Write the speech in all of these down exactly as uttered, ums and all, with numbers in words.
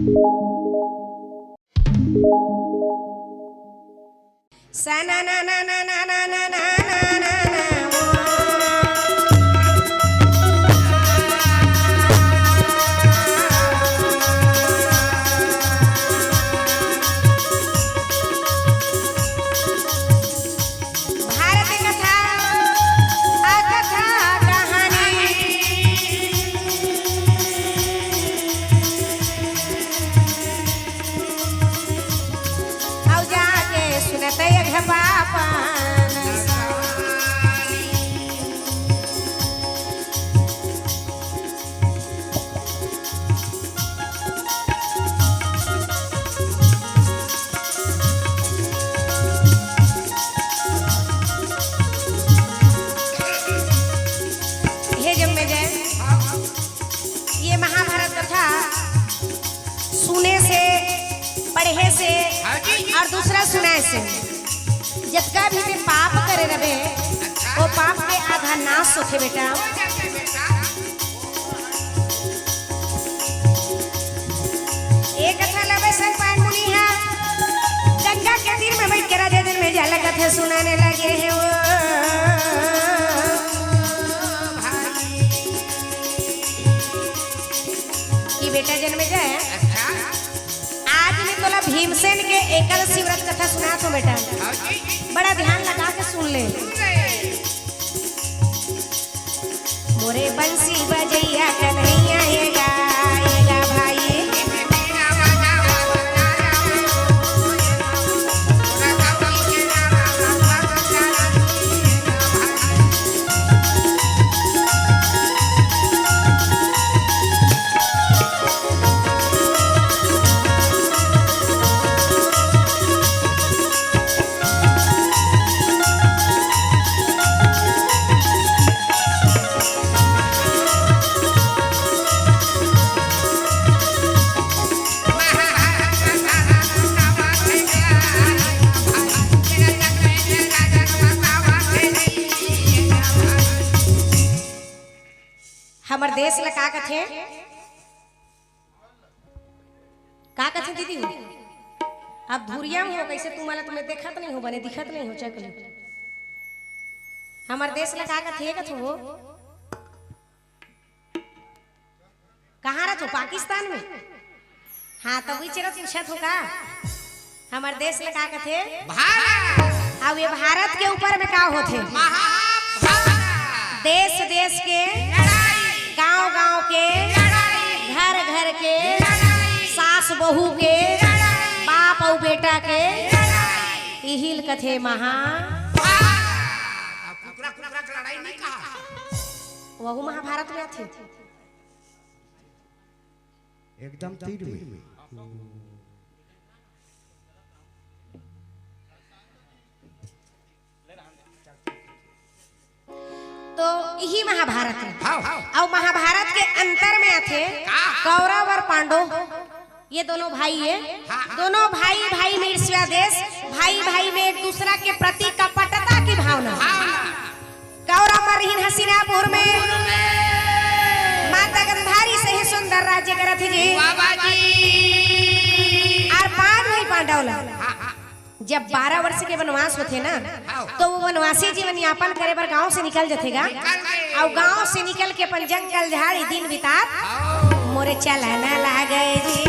भारत कथा, आ कथा कहानी। अउ जाके सुनत अघपापन। हे जन्मेजय, ये महाभारत कथा सुने से, पढ़े से हाँ जी। अउ दूसरा सुनाए से, जतका भी ते पाप करे रबे, वो पाप के आधा नाश होथे बेटा। एक अच्छा लबे सन पान मुनि हा गंगा के तीर में बैठ के राजा जन्मेजय ला कथा सुनाने लगे हे वो। कि बेटा जन्मेजय, आज मैं तोला भीमसेन के एकादशी व्रत कथा सुनात हों बेटा, बड़ा ध्यान लगा के सुन ले। मोरे बंसी बजइया कन्हैया हे गा, हे गा भाई। हमर देश ल का कथे? का कथे दीदी हो? अब धुरिया में हो, कइसे तुमन ला तो मैं देखत नइ हों, बने दिखत नइ हों, चक ले। हमर देश ल का कथे, कथे हो? कहाँ रथो? पाकिस्तान में? हाँ, त वही चेरा पूछत हों का? हमर देश ल का कथे? भारत। अब ये भारत के ऊपर में का होथे? महाभारत। देश देश के, लड़ाई। गांव गांव के, लड़ाई। घर घर के, लड़ाई। सास बहू के, लड़ाई। बाप अउ बेटा के, लड़ाई। इही ल कथे महा। भारत। अब कुकरा कुकरा के लड़ाई नहीं कहा। वहू महाभारत में आथे। एकदम तीर में। तो इही महाभारत हे। हाँ, हाँ। अउ महाभारत के अंतर में आथे का? कौरव अउ पांडव, ये दोनों भाई हे। हाँ, हाँ। दोनों भाई भाई में ईर्ष्या द्वेष, भाई भाई में एक दूसरा के प्रति कपटता की भावना। हाँ। कौरव मन रहिन हस्तिनापुर में। माता गंधारी से ही सुंदर राज्य करत हे जी। बाबा जी। अउ पांच भाई पांडव ला। हाँ, हाँ। जब बारह वर्ष के वनवास होथे ना, हाँ। तो वो वनवासी जीवन यापन करे बर गांव से निकल जथे गा। निकल गए। अउ गांव से निकल के अपन जंगल झाड़ी दिन बितात। हाँ। मोरे चलना लागे जी।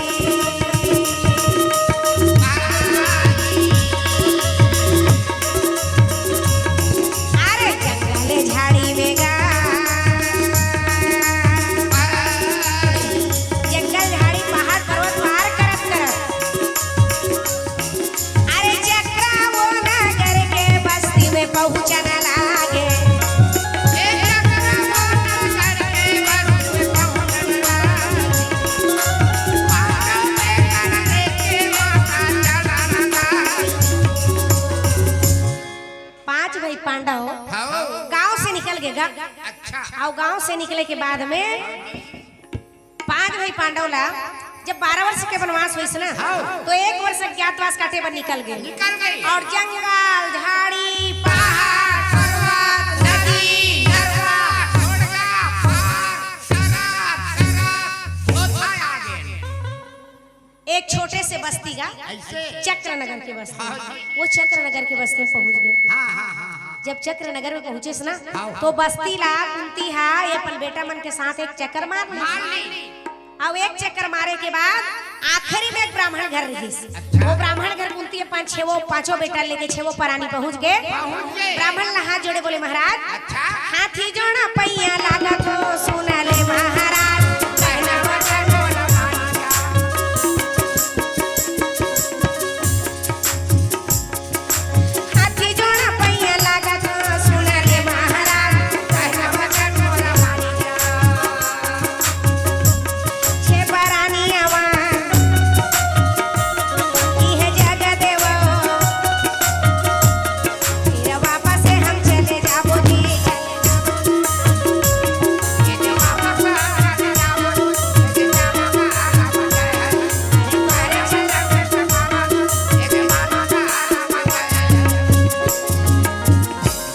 अरे जंगल झाड़ी में गा, जंगल झाड़ी पहाड़ पर्वत पार करत करत, अरे चक्रा वो नगर के बस्ती में पहुंचन लागे। पांच भाई पांडव हाँ। गांव से निकल गे गा। अच्छा। अउ गांव से निकले के बाद में पांच भाई पांडव ला जब बारह वर्ष के वनवास होइस ना, हाँ। तो एक वर्ष अज्ञातवास काटे बर निकल गे। निकल गए। अउ जंगल, झाड़ी, पहाड़, पर्वत, नदी, नरवा, घोड़गा, पहाड़, शराब, शराब, होता आ गए। एक छोटे से बस्ती गा, अइसे? चक्रनगर के बस्ती। हाँ जी। वो चक्रनगर के बस्ती में पहुंच गे। हाँ, हाँ, हाँ, हाँ। जब चक्रनगर में पहुंचेस ना, हाँ, हाँ। तो बस्ती ला कुंती हा ये अपन बेटा मन के साथ एक चक्कर मार ली। मार ली। अउ एक चक्कर मारे के बाद आखिरी में एक ब्राह्मण घर रहिस। अच्छा। वो ब्राह्मण घर कुंती अपन छेवो, पांचों बेटा लेके छेवो परानी पहुंच गे। पहुंच गे। ब्राह्मण ला हाथ जोड़े बोले, महाराज, अच्छा। हाथी जोड़ा पैया लागत हो, सुन ले महाराज। हाथी जोड़ा पैया लागत हो, सुन ले महाराज। छे परानी आवा, इहे जग देवो, फिर वापस हम चले जाबो जी।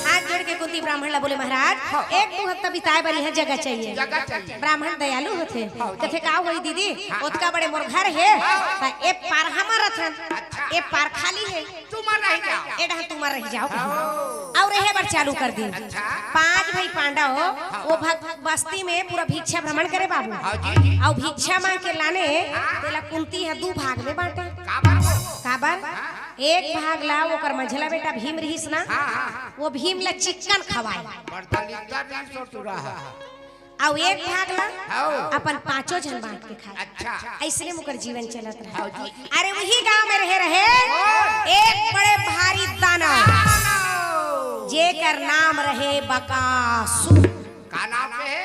हाथ जोड़ के कुंती ब्राह्मण ला बोले, महाराज, हाँ। एक दू हफ्ता बिताए बर इहाँ जगह चाहिए। जगह चाहिए। ब्राह्मण दयालु होथे। हाँ। कथे, का होई दीदी, हाँ। ओतका बड़े मोर घर हे, हाँ। त ए पार हमर रथन, अच्छा। ए पार खाली हे। तुमन रह जाओ। ए डहन तुमन रह जाओ। हाँ। अउ रहे बर चालू कर दिन। अच्छा। पांच भाई पांडव, हाँ। वो भग-, बस्ती में पूरा भिक्षा भ्रमण करे बाबू। हाँ जी। अउ भिक्षा मांग के लाने, हाँ। तेला कुंती ह दू भाग में बांटे। काबर वो? काबर? हाँ। एक भाग ला ओकर मंझला बेटा भीम रहिस ना, हाँ, हाँ, हाँ। वो भीम ला चिक्कन खवाए। बड़ दलिद्दर रहिस ओ टूरा ह। अउ एक भाग ला हाँ। अपन पांचों झन बांट के खाए। अच्छा। अइसने ओकर जीवन चलत रहे। हाँ जी। अरे वही गांव में रहे रहे कौन? एक बड़े भारी दानव, दानव। जेकर नाम रहे बकासुर। का नाम रहे?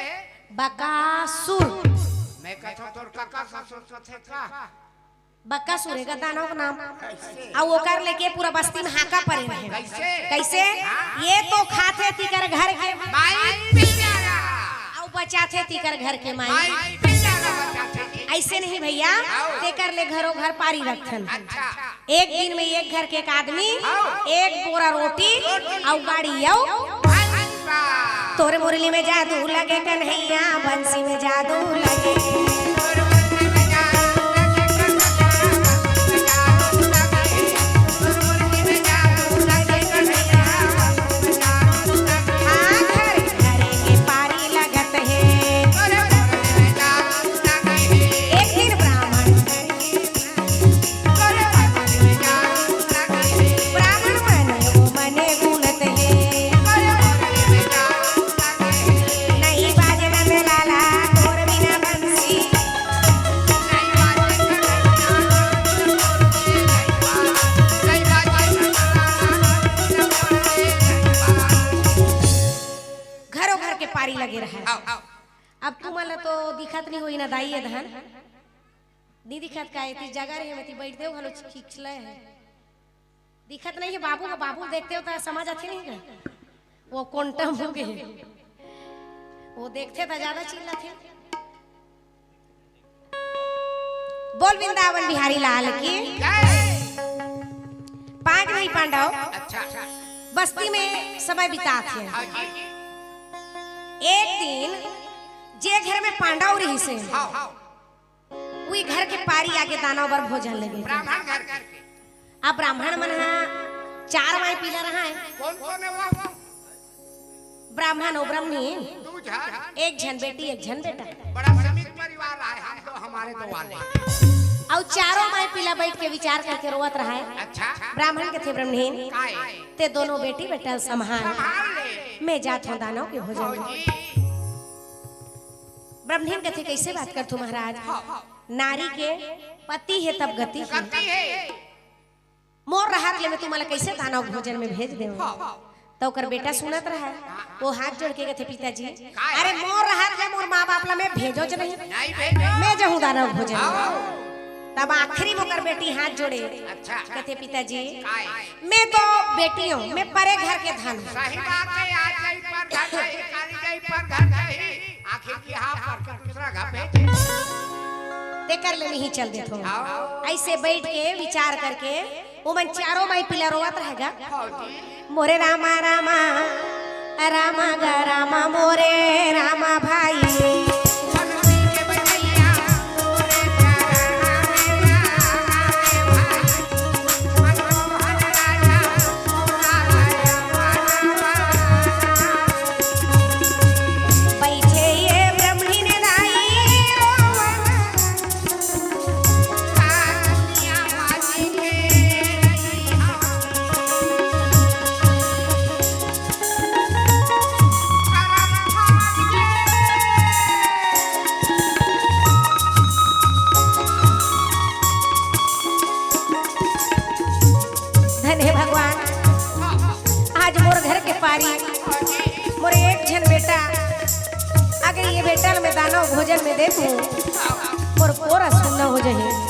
बकासुर। मैं कहता तोर काका ससुर कथे का? बकासुर हे गा दानव के नाम। अउ ओकर लेके पूरा बस्ती में हाका परे रहे। कइसे? कइसे? हाँ। ये तो खाथे तिकर घर के माई पिल्ला। अउ बचाथे तिकर घर के माई। माई पिल्ला ला बचाथे। अइसे नहीं भइया, हाँ। तेकर ले घरो घर पारी रखथन। अच्छा। एक दिन में एक घर के एक आदमी हाँ। एक बोरा रोटी अउ गाड़ी अउ भाई बा। तोरे मुरली में जादू लगे कन्हैया, बंसी में जादू लगे। हाँ, घरे घरे के पारी लगत हे। एक दिन ब्राह्मण ब्राह्मण मन ओ मने गुनत हे। नहीं बाजे नंद लाला तोर बिना बंसी। घरो घर के पारी लगे रहे। अब तुमन ला तो दिखत नहीं होई ना दाई ए धन। नी दिखत का? एती जगह रहे, एती बैठ देव, घलो खिचले हे। दिखत नहीं हे बाबू, बाबू देखते हो तो समझ आथे नहीं का? वो quantum हो गए। वो देखते तो ज्यादा चिल्लाथे। बोल वृंदावन बिहारी लाल की। जय। पांच भाई पांडव अच्छा। बस्ती में समय बिताथे। हाँ जी। एक दिन जे घर में पांडव रहिसे, हाँ। उही घर के पारी आगे दानव बर भोजन लगे। ब्राह्मण घर के। अब ब्राह्मण मन ह चार माई पीला रहाय। कोन कोन हे वो? ब्राह्मण अउ ब्राह्मणी। दू झन। एक झन बेटी, एक झन बेटा। बड़ा सीमित परिवार आय, हम तो हमारे दो वाले। अउ चारों माई पीला बैठ के विचार करके रोवत रहाय। अच्छा। ब्राह्मण कथे, ब्राह्मणी, काय? ते दोनों बेटी बेटा संभाल। संभाल ले। मैं जात हूँ दानव के भोजन। भौजी। ब्राह्मणी कथे, कैसे बात करथो महाराज? हाँ। नारी के पति हे तब गति हे। गति हे। मोर रहत ले मैं तुमन ला कैसे दानव भोजन में भेज देव? हाँ। त ओकर बेटा सुनत रहा, वो हाथ जोड़ के कथे, पिताजी, काय? अरे मोर रहत ले मोर माँ बाप ला मैं भेजोच नहीं। नहीं भेजो। मैं जाहूँ दानव भोजन में। हाँ। तब आखिरी में ओकर बेटी हाथ जोड़े, अच्छा। कथे, पिताजी, काय? मैं तो बेटी हूँ, मैं परे घर के धन हूँ। सही बात हे, आज जाई पर घर जाही, काली जाई पर घर जाही। आखिर की हाँ पर के दूसरा घर भेजे। तेकर ले मिही चल देथो। हाँ। ऐसे बैठ के विचार करके ओमन चारों माई पिला रोवत रहे गा। भौजी। मोरे रामा रामा, रामा गा रामा, मोरे रामा भाई। हनुमती के बजैया, मोरे रामा, रामा। मोर एक झन बेटा, अगर ये बेटा ल मैं दाना भोजन में दे दूं, मोर कोरा सुन्ना हो जाही।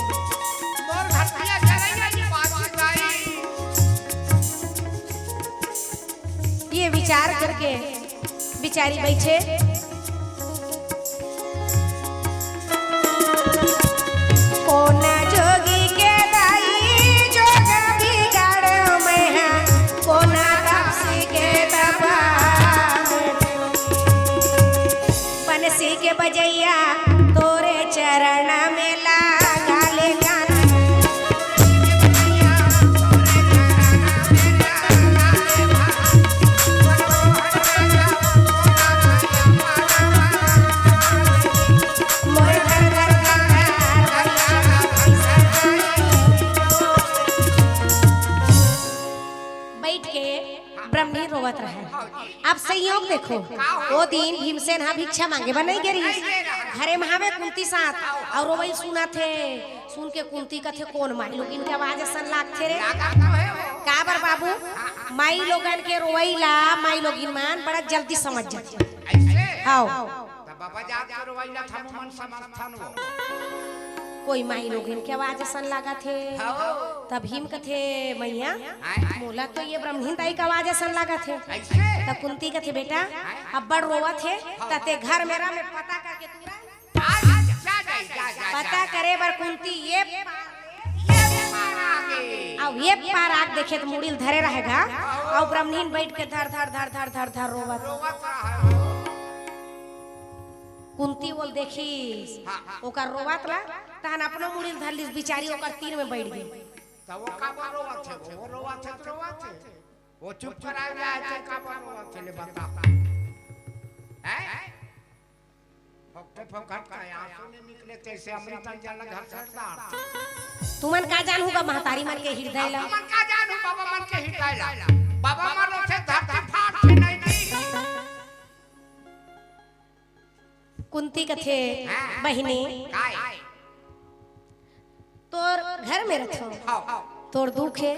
ये विचार करके बिचारी बइठे। कोना जोगी के दाई जोग बिगाड़ मैं हा, कोना राक्षसी के दबा। बंसी के बजैया तोरे चरण में लागा ले गाना। बइठ के ब्रह्मणी रोवत रहय। अब संयोग देखो, ओ दिन भीमसेन हा भिक्षा मांगे बर नइ गे रिहिस। घरे म हावे कुंती साथ, अउ रोवई सुनत हे। सुन के कुंती कथे, "कोन माईलोगिन के आवाज असन लागथे रे?" काबर बाबू, माईलोगन के रोवई ला माईलोगिन मन बड़ा जल्दी समझ जाथे। हव। त बाबा जात के रोवई ला थमू मन समझथन वो। कोई माईलोगिन के आवाज असन लागत हे। हव। त भीम कथे, "मइया, आय। मोला तो ये ब्रह्मणी दाई के आवाज असन लागत हे।" त कुंती कथे, "बेटा, अब्बड़ रोवत हे, त तें घर में रह, मैं पता करके तुरंत।" पता करे बर कुंती ये पार आगे। अउ ये पार आग देखे त मुड़ी ल धरे रहय गा। अउ ब्रह्मणी बइठ के धर, धर, धर, धर, धर, धर रोवत। कुंती ओला देखिस, ओकर रोवत ला, तहन अपनो मुड़ी ल धर लिस, बिचारी ओकर तीर में बइठ गे। त वो काबर रोवत हे? वो रोवत हे त रोवत हे। वो चुप करा जाए त काबर रोवत हे, ले बता। हैं? फोकटे फोकट का आंसू नइ निकले, तइसे अमृत अंजन ला घर से डार। तुमन का जानहू गा महतारी मन के हिरदय ला? तुमन का जानहू बाबा मन के हिरदय ला? बाबा मन रोथे धरती फाट के नइ दी। कुंती कथे, हाँ। बहिनी, काय? तोर घर में रथों, हाँ। तोर दुख हे,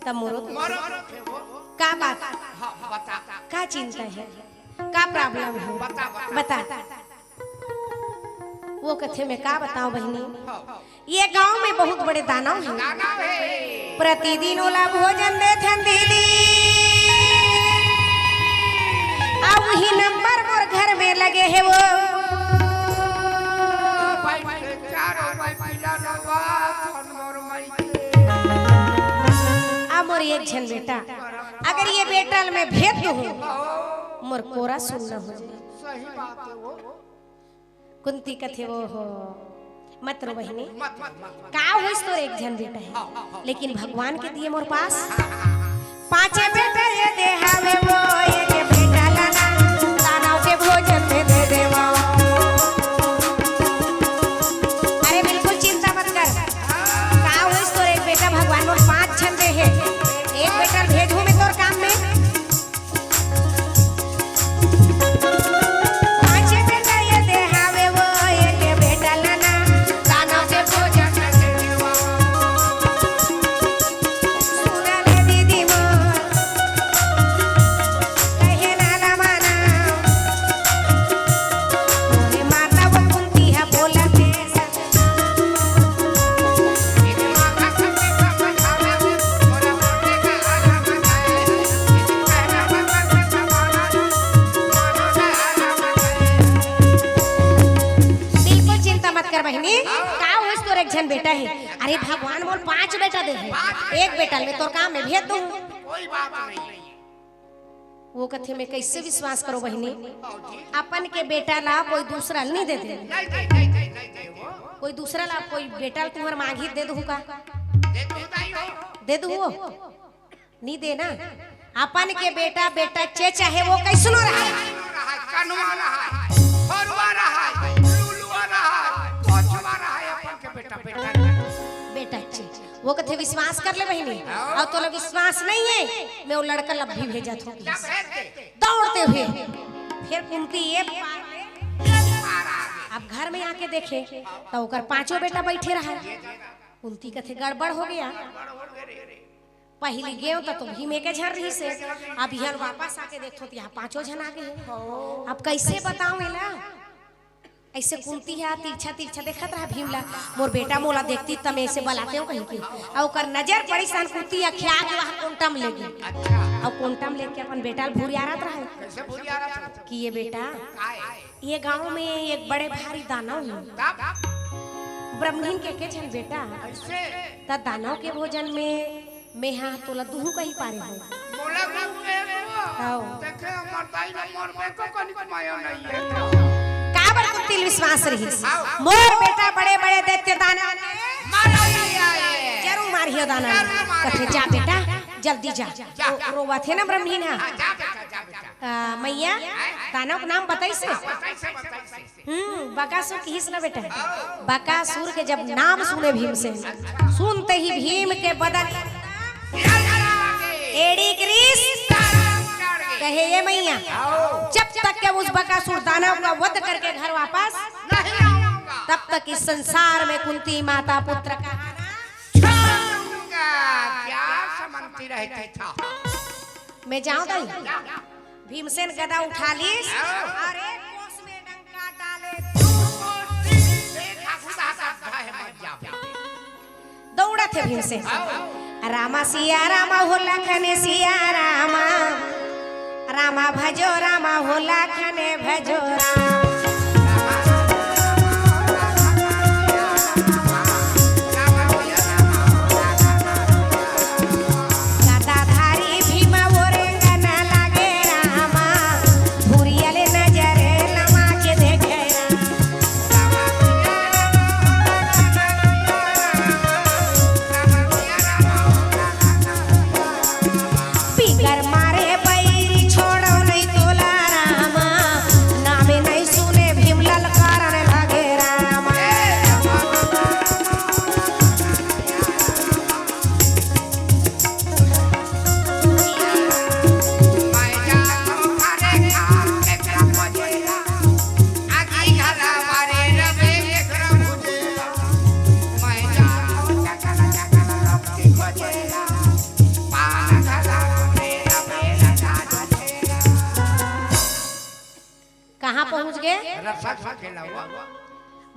त मोरो दुख हे। मोरो दुख हे वो। का बात? हाँ, बता। का चिंता हे? का problem हे? बता, बता। बता। वो कथे, "मैं का बतावं बहिनी? हाँ। ये गांव में बहुत बड़े दानव हे। दानव हे। प्रतिदिन ओला भोजन देथन दीदी। अउ उही नंबर मोर घर में लगे हे वो।" भाई, चारों भाई पीला रवा, धन मोर माई के। आ मोर एक झन बेटा, अगर ये बेटा ल मैं भेज दूहूं, मोर कोरा सुन्ना हो जाही। सही बात हे वो। कुंती कथे, "ओहो, मत रो बहिनी, मत, मत, मत, मत। का होइस, तोर एक झन बेटा हे, हाँ, हाँ, हाँ। लेकिन भगवान के दिए मोर पास पांचे बेटा ये दे हावे वो, एक बेटा ला ना, दानव के भोजन में दे देवंव।" अरे बिल्कुल चिंता मत कर, का होइस, तोर एक बेटा भगवान मोर पांच झन दे हे, एक बेटा भेजहूं मैं तोर काम में। पांचे बेटा ये दे हावे वो, एक बेटा ला ना, दानव के भोजन में दे देवंव। सुन ले दीदी मोर, कहे ना ला माना। मोरे माता वो कुंती हा बोलत हे, बिल्कुल चिंता मत कर बहिनी, का होइस, तोर एक झन बेटा हे। अरे भगवान मोर पांच बेटा दे हे, एक बेटा ल मैं तोर काम में भेज दूहूं। कोई बात नहीं। वो कथे, "मैं कइसे विश्वास करों बहिनी? अपन के बेटा ला कोई दूसरा ल नइ दे दे। नहीं, नहीं, नहीं, नहीं, नहीं, नहीं, वो। कोई दूसरा ला, कोई बेटा ल तुंहर मांगही त दे दूहू का?" दे दूहू दाई हो। दे दूहू वो? नइ दे ना। अपन के बेटा, बेटच्चे, चाहे वो कइसनो रहय। कनवा रहय, फरुआ रहय, लुलुआ रहय, कोचवा रहय, अपन के बेटा, बेटा। बेटच्चे। वो कथे, "विश्वास कर ले बहिनी, अउ तोला विश्वास नइ हे, मैं वो लड़का ल अभी भेजत हंव।" दौड़ते हुए फेर कुंती ये पार ले, अब घर में आके देखे त ओकर पांचों बेटा बइठे रहय। कुंती कथे, "गड़बड़ हो गे।" पहिली गेंव त तो भीम एके झन रहिस हे। अब इहन वापस आके देखथों त इहाँ पाँचों झन आ गे हे। अब कइसे बतावं एला? अइसे कुंती ह तिरछा तिरछा देखत रहा भीम ला, "मोर बेटा मोला देखतिस त मैं अइसे बलातेंव" कहिके। अउ ओकर नजर पड़िस अहन कुंती ह खिया के वहाँ कोंटा म ले गे। अउ कोंटा म लेके अपन बेटा ल भुरियारत रहा। कइसे भुरियारत रहा? कि ये बेटा, काय? ये गांव में एक बड़े भारी दानव हे। तब? ब्रह्मनीन के एके झन बेटा। कइसे? त दानव के भोजन में मेहा तोला दुहूं कहि पारे हों। मोला दुहूं कहे हो? हव। देखे, हमर दाई ल मोर बेटा कनिक माया नइ हे। काबर कुंती ल विश्वास रहिस? हव। मोर बेटा बड़े-बड़े दैत्य दानव ल मारही हे। जरूर मारही ओ दानव ल। जरूर मारही। कथे, "जा बेटा, जल्दी जा।" जा। रो-, रोवत हे ना ब्रह्मनीन ह। हाँ, जा बेटा, जा बेटा। आ, मइया, दानव के नाम बताइस हे? हाँ, बताइस हे, बताइस हे। हम्म, बकासुर किहिस ना बेटा। बकासुर के जब नाम सुने भीमसेन, सुनते ही भीम के बदन एड़ी ग्रीस कहे, "ये मइया, जब तक के उस बकासुर दानव का वध करके घर वापस नहीं आऊंगा, तब तक इस संसार में कुंती माता पुत्र का आना छोड़ूंगा।" क्या समझती रहती था? मैं जाऊं दाई? भीमसेन गदा उठा लिस। हाँ। अउ एक कोस में डंका डाले। देखा खुदा का भय मत जावे। दौड़त हे भीमसेन। हाँ। रामा सिया रामा हो लखन सिया रामा। रामा भजो रामा हो लखन भजो रामा। गदाधारी भीम ओरेंगन लागे रामा, भुरियल नजर नमा के देखे रामा। बिगर मारे बैरी छोड़ो नहीं तोला रामा, नामे नहीं सुने भीम ललकारन लगे रामा। कहाँ पहुँच गे? रसा खा के लावा।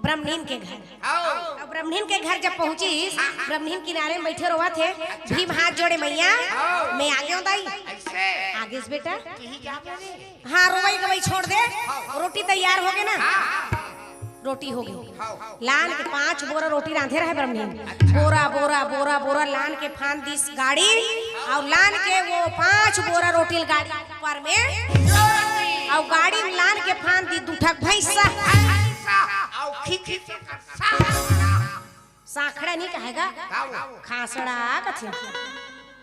ब्रह्मनीन के घर। आओ। अब ब्रह्मनीन के घर जब पहुँचिस, हाँ, हाँ। ब्रह्मनीन किनारे में बइठे रोवत हे। अच्छा। भीम हाथ जोड़े, "मइया, आओ। मैं आ गेंव दाई।" अइसे? आ गेस बेटा। कहीं जा रहे? हाँ, रोवई गवई छोड़ दे। हाँ। रोटी तैयार हो गे ना? हाँ, हाँ। रोटी हो गे। हाँ, हाँ। लान के पाँच बोरा रोटी रांधे रहे ब्रह्मनीन। अच्छा। बोरा, बोरा, बोरा, बोरा लान के फांद दिस गाड़ी, अउ लान के वो पाँच बोरा रोटी ल गाड़ी ऊपर में, अउ गाड़ी में लान के फांद दिस दू ठक भैंसा। भैंसा, अउ खिखी से सांकड़ा। सांकड़ा नहीं कहेगा, का वो? खांसड़ा कथे।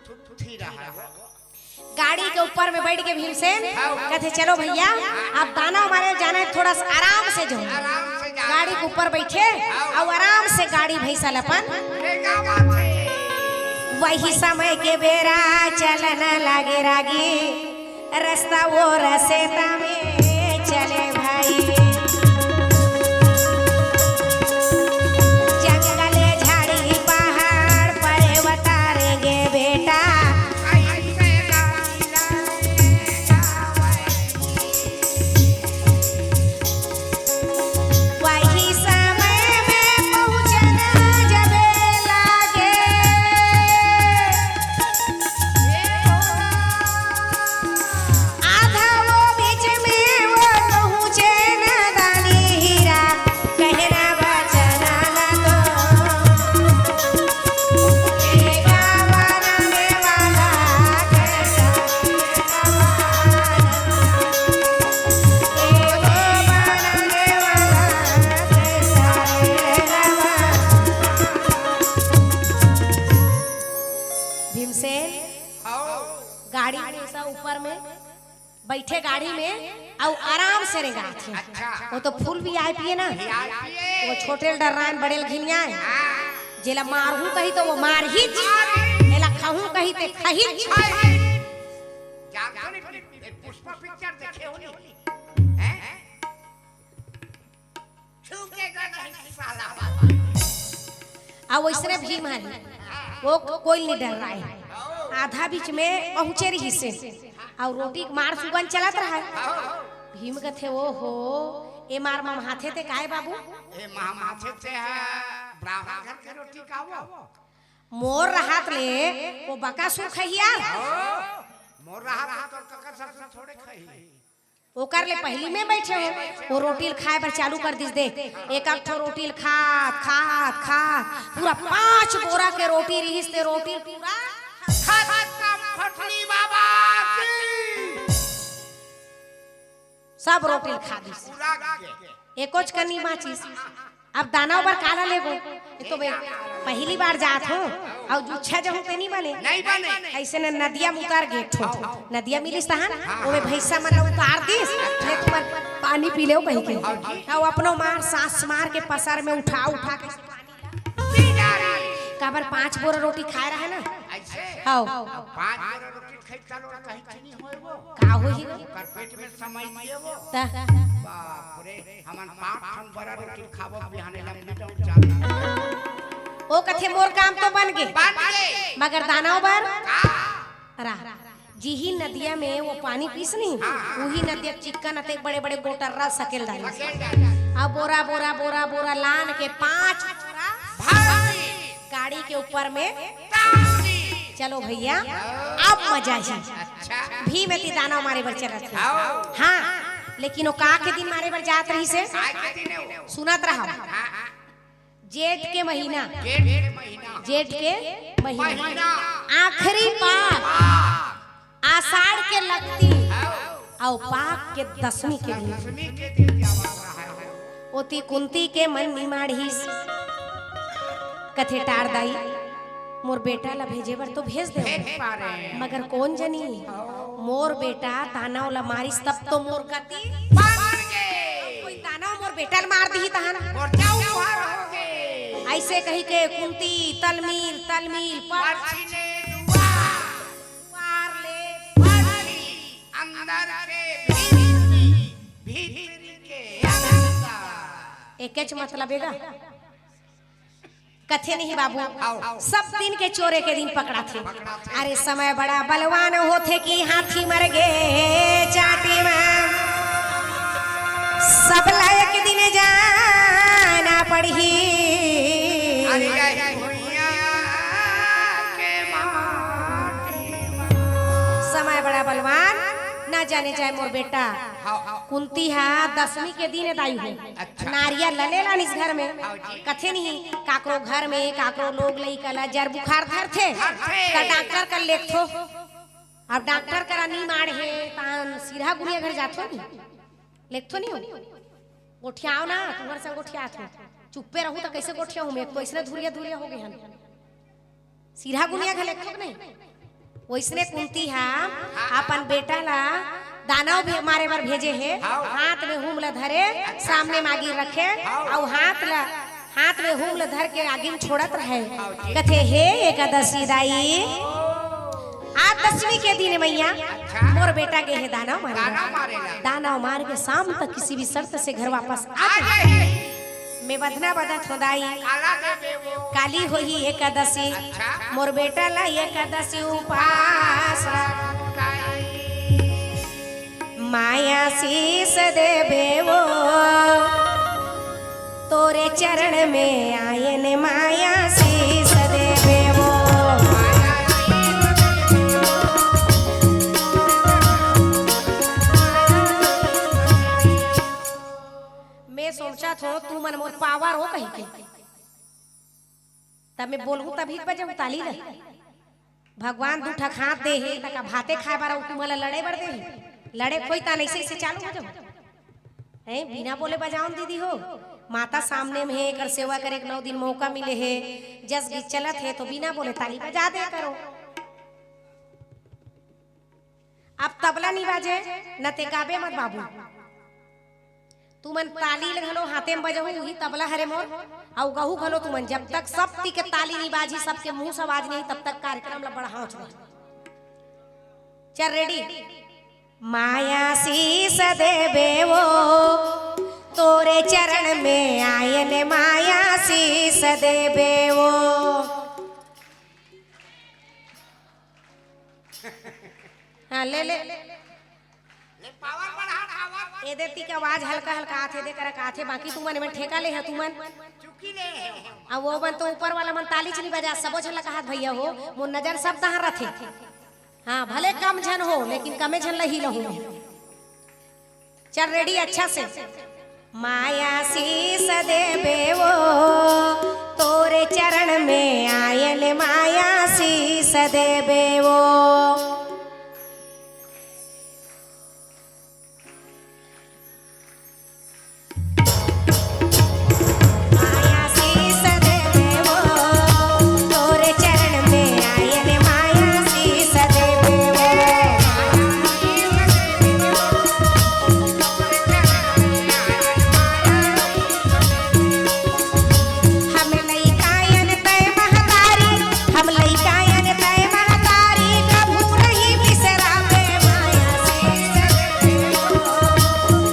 थुथी रहा है वो। गाड़ी के ऊपर में बइठ गे भीमसेन, हाँ। कथे, "चलो भइया, अब दानव मारे जाना हे, थोड़ा सा आराम से जाओ।" आराम से जाओ। गाड़ी के ऊपर बइठे, हाँ। अउ आराम से गाड़ी भैंसा ल अपन। ले जा बात है। वही समय के बेरा चलन लागे रागी, रस्ता वो रसेता में चले भाई। जंगल झाड़ी पहाड़ पर्वत रेंगे बेटा। वही समय में पहुँचना जबे लागे। आधा वो बीच में वो पहुँचे न दानी हीरा, कहना बचना ना तो। एका बनाने वाला कैसा भीमसेन, आओ। गाड़ी में ऐसा ऊपर में बैठे गाड़ी में अउ आराम से रेंगाथे। अच्छा। वो तो full V I P हे ना। V I P हे। वो छोटे ल डर्राय न बड़े ल घिनियाय। हाँ। जेला मारहूं कही तो वो मारही। मारही। एला खाहूं कही ते खाही। खाही। जानथो नहीं, पुष्पा पिक्चर देखे हो नहीं? हैं? छू के गन है साला। आ वइसने भीम हरे, वो कोई नहीं डर्राय। आधा बीच में पहुंचे रहिसे, अउ रोटी के मार सुगन चलत रहय। भीम कथे, "ओ हो, ए मार ममहाथे ते काय बाबू?" ए ममहाथे ते हा ब्राह्मण घर के रोटी खावो। मोर रहत ले ओ बकासुर खही यार। मोर रहत ले तोर कका ससुर थोड़े खही। ओकर ले पहिली में बइठे हों, ओ रोटी ल खाय बर चालू कर दिस दे। एक एक ठो रोटी ल खात, खात, खात, पूरा पांच बोरा के रोटी रिहिस ते रोटी ल पूरा खत्म। फटनी बाबा की। सब रोटी ल खा दिस। पूरा के। एकोच कनी बांचिस। अब दानव बर काला लेगो? ए तो बे, पहिली बार जात हों, अउ जुच्छा जहूं ते नी बने। नहीं बने। अइसे न नदिया में उतार गे एक ठो। नदिया मिलिस तहन, ओमे भइसा मन ल उतार दिस, "ले तुमन पानी पी लेव," कहिके। अउ अपनो मार सांस मार के पसर में उठा उठा के पी डारी। काबर पांच बोरा रोटी खाय रहय ना। अइसे? हव। पांच बोरा रोटी खाई चलो कहीं चीनी होय वो। का होही वो? ओकर पेट में समय दिए वो। त? बाप रे, हमन पांच ठन बरा रोटी खाबो, बिहाने लंबी डौंड जाना। ओ कथे, "मोर काम तो बन गे।" बन गे। मगर दानव बर? का? रा। जिही नदिया में ओ पानी पीस नहीं, उही नदिया के चिक्कन अतेक बड़े-बड़े गोटर्रा सकेल डालिस। सकेल डालिस। अब बोरा, बोरा, बोरा, बोरा लान के पांच बोरा भारी। गाड़ी के ऊपर में टांग दी। चलो भइया, अब मजा ही। अच्छा। भीम एती दानव मारे बर चलत हे। आओ। हां, लेकिन ओ का के दिन मारे बर जात रहिसे? काय के दिन हे वो? सुनत रहा। हां, हां। जेठ के महीना। जेठ के महीना। जेठ के महीना। महीना। आखिरी पाख। पाख। आषाढ़ के लकती। आओ। अउ पाख के दसमी के दिन। दसमी के दिन क्या बात है? ओती कुंती के मन निमाड़िस। कथे, "टार दाई, मोर बेटा ला भेजे बर तो भेज दे, भेज पारे। मगर कोन जनी, मोर बेटा दानव ला मारिस, तब तो मोर कति बन गे। कोई दानव मोर बेटा ला मार दिही तहन।" मोर जाऊ हुआ रहोगे। अइसे कहिके कुंती तलमील, तलमील, पर परछी ले दुआर। दुआर ले परछी। अंदर के भीतरी, भीतरी के अंदर। एकेच मतलब हे गा। कथे नहीं बाबू, आओ। सब दिन के चोर एके दिन पकड़ाथे। पकड़ाथे। अरे समय बड़ा बलवान होथे कि हाथी मर गे चाटी में। सबला एक दिन जाना पड़ही। अरे यही भुइयां के माटी में। समय बड़ा बलवान, ना जाने जाए मोर बेटा। हाव, हाव। कुंती हा दसमी के दिन दाई हो। अच्छा। नारियल ल ले लानिस घर में। हाव जी। कथे नहीं, काकरो घर में, काकरो लोग लइका ला जर बुखार धरथे, धरथे। त डॉक्टर कर लेगथो। अब डॉक्टर करा नी माढ़े, तान सिरहा गुनिया घर जाथो नी। लेगथो नी हो। गोठियाव ना, तुंहर संग गोठियाथो। चुप्पे रहू त कइसे गोठियाहूं मैं, एक तो अइसने धुरिया धुरिया हो गे हन। सिरहा गुनिया घले थोक नहीं। वइसने कुंती हा अपन बेटा ला दानव भी मारे बर भेजे हे। हाव। हाथ में हूम ला धरे, सामने मागी रखे, हाव। अउ हाथ ला, हाथ में हूम ला धर के आगी में छोड़त रहे। हाव जी। कथे, "हे एकादशी दाई, आज दसमी के दिन मइया, अच्छा। मोर बेटा गे हे दानव मारे ला। दानव मारे ला। दानव मार के शाम तक किसी भी शर्त से घर वापस आ आ जाए।" जाए। मैं बधना बधत हों दाई। काला देबे वो। काली होही एकादशी। अच्छा। मोर बेटा ला एकादशी उपास। बताई। माया शीश देबे वो। तोरे चरण में आयन माया शीश देबे वो। मैं सोचत हों, तुमन मोर पावर हो कहिके। तब मैं बोलहूं तभी बजाहूं ताली ल। भगवान दू ठक हाथ दे हे, त का भाते खाए बर अउ तुमन ल लड़े बर दे हे? लड़े कोई तान अइसे अइसे चालू हो जाहू। हैं, बिना बोले बजावन दीदी हो। माता सामने में हे, एकर सेवा करे के नौ दिन मौका मिले हे। जस गीत चलत हे तो बिना बोले ताली बजा दे करो। अब तबला नी बाजे, न ते गाबे मत बाबू। तुमन ताली ल घलो हाथे म बजाहू, उही तबला हरे मोर, अउ गहू घलो तुमन। जब तक सब ती के ताली नी बाजही, सबके मुंह से आवाज नहीं, तब तक कार्यक्रम ल बढ़ाओ छोड़। चल, रेडी? माया शीश देबे वो, तोरे चरण में आयन माया शीश देबे वो। हाँ, ले, ले। ले पावर बढ़ा, पावर। एदे ती के आवाज हल्का हल्का आथे, दे करा का आथे, बाकी तुमन एमे ठेका ले ह तुमन। चुकी ले हे। अब वो मन तो ऊपर वाला मन ताली च नइ बजा, सबो झन ला कहत भैया हो, मोर नजर सब तहाँ रथे। हाँ, भले कम झन हो, लेकिन कमे झन ला ही लहूँ। चल रेडी, अच्छा से। माया शीस देबे वो, तोरे चरण में आयल माया शीस देबे वो। माया शीस देबे वो, तोरे चरण में आयल माया शीस देबे वो। हम लइकायन तय महतारी, हम लइकायन तय महतारी, कभू नहीं बिसराबे माया शीस देबे वो।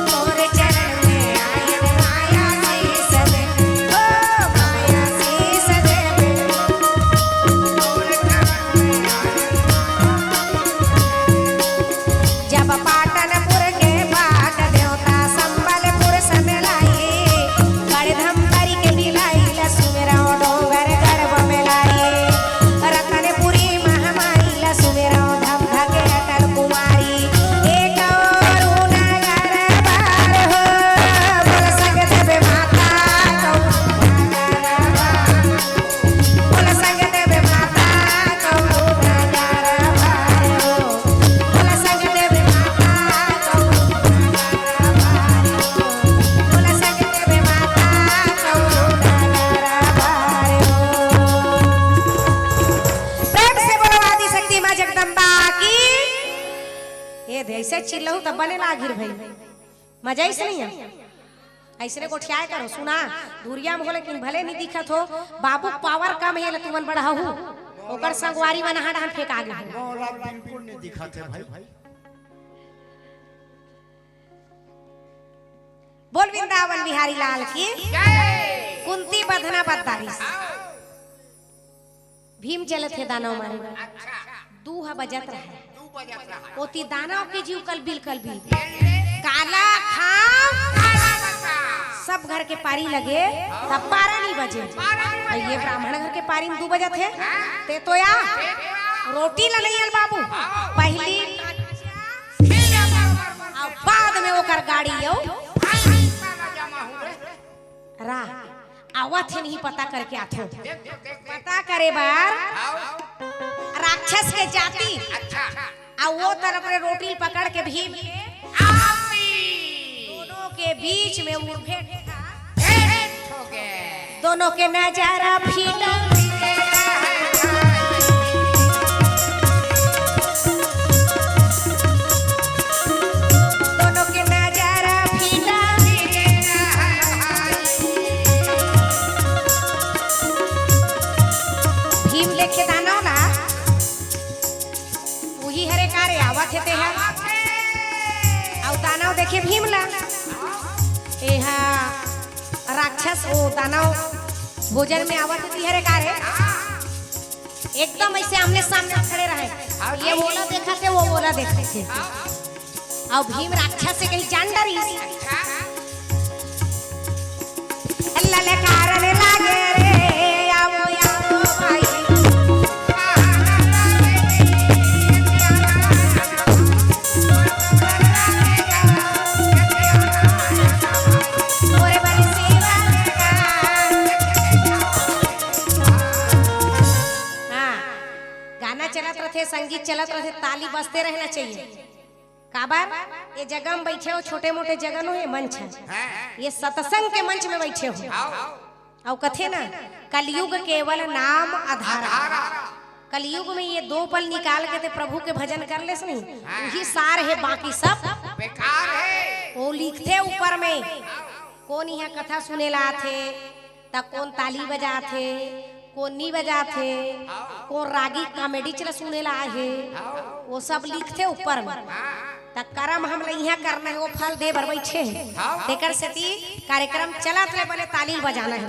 तोरे चरण में आयल माया शीस दे, ओ माया शीस देबे। जब पाटनपुर के बाट देवता संबलपुर से मिलाई, गढ़धमकरी के मिलाई, ल सुमिरौं डोंगरगढ़ बमेलाई, रतनपुरी महामाई ल सुमिरौं धमधा के अटल कुमारी। एक और नगर बार हो, बोल संग देवे माता गौ नगर बार। बोल संग देवे माता गौ नगर बार हो। बोल संग देवे माता गौ नगर बार हो। बोल संग देवे माता गौ नगर बार हो। प्रेम से बोलो आदिशक्ति माँ जगदम्बा की। ए दे, ऐसे चिल्लहू तब बने लागिर भाई। मजा ही से नहीं है। ऐसने गोठियाए करो, सुना, धुरिया में हो लेकिन भले नहीं दिखत हो, बाबू पावर कम है, ले तुमन बढ़ाहू, ओकर संगवारी मन हाड हाड फेंका गे। मोला बिल्कुल नहीं दिखत है भाई। बोल वृंदावन बिहारी लाल की। जय। कुंती बधना बद्दारिस। भीम चलत हे दानव मारे बर। अच्छा। दू ह बजत रहे। दू बजत रहे। ओती दानव के जीव कलबिल कलबिल। काला खाम। काला बता। सब घर के पारी लगे, तब बारह नहीं बजे। बारह नहीं बजे। ये ब्राह्मण घर के पारी में दू बजत हे। हाँ। ते तो या। ते तो या। रोटी ला नहीं आल बाबू। हाँ। पहली। ठीक है, बरोबर, बरोबर। अउ बाद में ओकर गाड़ी अउ। हाँ, काला जमा हो रे। रा, आवत हे नहीं पता करके आथो। पता करे बर राक्षस के जाति। अच्छा। आ वो तरफ रे रोटी पकड़ के भीम के दोनों के बीच में उर्भेट। दोनों के नजारा फीका। दोनों के नजारा फीका। भीम देखे दानव ला, उही हरे का रे आवत हे तेहा। अउ दानव देखे भीम ला, एहा राक्षस ओ दानव भोजन में आवत हे तेहा रे का रे। एकदम ऐसे आमने सामने खड़े रहे। ये ओला देखत हे, वो ओला देखत हे। अउ भीम राक्षस से कहीं जान डरिस। ललकारन लागे रे, आवो, आवो भाई। तोरे बड़ी सेवा। हाँ, गाना चलत रथे, संगीत चलत रथे, ताली बजते रहना चाहिए। काबर? ये जगह में बैठे हो, छोटे मोटे जगह नो, ये मंच है। हाँ। ये सत्संग के मंच में बैठे हो। आओ। अउ कथे ना, कलयुग केवल नाम आधारा। आधारा। कलयुग में ये दो पल निकाल के ते प्रभु के भजन कर लेस नहीं, हाँ। उही सार हे, बाकी सब बेकार हे। वो लिखथे ऊपर में, कोन इहाँ कथा सुने ला आथे, त कोन ताली बजाथे, कोन नी बजाथे, कोन रागी comedy चला सुने ला आहे, वो सब लिखथे ऊपर में। त करम हमला इहाँ करना हे, वो फल दे बर बैठे हे। तेकर सेती कार्यक्रम चलत रहे, बने ताली बजाना हे।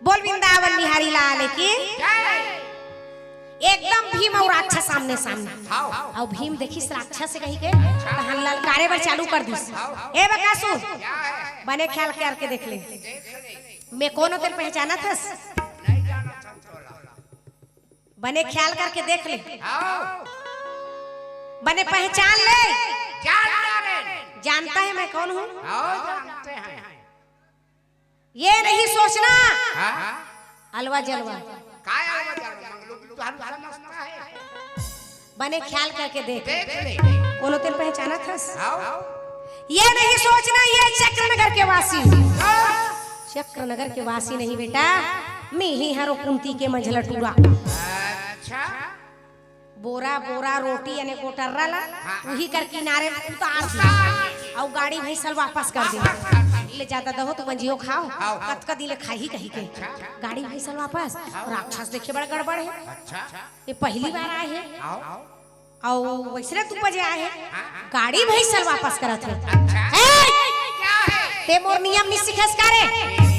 बोल वृंदावन बिहारी लाल की। एकदम भीम अउ राक्षस आमने सामने। हाव। अउ भीम देखिस राक्षस हे कहिके, तहन ललकारे बर चालू कर दिस। हाव। ए बकासुर, बने ख्याल करके देख ले। देख ले। मैं कोन हों तेला पहचानत हस? नहीं जानत हन तोला। बने ख्याल करके देख ले। हाव। बने पहचान ले। जान डारेन। जानता है मैं कौन हूँ? हाव, जानते हैं। ये नहीं सोचना। हाँ? अलवा जलवा। काय अलवा जलवा? मंगलू की तो हर समझता है। बने ख्याल करके देख। देख ले। कोनो तेला पहचानत हस? हाव। ये नहीं सोचना, ये चक्रनगर के वासी। हाँ। चक्रनगर के वासी नहीं बेटा, मैं ही हरों कुंती के मंझला टूरा। अच्छा। बोरा बोरा रोटी अने गोटर्रा ला, हाँ। उही कर किनारे उतार दी। उतार दी। अउ गाड़ी भैंसा ल वापस कर दे। वापस कर दे। ले जादा दहो त मंझियो खाव, हाव, हाव। कतका दिन ले खाही कहिके। अच्छा। गाड़ी भैंसा ल वापस, हाव। राक्षस देखे बड़ गड़बड़ हे। अच्छा। ये पहली बार आए हे। हाव। अउ वैसने दू बजे आए हे। हाँ, हाँ। गाड़ी भैंसा ल वापस करत हे। अच्छा। ए! क्या है? ते मोर नियम नइ सीखेस का रे?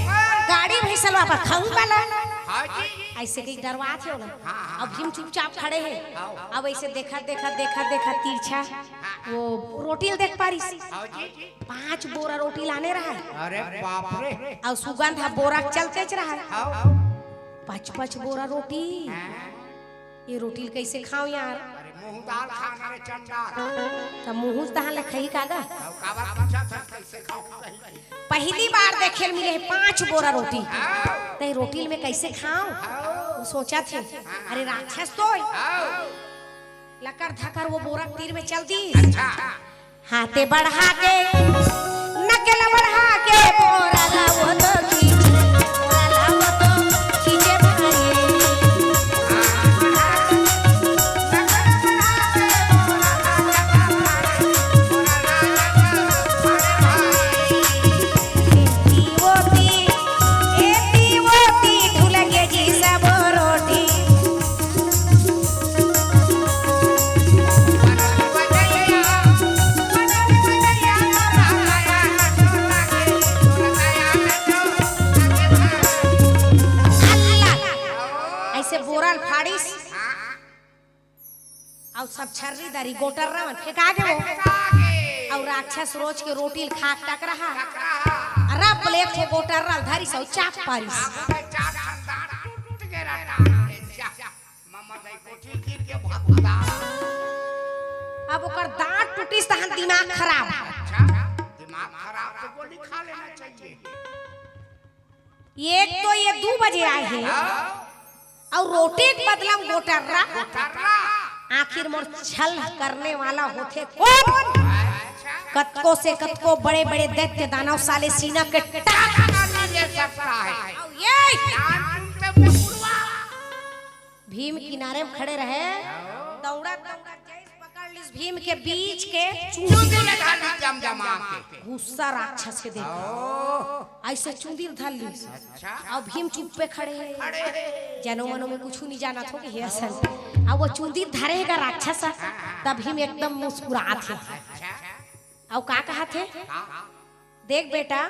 हाँ। गाड़ी भैंसा ल वापस खाहूं का ला? हाँ जी। अइसे कहिके डरवात हे ओला। हाँ, हाँ, अब भीम चुपचाप खड़े हे। हाँ। अब अइसे देखत, देखत, देखत, देखत तिरछा हाँ। वो रोटी ल देख पारिस। हाँ जी। पांच बोरा रोटी लाने रहय। अरे बाप रे। अउ सुगंध ह बोरा के चलतेच रहय। हाँ। पांच पांच बोरा रोटी। हाँ। ये रोटी ल कइसे खांव यार? अरे मुंह दाल खाना रे चंडाल। त मुंह तहां ले खाही का गा? अब काबर पूछत हस कइसे खांव कहिके? पहली बार देखे ल मिले हे पांच बोरा रोटी। हाँ। त ये रोटी ल मैं कइसे खांव? हाँ। वो सोचत हे, हाँ। अरे राक्षस तो हे। हाँ। लकर धकर वो बोरा के तीर में चल दिस। अच्छा। हाथे बढ़ा के, नकेल बढ़ा के, बोरा लावत खींचे, बोरा लावत खींचे भाई। अइसे बोरा ल फाड़िस, अउ सब छर्री दरी गोटर्रा मन फेंका गे वो। अउ राक्षस रोज के रोटी ल खा टकराहा। अउ रब ले एक ठो गोटर्रा ल धरिस अउ चाप पारिस। मम्मा दाई कोठी गिर के भत्ता। अब ओकर दांत टूटिस तहन दिमाग खराब। अच्छा, दिमाग खराब तो गोली खा लेना चाहिए। एक तो ये दू बजे आए हे, हाँ। अउ रोटी के बदला म गोटर्रा। गोटर्रा। आखिर मोर छल करने वाला होथे कोन? अच्छा। कतको से कतको बड़े-बड़े दैत्य दानव साले सीना के टाक। ये अउ ये नाम सुनते मुकुरवा। भीम किनारे म खड़े रहे, दौड़त दौड़त जइस पकड़ लिस भीम के बीच के चूंदी ल धर लिस जमजमा के। गुस्सा राक्षस के देख। ओ। अइसे चूंदी ल धर लिस। अच्छा। अउ भीम चुप्पे खड़े हे। खड़े हे। जनो मनो में कुछु नइ जानत हो कि हे असन। अउ वो चूंदी ल धरे हे गा राक्षस ह, त भीम एकदम मुस्कुरात हे। अच्छा। अउ का कहत हे? हाँ। देख बेटा,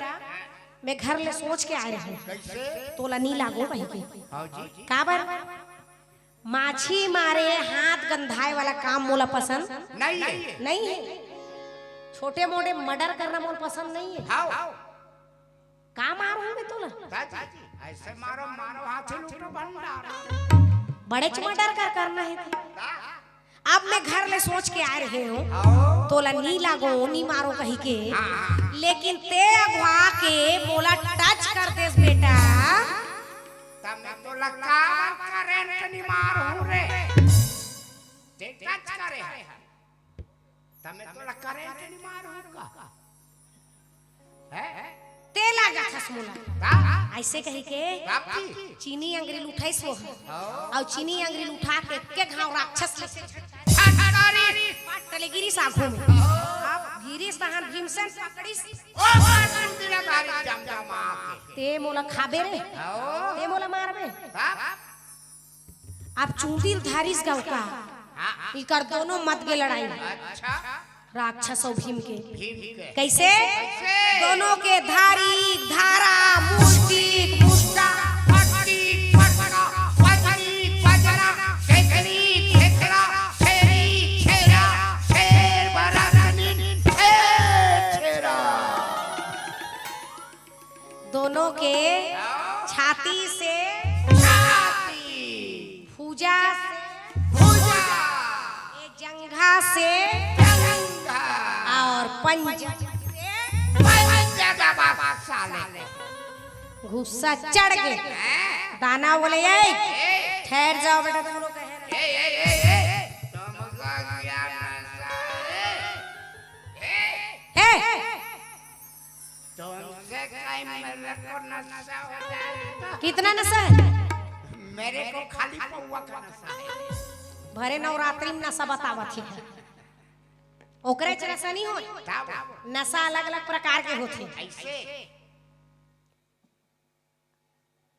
मैं घर ले सोच के आए रहेंव। कइसे? तोला नइ लागो कहिके। हाँ जी। काबर? माछी मारे हाथ गंधाए वाला काम मोला पसंद नहीं है। नहीं है। छोटे मोटे मर्डर करना मोला पसंद नहीं है। हाव। का मारहूं मैं तोला? दादी, अइसे मारो, मारो हाथी लूटो भंडार। बड़ेच मर्डर कर करना हे ते। अब मैं घर ले सोच के आए रहेंव, हाव। तोला नी लागो, नी मारो कहिके, हाँ। लेकिन ते अगवा के मोला टच कर देस बेटा। त मैं तोला काबर करंट नी मारहूं रे? ते टच करे हे। त मैं तोला करंट नी मारहूं का? हैं? ते लागत हस मोला। का? अइसे कहिके बाप जी। चीनी अंगरी ल उठाइस वो। हाँ। अउ चीनी अंगरी ल उठा के एके घांव राक्षस ल छटकारी। पट ले गिरिस आगू में। हाँ। अब गिरिस तहन भीमसेन पकड़िस। ओ बात सुन दिला भारी जमजमा के। ते मोला खाबे रे। हाँ। ते मोला मारबे। बाप। अब चूंदी ल धारिस गा ओकर। हाँ, हाँ। इकर दोनों मत के लड़ाई। अच्छा। राक्षस अउ भीम के। भीम के। कइसे? कइसे? दोनों के धारी, धारा, मुष्टि, मुष्टा, फटकी, फटका, पजरी, पजरा, देखली, छाती से, छाती। भुजा से, भुजा। ये जंघा से, जंघा। और पंजा से, पंजा दबा साले। गुस्सा चढ़ के हैं? दाना बोले, "ए, ए। ठहर जाओ बेटा, तुम लोग कहे रहे।" ए, ए, ए, ए, तुमको क्या नशा है? ए, ए। तुमसे कहीं मेरे को नशा हो जाएगा। कितना नशा है? मेरे को खाली पौवा का नशा है। भरे नवरात्रि में नशा बतावत है। ओकरे च नशा नहीं हो। तब? नशा अलग-अलग प्रकार के होथे। ऐसे?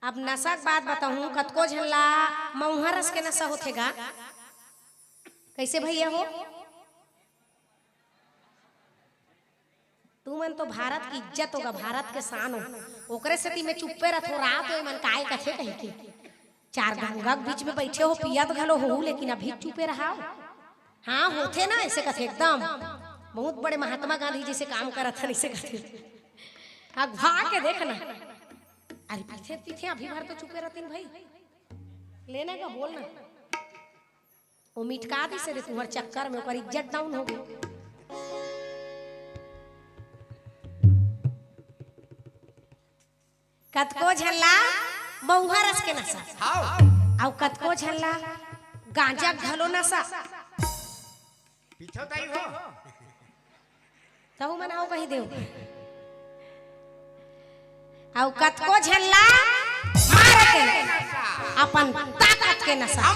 अब नशा के बात बताहूं, कतको झन ला मऊहा रस के नशा होथे गा। कैसे भैया हो? तुमन तो भारत की इज्जत होगा, भारत के शान हो। ओकरे सेती मैं चुप्पे रथो, रात हो, एमन काय कथे कहिके। चार गंगा के बीच में बैठे हो, पियत घलो हो, लेकिन अभी चुप्पे रहाव। हाँ, होथे ना, ऐसे कथे एकदम। बहुत बड़े महात्मा गांधी जैसे काम करत हन, ऐसे कथे। अगवा के देख ना। अरे पीछे, पीछे अभी भर तो चुप्पे रहतिन भाई। लेना का बोलना। वो मिटका दिस रे तुंहर चक्कर में, ओकर इज्जत down हो गई। कतको झन ला मऊहा रस के नशा, हाव। अउ कतको झन ला गांजा घलो नशा। पीछो तई हो। तहु मन आओ कही देव। अउ कतको झन ला मार के, अपन ताकत के नशा।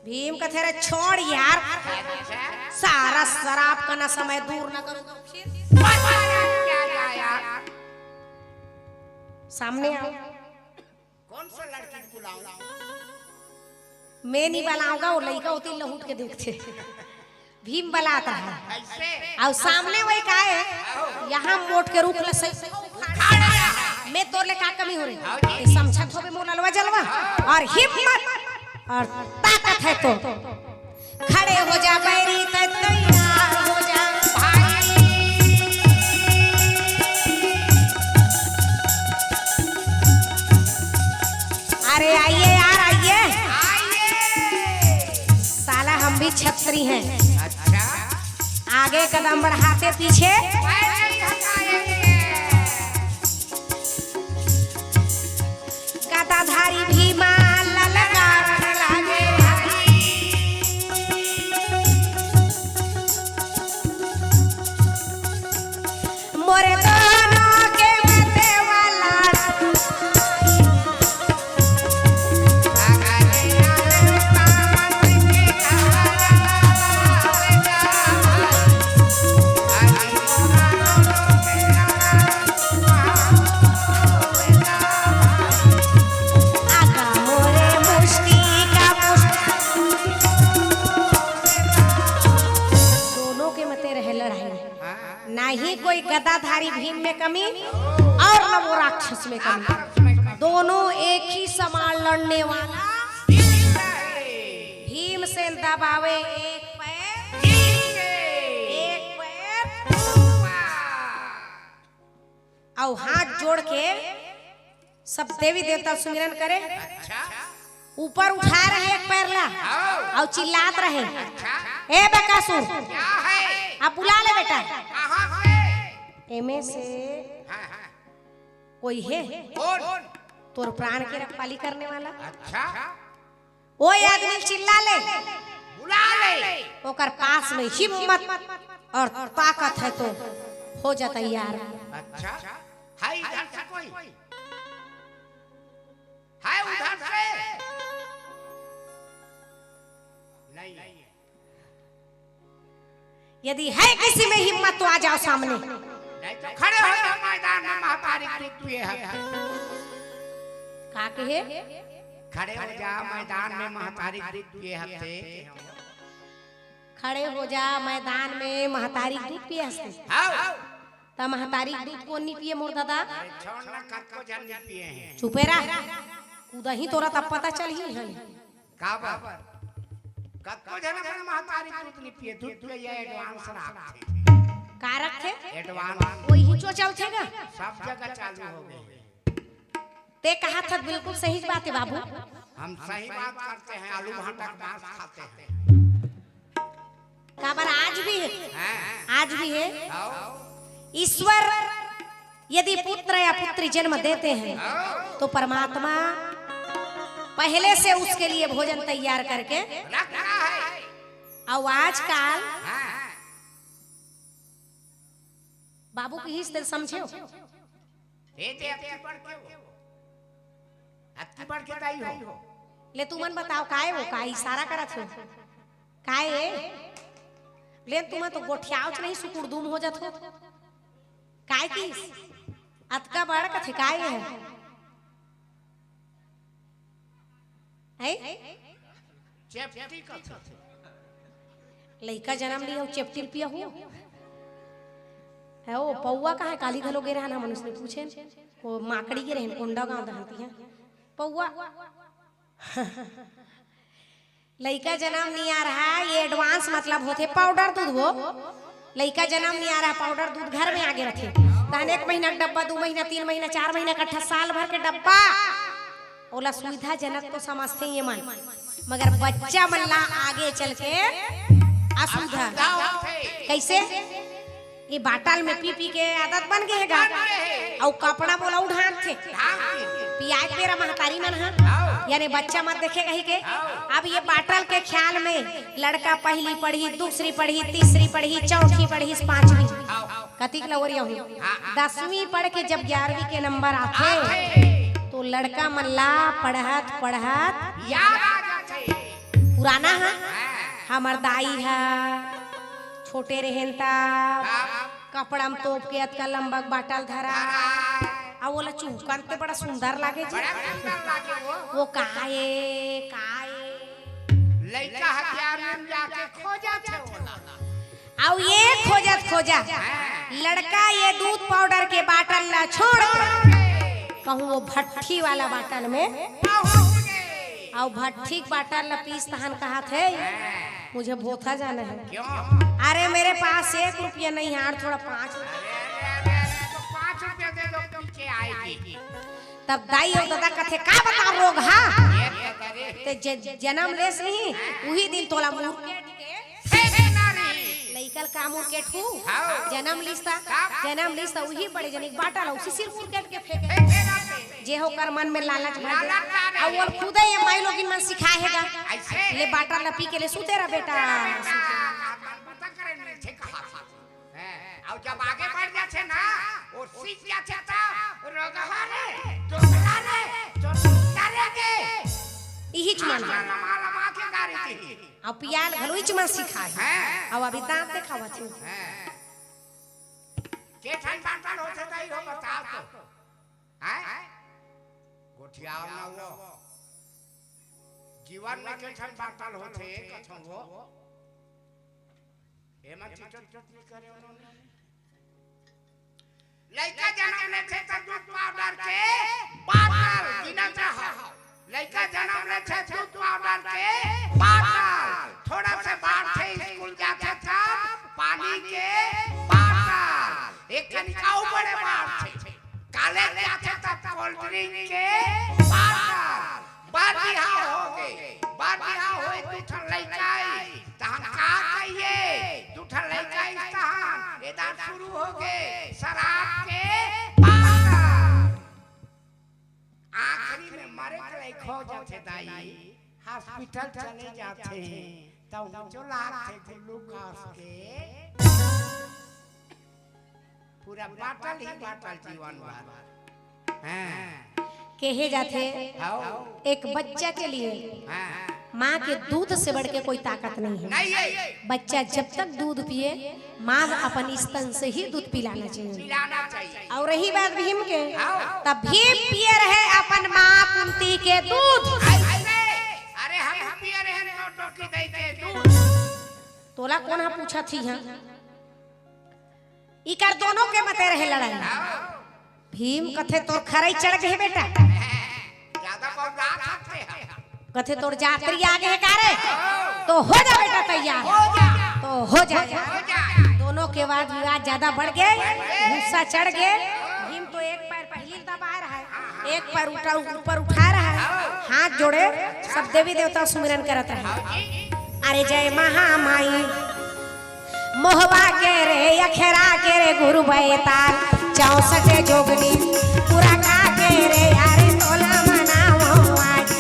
भीम कथे, "रे छोड़ यार, सारा शराब का नशा मैं दूर न करूं तो फिर?" सामने आओ। कौन सा लड़की बुलाऊं? मैं नहीं बलाऊंगा, वो लइका होती लहुट के देखथे। भीम बलात रहा। कैसे? अउ सामने वही का हे, यहाँ मोट के रूख ल सही। मैं तोर ले का कमी हो रही? ये समझत होबे मोर ललवा जलवा। अउ हिम्मत अउ ताकत हे तो खड़े हो जा बैरी, तो तैयार हो जा भाई। अरे आइए यार, आइए। आइए। साला हम भी छत्री हैं। अच्छा। आगे कदम बढ़ाते पीछे। मैं नहीं हटाएंगे। गदाधारी भीमा ललकारन लागे। मोरे दोनों के मते वाला। दोनों के मते रहे लड़ाई, ना ही कोई गदाधारी भीम में कमी अउ न वो राक्षस में कमी। दोनों एक ही समान लड़ने वाला। भीमसेन दबावे एक पैर, एक पैर, अउ हाथ जोड़ के सब देवी देवता सुमिरन करे। अच्छा। ऊपर उठा रहे एक पैर ला, हाँ। अउ चिल्लात रहे, अच्छा। "ए बकासुर, क्या है? अब बुला ले बेटा।" कहाँ से? एमे से हाँ, हाँ। कोई हे? कौन? तोर प्राण के रखवाली करने वाला। अच्छा। ओ आदमी चिल्ला ले, बुला ले। ओकर पास में हिम्मत अउ ताकत हे तो हो जा तैयार। अच्छा, है इधर से कोई? है उधर से? नहीं है। यदि है किसी में हिम्मत तो आ जाओ सामने। नहीं तो खड़े हो जाओ मैदान में, महतारी दूध पिए हथे। का कहे? खड़े हो जा मैदान में, महतारी दूध पिए हथे। खड़े हो जा मैदान में, महतारी दूध पिए हथे। हाँ। त महतारी दूध कोन नी पिए मोर दादा? अरे छोड़ ना, कतको झन नी पिए हे। चुपे रह। कूदही तोला तब पता चलही हन। काबर? कतको झन अपन महतारी दूध नी पिए, दूध पिए ये advance रखथे। का रखथे? Advance। ओही चो चलथे गा? सब जगह चालू हो गई। ते कहा था, बिल्कुल सही बात है बाबू। हम सही बात करते हैं, आलू भाटा का मांस खाते हैं। काबर आज भी है, हैं? आज भी है। आओ। ईश्वर यदि पुत्र या पुत्री जन्म देते हैं, आओ। तो परमात्मा पहले से उसके लिए भोजन तैयार करके रखता है। और आजकल हाँ। बाबू की ही स्थिति समझे हो? हे दे, अतकी बड़के हो। अतकी बड़के दाई हो। ले तुमन बताओ, काय हो, काय इशारा करत हो? काय ए? ले तुमन तो गोठियावच नहीं, सुकुड़दुम हो जात हो। काय की? अतका बड़ कथे काय है? हैं? चेपटी कथे। लइका जनम लिही अउ चेपटी ल पिया हो। है ओ पौवा कहाँ है? काली घलो गे रहन, हमन उसने पूछेन। ओ माकड़ी गे रहन, कोंडागांव दहन तिहा। पौवा। लइका जनम निया रहा, ये advance मतलब होथे powder दूध वो। लइका जनम निया रहा, powder दूध घर में आगे रथे। तहन एक महीना के डब्बा, दू महीना, तीन महीना, चार महीना, इकट्ठा साल भर के डब्बा। ओला सुविधाजनक तो समझथे ये मन, मगर बच्चा मन ला आगे चल के असुविधा। असुविधा होथे। कैसे? ये बाटल में पी पी के आदत बन गे हे गा। बन गे हे। अउ कपड़ा मोला उढ़ांथे। ढांथे। पियाज बेरा महतारी मन ह। आओ। यानी बच्चा मत देखे कही के। आओ। अब ये बाटल के ख्याल में लड़का पहली पढ़ी, दूसरी पढ़ी, तीसरी पढ़ी, चौथी पढ़ी, पांचवी। आओ। कतिक लवरिया हूँ। हाँ, हाँ। दसवीं पढ़ के जब ग्यारहवीं के नंबर आथे, आथे। तो लड़का मन ला पढ़त पढ़त याद आ जाथे। पुराना ह, हाँ। हमर दाई ह, छोटे रहेन त हाँ। कपड़ा म तोप के अतका लंबा बाटल धरा, धरा। अउ ओला चुहकन ते बड़ा सुंदर लागे जी। बड़ा सुंदर लागे वो। वो काय ए, काय ए? लइका ह ग्यारहवीं में जाके खोजथे ओला। अउ ये खोजत खोजत हाँ। लड़का ये दूध powder के बाटल ला छोड़ के कहूँ वो भट्ठी वाला बाटल में पहुंच गे। अउ भट्ठी के बाटल ला पीस तहन कहत हे, हाँ। मुझे भोथा जाना है। क्यों? अरे मेरे पास एक रुपया नहीं है, और थोड़ा पाँच रुपया। अरे, अरे, अरे, अरे, तो पाँच रुपया दे दो, पीछे आएगी। तब दाई अउ ददा कथे, का बता रोग हा? ये तो करे। ते ज-, जनम लेस नहीं, उही दिन तोला मुरकेट के फेंकना रही। लइका ल का मुरकेट हू? हाँ। जनम लिस त, का? जनम लिस त उही बड़े जनिक बाटल ला उसी सिर मुरकेट के फेंके। फेंके रहते। जे होकर मन में लालच भर दे। लालच आ रही। अउ ओला खुदे ये माई लोगिन मन सिखाए हे गा। ऐसे? ले बाटल ला पी के ले सुते रह बेटा। बेटा, पता करे नहीं थे कहाँ। हैं, अउ जब आगे बढ़ जाथे ना, वो सीख जाथे त, रोगहा रे, दोगला रे, चोटा रे के। इही चुमन। लमा लमा के गारी दी। अउ पियाल घलो इच मन सिखाए। हैं। अउ अभी दांत देखावत हे। हैं। के ठन बाटल होथे त इहो बताओ तो। हैं? गोठियाओ ना वो। जीवन में के ठन बाटल होथे, कथों वो। एमा चिचर चटनी करे उन्होंने। लइका जनम लेथे त दूध powder के बाटल बिना चाहा। लइका जनम लेथे दूध powder के बाटल। थोड़ा से बाढ़थे, स्कूल जाथे तब पानी के बाटल। एक कनिका अउ बड़े बाढ़थे। कॉलेज जाथे तब cold drink के बाटल। बर बिहाव होगे, बर बिहाव होए, दू ठन लइका आइस, तहन का कहिए? दू ठन लइका आइस, तहन एदर शुरू होगे, शराब के बाटल। आखिरी में मरे के लइक हो जाथे दाई, hospital चले जाथे, त ऊंचो लागथे glucose के। पूरा बाटल ही बाटल जीवन भर। हाँ। कहे जाथे, हाँ। एक बच्चा के लिए हाँ। माँ के दूध से बढ़ के कोई ताकत नहीं है। नहीं है। बच्चा जब तक दूध पिए, माँ अपन स्तन से ही दूध पिलाना चाहिए। पिलाना चाहिए। अउ रही बात भीम के, हाँ। तब भीम पिए रहे अपन माँ कुंती के दूध। ऐसे, अरे हम पिए रहे नौटंकी दई के दूध। तोला कोन ह पूछत ही, हाँ? इकर दोनों के मते रहे लड़ाई। भीम कथे, "तोर खरई चढ़ गे बेटा।" ज्यादा बौरा सकते हैं। कथे, "तोर जात्री आ गे हे का रे?" तो हो जा बेटा तैयार। हो जा। तो हो जा, जा। हो जा। दोनों के वाद विवाद ज्यादा बढ़ गे, गुस्सा चढ़ गे। भीम तो एक पैर पहिली दबाए रहा है, एक पैर उठा, ऊपर उठा रहा है, हाथ जोड़े, सब देवी देवता सुमिरन करत रहे। अरे जय महामाई, मोहवा के रे, अखेरा के रे, गुरु बैताल, चौसठ जोगनी, पूरा का के रे, अरे तोला मनावो आज।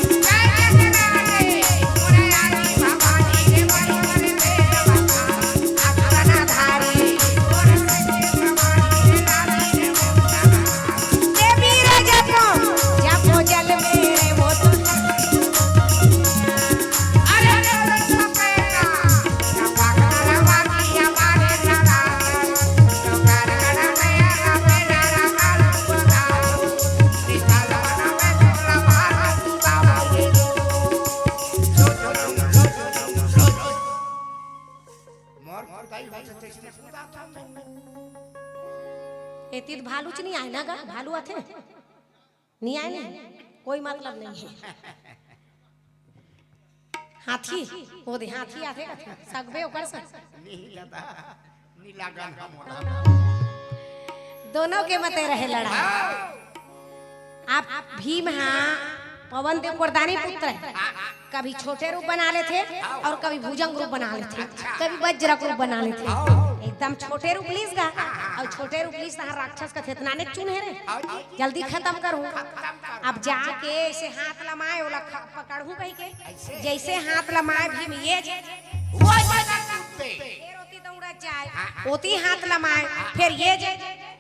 एती त भालू च नहीं आए ना गा, भालू आथे? नहीं आए नहीं, कोई मतलब नहीं है। हाथी, वो दे हाथी आथे, आथे। सकबे ओकर से। नहीं दादा, नहीं लागन हम। दोनों के मते रहे लड़ाई। आप भीम हा पवन देव वरदानी पुत्र है। कभी छोटे रूप बना लेथे और कभी भुजंग रूप बना लेथे, कभी वज्रक रूप बना लेथे। एकदम छोटे रूप लीस गा, और छोटे रूप लीस तहाँ राक्षस का थेतना ने चुन है रे। जल्दी खत्म करूँ। अब जाके ऐसे हाथ लमाए, ओला ख-, पकड़हूँ कहि के। जैसे हाथ लमाए भीम ये जे, वो जगह टूटते। फिर ओती दौड़त जाए, ओती हाथ लमाए, फिर ये जे,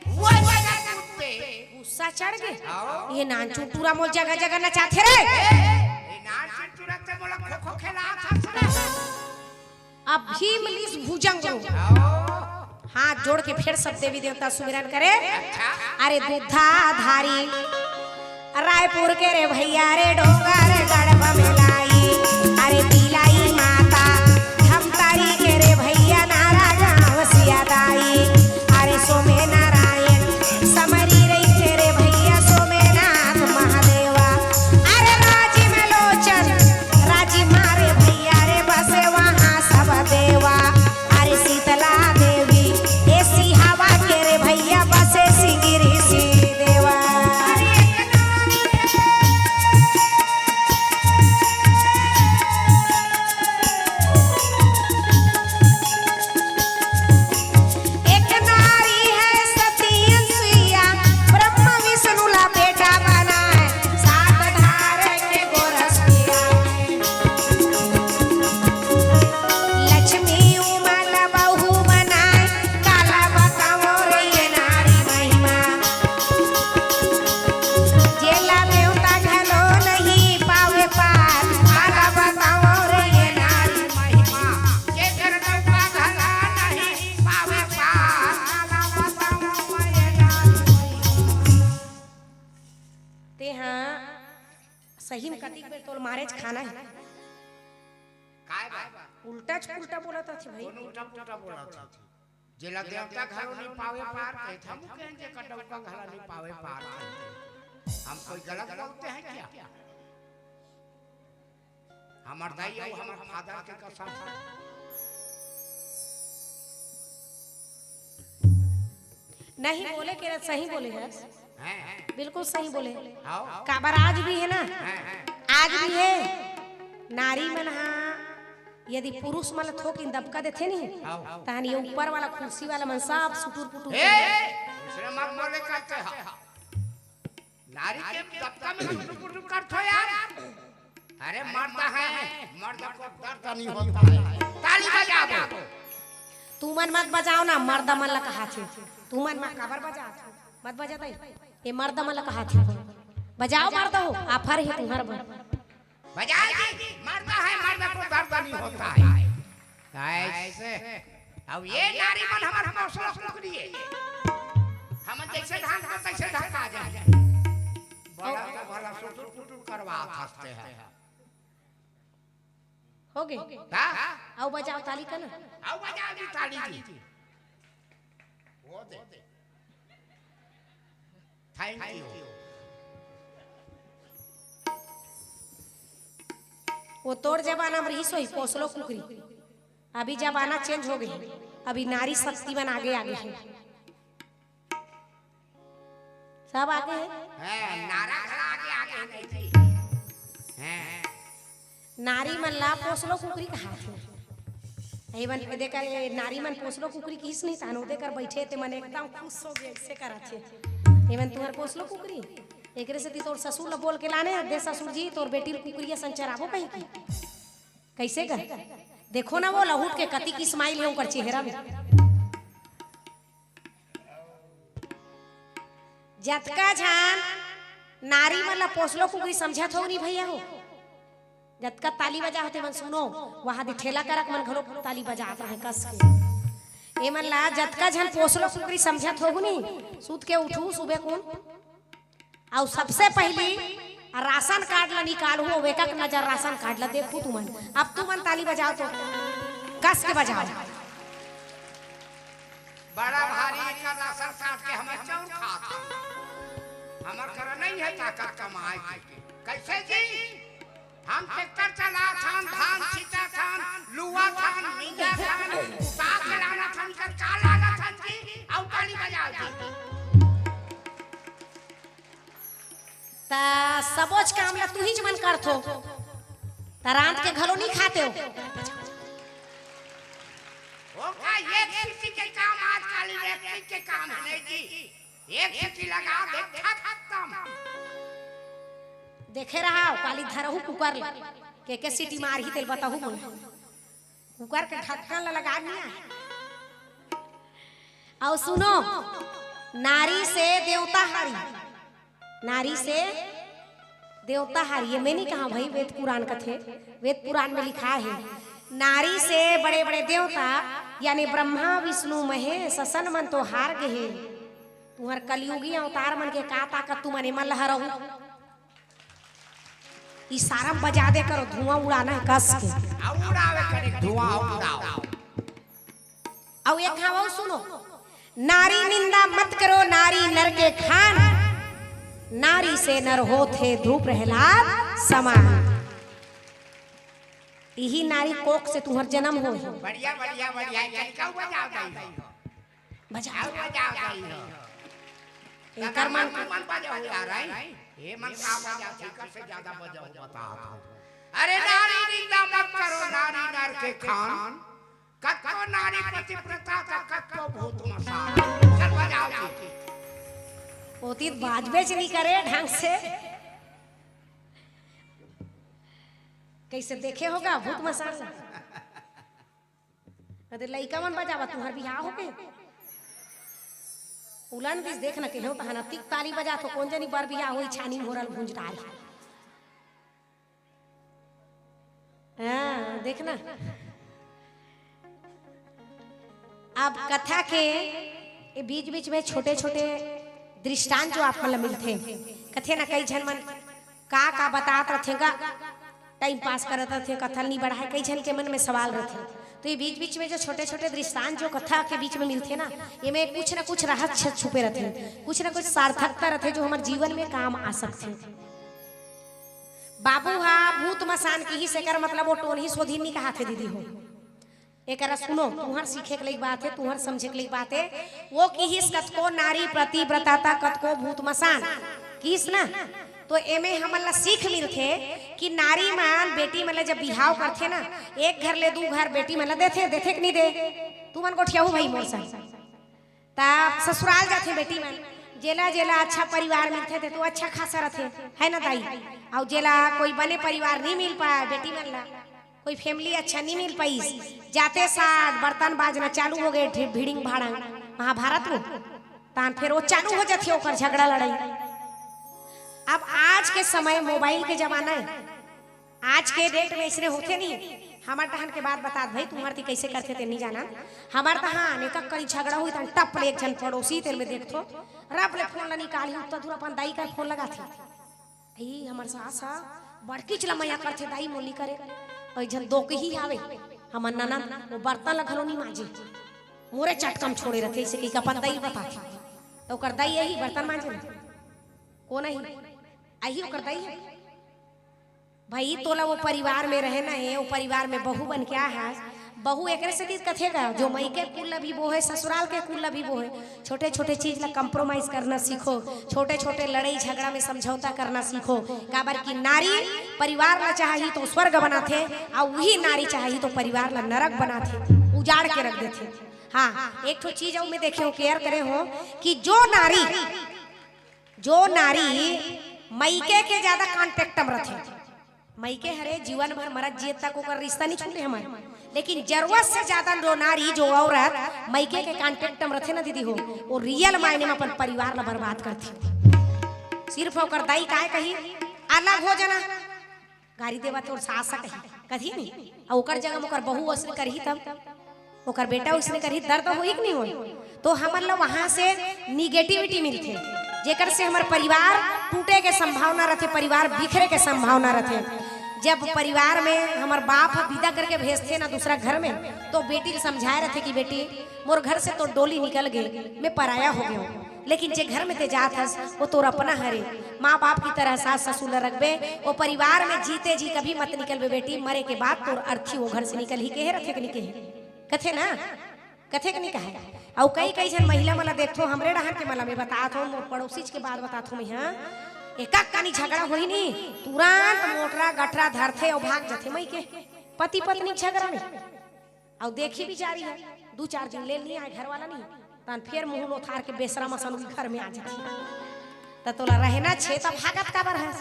वो जगह टूटते। गुस्सा चढ़ गे। ये नानचुन टूरा मोर जगह जगह नचाथे रे। ये नानचुन टूरा ते मोला खो खो खेलात हस रे। अब भीम लीस भुजंग रूप। हाथ जोड़ के फिर सब देवी देवता सुमिरन करे। अरे दूधाधारी रायपुर के रे भैया रे, डोंगरगढ़ बमलाई, अरे तिलाई माता धमतरी के रे भैया, नारा गाँव सियादाई, अरे सोमे नारायण समरी रहिथे रे भैया, सोमेनाथ महादेवा। अरे राजीव लोचन, राजीव मारे भैया रे, बसे वहाँ सब देवा। अरे शीतला देवी, ए सिहावा के रे भैया, बसे सिंगिरी सी देवा। एक नारी है सती अनसुईया, ब्रह्मा विष्णु ला बेटा बनाए, सात धार के गोरस पिया। लक्ष्मी उमा ला बहू बनाए, काला बताओ रे ये नारी महिमा। जेला देवता घलो नहीं पावे पार, काला बताओ रे ये नारी महिमा। जेकर नौका घला नहीं पावे पार, काला बताओ ये नारी महिमा। तेहा सही में कतिक बेर तोल मारेच खाना है। काय बा? उल्टा च उल्टा बोलत हथी भाई। कोनो उल्टा पुल्टा बोलत हथी। जेला देवता घलो नहीं पावे पार, कहिथे हम कहें जे का डौका घला नहीं पावे पार। हम कोई गलत बोलते हैं क्या? हमर दाई अउ हमर फादर के कसम। नहीं बोले के सही बोले है। हैं? बिल्कुल सही बोले। आओ। काबर आज भी है ना? हैं, हैं। आज भी है। नारी मन हा यदि पुरुष मन ला थोकिन दबका देथे नहीं, आओ। तहन ये ऊपर वाला कुर्सी वाला मन सब सुटुर पुटुर ए, करे। दूसरे मत बोले करते हैं। नारी के दबका में सुटुर पुटुर करथो यार। अरे मर्द है, मर्द को दर्द नहीं होता है। ताली बजा दो। तुमन मत बजाओ ना, मर्द मन ला कहाथे। तुमन मत काबर बजात हो? मत बजा दई। ये मर्द मन ला कहाथे। बजाओ मर्द हो, offer है तुम्हार बर। बजाए जी, मर्द है, मर्द को दर्द नहीं होता है। ऐसे। अब ये नारी मन हमर हौसला कुकरी है। हम जैसे ढांक दो, तैसे ढांका जाए। बड़ा तो भला सुटुर पुटुर करवा हंसते हैं। हो गए? का? आओ बजाओ ताली का ना। आओ बजाओ जी ताली जी। वो दे। Thank you। वो तोर जमाना में रही सोई पोसलो कुकरी। अभी जमाना change हो गई। अभी नारी शक्ति मन आगे आगे है। सब आगे हे। हैं, नारा खड़ा आगे, आगे नहीं जी। हैं। नारी मन ला पोसलो कुकरी कहाथे। एमन देकर ये नारी मन पोसलो कुकरी किहिस नहीं तानो देकर बैठे ते मन एकदम खुश हो गए, ऐसे करत हे। एमन तुहर पोसलो कुकरी, एकरे सेती तोर ससुर ला बोल के लाने दे, ससुर जी तोर बेटी ल कुकरी असन चराबो कहीं की। कैसे कर? देखो ना वो लहुट के कतिक smile हे ओकर चेहरा में। जतका झन नारी मन ला पोसलो कुकरी समझत हो नी भैया हो, जतका ताली बजा होते मन सुनो, वहां दे ठेला करक मन घलो ताली बजात रहे कस के। ए मन ला जतका झन पोसलो कुकरी समझत हो नी, सूत के उठू सुबह कुन, अउ सबसे पहली राशन कार्ड ला निकालू, अउ एक एक नजर राशन कार्ड ला देखू तुमन। अब तुमन ताली बजाओ तो, कस के बजाओ। बड़ा भारी एकर राशन कार्ड के हमर चाउर खात हन। हमर करा नहीं है ताकत कमाए के। कैसे जी? हम ट्रैक्टर चलात हन, धान छींटत हन, लुवत हन, मिंजत हन, उठा के लानत हन, एकर का लागत हन जी? अउ ताली बजाओ जी। त सबोच काम ला तुहिच मन करथो, त रांध के घलो नी खाते हो। ओका एक सीटी के काम आजकल इलेक्ट्रिक के काम है नहीं जी, एक सीटी लगा दे, खत्म। देखे रहा काली धरहू कुकर ला, के के सीटी मारही तेल बताहू मोला। कुकर के ढक्कन ला लगा दिया। अउ सुनो, नारी से देवता हारी, नारी से देवता हारी, ये मैं नहीं कहा भाई, वेद पुराण कथे, वेद पुराण में लिखा है, नारी से बड़े बड़े देवता यानी ब्रह्मा विष्णु महेश असन मन तो हार गए। तुहर कलयुगी अवतार मन के का ताकत तुमन एमन ल हरहू? इशारा में बजा दे करो, धुआं उड़ाना है कस के। आ उड़ावे करे धुआं, उड़ाओ। अउ एक घाव अउ सुनो, नारी निंदा मत करो, नारी नर के खान, नारी से नर होथे ध्रुव प्रहलाद समान। इही नारी कोख से तुहर जन्म होय। बढ़िया, बढ़िया, बढ़िया, ये कनिका बजाओ दाई हो। बजाओ। बजाओ दाई हो। एकर मन मन बजाओ यार, हैं? ये मन का बजाओ, एकर से ज्यादा बजाओ, बता दो। अरे नारी निंदा मत करो, नारी नर के खान। कतको नारी पतिव्रता त कतको भूत मसान। चल बजाओ जी। ओती बाजबे च नहीं करे ढंग से। कैसे देखे होगा भूत मसान? अरे लइका मन बजावा, तुहर बिहाव होगे। उलन दिस देख न केहो तहन अतिक ताली बजा तो कोन जनी बर बिहाव होई छानी मोरल भुंज डारी। हाँ, देखना। अब कथा के ये बीच-बीच में छोटे-छोटे दृष्टांत जो आप मन ल मिलथे, कथे ना कई झन मन का-का बतात रथे गा, time pass करत रथे, कथा ल नी बढ़ाए, कई झन के मन में सवाल रथे। तो ये बीच-बीच में जो छोटे-छोटे दृष्टांत जो कथा के बीच में मिलथे ना, ये में कुछ ना कुछ रहस्य छुपे रथे, कुछ ना कुछ सार्थकता रथे जो हमर जीवन में काम आ सकथे। बाबू हा भूत मसान किहिस, एकर मतलब वो टोनही सोधी नी कहाथे दीदी हो। एकरा सुनो, तुहर सीखे के लइक बात हे, तुहर समझे के लइक बात हे। वो किहिस कतको नारी पतिव्रता त कतको भूत मसान किहिस ना, तो एमे हमन ला सीख मिलथे कि नारी मन बेटी मन ला जब बिहाव करथे ना, एक घर ले दू घर बेटी मन ला देथे, देथे कि नी दे? तुमन गोठियाहू भाई मोर संग। त ससुराल जाथे बेटी मन, जेला जेला अच्छा परिवार मिलथे ते तो अच्छा खासा रथे, है ना दाई? अउ जेला कोई बने परिवार नहीं मिल पाए बेटी मन ला, कोई family अच्छा नहीं मिल पाइस, जाते साथ बर्तन बाजना चालू हो गए, ढि-, भिड़िंग भाड़ंग महाभारत में, तान फिर वो चालू हो जाथे ओकर झगड़ा लड़ाई। अब आज के समय mobile के जमाना है, आज के date में इसने होथे नहीं। हमर तहन के बात बतात भाई, तुम्हर ती कैसे करथे ते नहीं जाना। हमर तहन एक करी झगड़ा हुई तहन टप ले एक झन पड़ोसी तेल में देखथो, रप ले phone ला निकाली, उत्ता दूर अपन दाई कर phone लगाथे। ई हमर सास हा बड़कीच ला मया करथे दाई, मोली करे। अउ एक झन दोकही आवे, हमर ननद, वो बर्तन ला घलो नहीं मांजे, मोरे चटकम छोड़े रथे, इसे कही अपन दाई बताथे। तो ओकर दाई यही बर्तन मांजे ना, कोन अही? अही ओकर दाई है। भाई, तोला वो परिवार में रहना है, वो परिवार में बहू बन के आए हस, बहू एकरे सेती कथे का, जो मइके कुल ल भी बोहे, ससुराल के कुल ल भी बोहे। छोटे-छोटे चीज ल compromise करना सीखो, छोटे-छोटे लड़ई झगड़ा में समझौता करना सीखो, काबर कि नारी परिवार ल चाही तो स्वर्ग बनाथे, अउ उही नारी चाही तो परिवार ल नरक बनाथे, उजाड़ के रख देथे। हाँ, एक ठो चीज अउ मैं देखे हूँ, care करे हूँ कि जो नारी, जो नारी मइके के ज्यादा contact म रथे, मइके हरे जीवन भर मरत जियत तक ओकर रिश्ता नहीं छूटे हमर, लेकिन जरूरत से ज्यादा जो नारी, जो औरत मइके के contact म रथे ना दीदी हो, वो real मायने में अपन परिवार ला बर्बाद करथे। सिर्फ ओकर दाई काय कही, "अलग हो जाना, गारी देवा तोर सास कही," कही नहीं, अउ ओकर जगह में ओकर बहू ओसने करही तब ओकर बेटा ओइसने करही, दर्द होही कि नहीं होही? तो हमन ला वहां से negativity मिलथे, जेकर से हमर परिवार टूटे के संभावना रथे, परिवार बिखरे के संभावना रथे। जब परिवार में हमर बाप ह विदा करके भेजथे ना दूसरा घर में, तो बेटी ल समझाए रथे कि बेटी, मोर घर से तो डोली निकल गे, मैं पराया हो गया हूँ, लेकिन जे घर में ते जात हस, वो तोर अपना हरे। माँ बाप की तरह सास ससुर ल रखबे, वो परिवार में जीते जी कभी मत निकलबे बेटी, मरे के बाद तोर अर्थी वो घर से निकलही, केहे रथे कि नहीं केहे? कथे ना, कथे कि नहीं कहे? अउ कई कई झन महिला मन ला देखथो, हमरे डहर के मन ला मैं बतात हूँ, मोर पड़ोसीच के बात बतात हूँ मैं, हाँ, एकक कनी झगड़ा होही नी, तुरंत मोटरा गटरा धरथे अउ भाग जथे मइके, पति पत्नी के झगड़ा में। अउ देखी भी जा रही है, दू चार दिन ले नहीं आए घर वाला नहीं, तहन फेर मुंह लोथार के बेसरा मसन उही घर में आ जाती। त तोला रहना छे त भागत काबर है?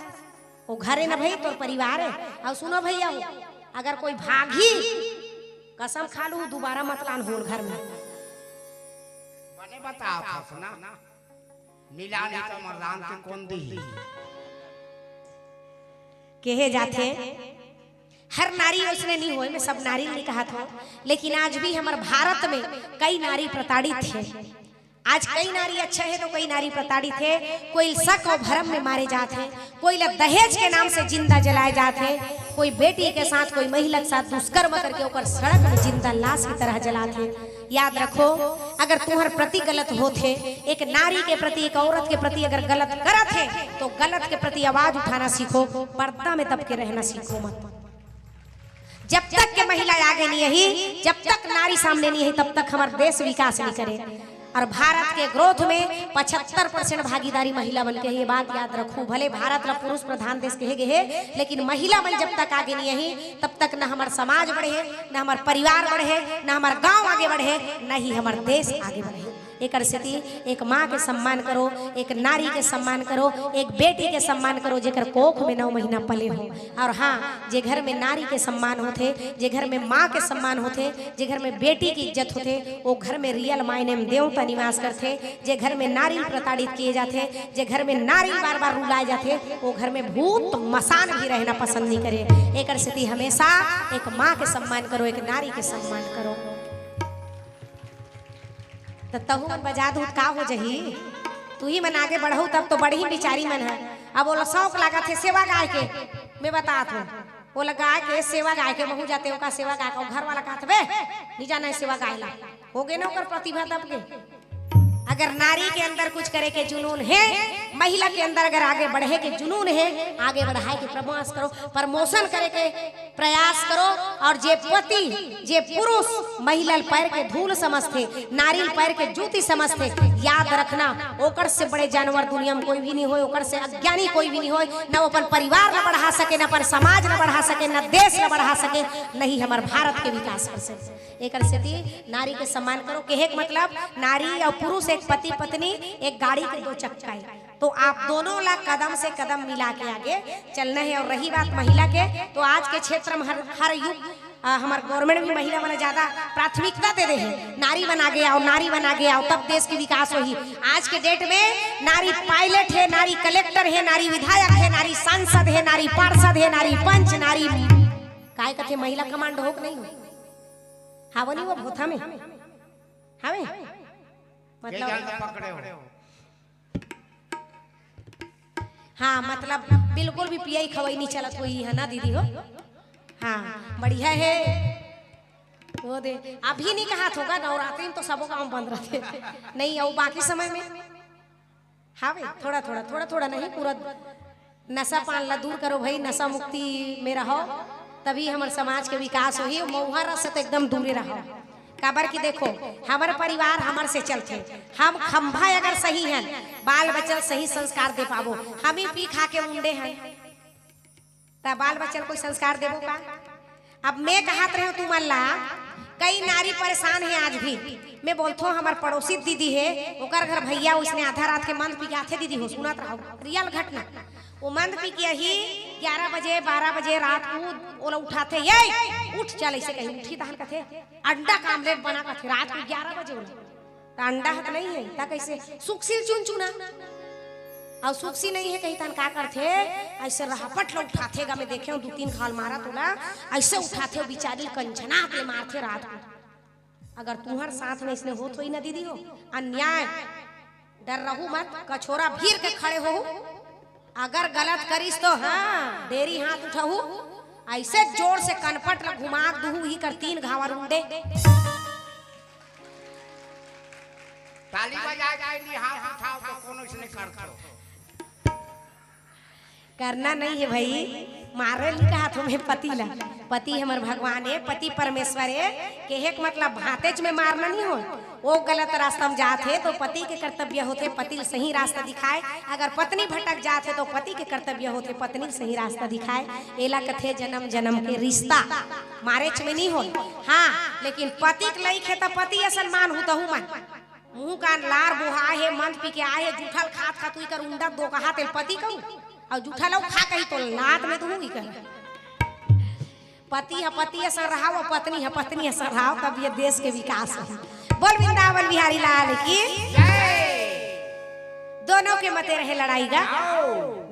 वो घरे न भई तोर परिवार है। अउ सुनो भैया हो, अगर कोई भागी, कसम खा लू, दोबारा मत लान होल घर में। बने बता फसना, मिला नहीं तो मरदान के कौन दी? केहे जाथे, हर नारी ओइसने नहीं होय, मैं सब नारी नहीं कहत हूँ, लेकिन आज भी हमर भारत में कई नारी प्रताड़ित है। आज कई नारी अच्छा है तो कई नारी प्रताड़ित है। कोई शक अउ भरम में मारे जात है, कोई ला दहेज के नाम से जिंदा जलाए जात है, कोई बेटी के साथ, कोई महिला के साथ दुष्कर्म करके ओकर सड़क में जिंदा लाश की तरह जलात है। याद रखो, अगर तुम्हर प्रति गलत होत है, एक नारी के प्रति, एक औरत के प्रति अगर गलत करत है, तो गलत के प्रति आवाज उठाना सीखो, पर्दा में दब के रहना सीखो मत। जब तक के महिला आगे नहीं आई, जब तक नारी सामने नहीं आई, तब तक हमर देश विकास नहीं करे। अउ भारत के growth में पचहत्तर percent भागीदारी महिला मन के हे, ये बात याद रखू। भले भारत ला पुरुष प्रधान देश कहे गे हे, लेकिन महिला मन जब तक आगे नहीं आई, तब तक न हमर समाज बढ़े, न हमर परिवार बढ़े, न हमर गांव आगे बढ़े, न ही हमर देश आगे बढ़े। एकर सेती एक माँ के सम्मान करो, एक नारी के सम्मान करो, एक बेटी के सम्मान करो, जेकर कोख में नौ महीना पले हो। अउ हाँ, जे घर में नारी के सम्मान होथे, जे घर में माँ के सम्मान होथे, जे घर में बेटी के इज्जत होथे, वो घर में real मायने में देवता निवास करथे। जे घर में नारी प्रताड़ित किए जाथे, जे घर में नारी बार-बार रुलाए जाथे, वो घर में भूत मसान भी रहना पसंद नहीं करे। एकर सेती हमेशा एक माँ के सम्मान करो, एक नारी के सम्मान करो। त तहू मन बजा दूत का हो जही? तुही मन आगे बढ़हू तब तो बढ़ही बिचारी मन ह। अब ओला शौक लागत हे सेवा गाय के, मैं बतात हूँ, ओला गाय के सेवा गाय के महू जाते ओका सेवा गाय के, घर वाला कहत बे, नहीं जाना है सेवा गाय ला। हो गे ना ओकर प्रतिभा तब के। अगर नारी के अंदर कुछ करे के जुनून है, महिला के अंदर अगर आगे बढ़े के जुनून है, आगे बढ़ाए के प्रयास करो, promotion करे के प्रयास करो। अउ जे पति, जे पुरुष महिला ल पैर के धूल समझथे, नारी ल पैर के जूती समझथे, याद रखना, ओकर से बड़े जानवर दुनिया में कोई भी नहीं होय, ओकर से अज्ञानी कोई भी नहीं होय। न वो अपन परिवार ल बढ़ा सके, न अपन समाज ल बढ़ा सके, न देश ल बढ़ा सके, न ही हमर भारत के विकास कर सके। एकर सेती नारी के सम्मान करो। कहे के मतलब, नारी अउ पुरुष एक पति पत्नी, एक गाड़ी के दो चक्का है। तो आप दोनों ला कदम से कदम मिला के आगे चलना है। अउ रही बात महिला के, तो आज के क्षेत्र में हर, हर युग, आ, हमर government भी महिला मन ज्यादा प्राथमिकता दे दे है। नारी मन आगे आओ, नारी मन आगे आओ, तब देश के विकास होही। आज के date में नारी pilot है, नारी collector है, नारी विधायक है, नारी सांसद है, नारी पार्षद है, नारी पंच, नारी काय कथे, महिला commando हो कि नहीं हो? हावनी वो भोथा में हावे? मतलब, हाँ, मतलब बिल्कुल भी पियई खवई नहीं चलत होही है ना दीदी हो? हाँ, बढ़िया है। वो दे, अभी नहीं कहा होगा, नवरात्रि में तो सबो काम बंद रहते। नहीं, अउ बाकी समय में हावे, थोड़ा थोड़ा, थोड़ा थोड़ा नहीं, पूरा नशा पान ला दूर करो भाई, नशा मुक्ति में रहो। तभी हमर समाज के विकास होही। मउहा रस से तो एकदम दूरे रहो, काबर कि देखो, हमर परिवार हमर से चलथे। हम खंभा अगर सही हन, बाल बच्चा सही संस्कार दे पाबो। हम ही पी खा के मुंडे हन, त बाल बच्चा ल कोई संस्कार देबो का? अब मैं कहत रहे हूँ तुमन ला, कई नारी परेशान हे आज भी। मैं बोलथो, हमर पड़ोसी दीदी हे, ओकर घर भैया उसने आधा रात के मंद पी के आथे दीदी हो, सुनत रहो, रियल घटना। वो मंद पी के ही ग्यारह बजे, बारह बजे रात को ओला उठाथे, "ये उठ चल," ऐसे कही, उठी तहन कथे, "अंडा का आमलेट बना," कथे, रात को ग्यारह बजे ओला। त अंडा ह त नहीं है, त कैसे? सुक्सी ल चुनचुना। अउ सुक्सी नहीं है कही तहन का करथे? ऐसे रहपट ल उठाथे गा, मैं देखे हूँ दू तीन घाव ल मारत ओला, ऐसे उठाथे, बिचारी ल कंचना के मारथे रात को। अगर तुहर साथ में इसने होत होई ना दीदी हो, अन्याय, डर रहू मत, कछोरा भीर के खड़े होहू। अगर गलत करिस तो हाँ, डेरी हाथ उठाहू, ऐसे जोर से कनपट ल घुमा दूहू, ही कर तीन घावर उंडे। ताली बजा के नहीं हाथ उठाओ तो कोनो इसने कर दो। करना नहीं है भाई, मारे नहीं कहा तुम्हें पति ला। पति हमर भगवान है, पति परमेश्वर है। केहे के मतलब भातेच में मारना नहीं हो। वो गलत रास्ता में जात हे तो पति के कर्तव्य होथे पति ल सही रास्ता दिखाए। अगर पत्नी भटक जात हे तो पति के कर्तव्य होथे पत्नी ल सही रास्ता दिखाए। एला कथे जन्म जन्म के रिश्ता। मारेच में नहीं हो। हाँ, लेकिन पति के लइक हे त पति असन मान हूँ तहू मन। मुंह कान लार बोहा हे, मंद पी के आए हे, जूठल खात खात उई कर उंडा दो कहा तेल पति कहू, अउ जूठल अउ खा कही तो लात में तो हुई कर। पति ह पति असन रहाव अउ पत्नी ह पत्नी असन रहाव, तब ये देश के विकास होही। बोल वृंदावन बिहारी लाल की। दोनों के मते रहे लड़ाई गा,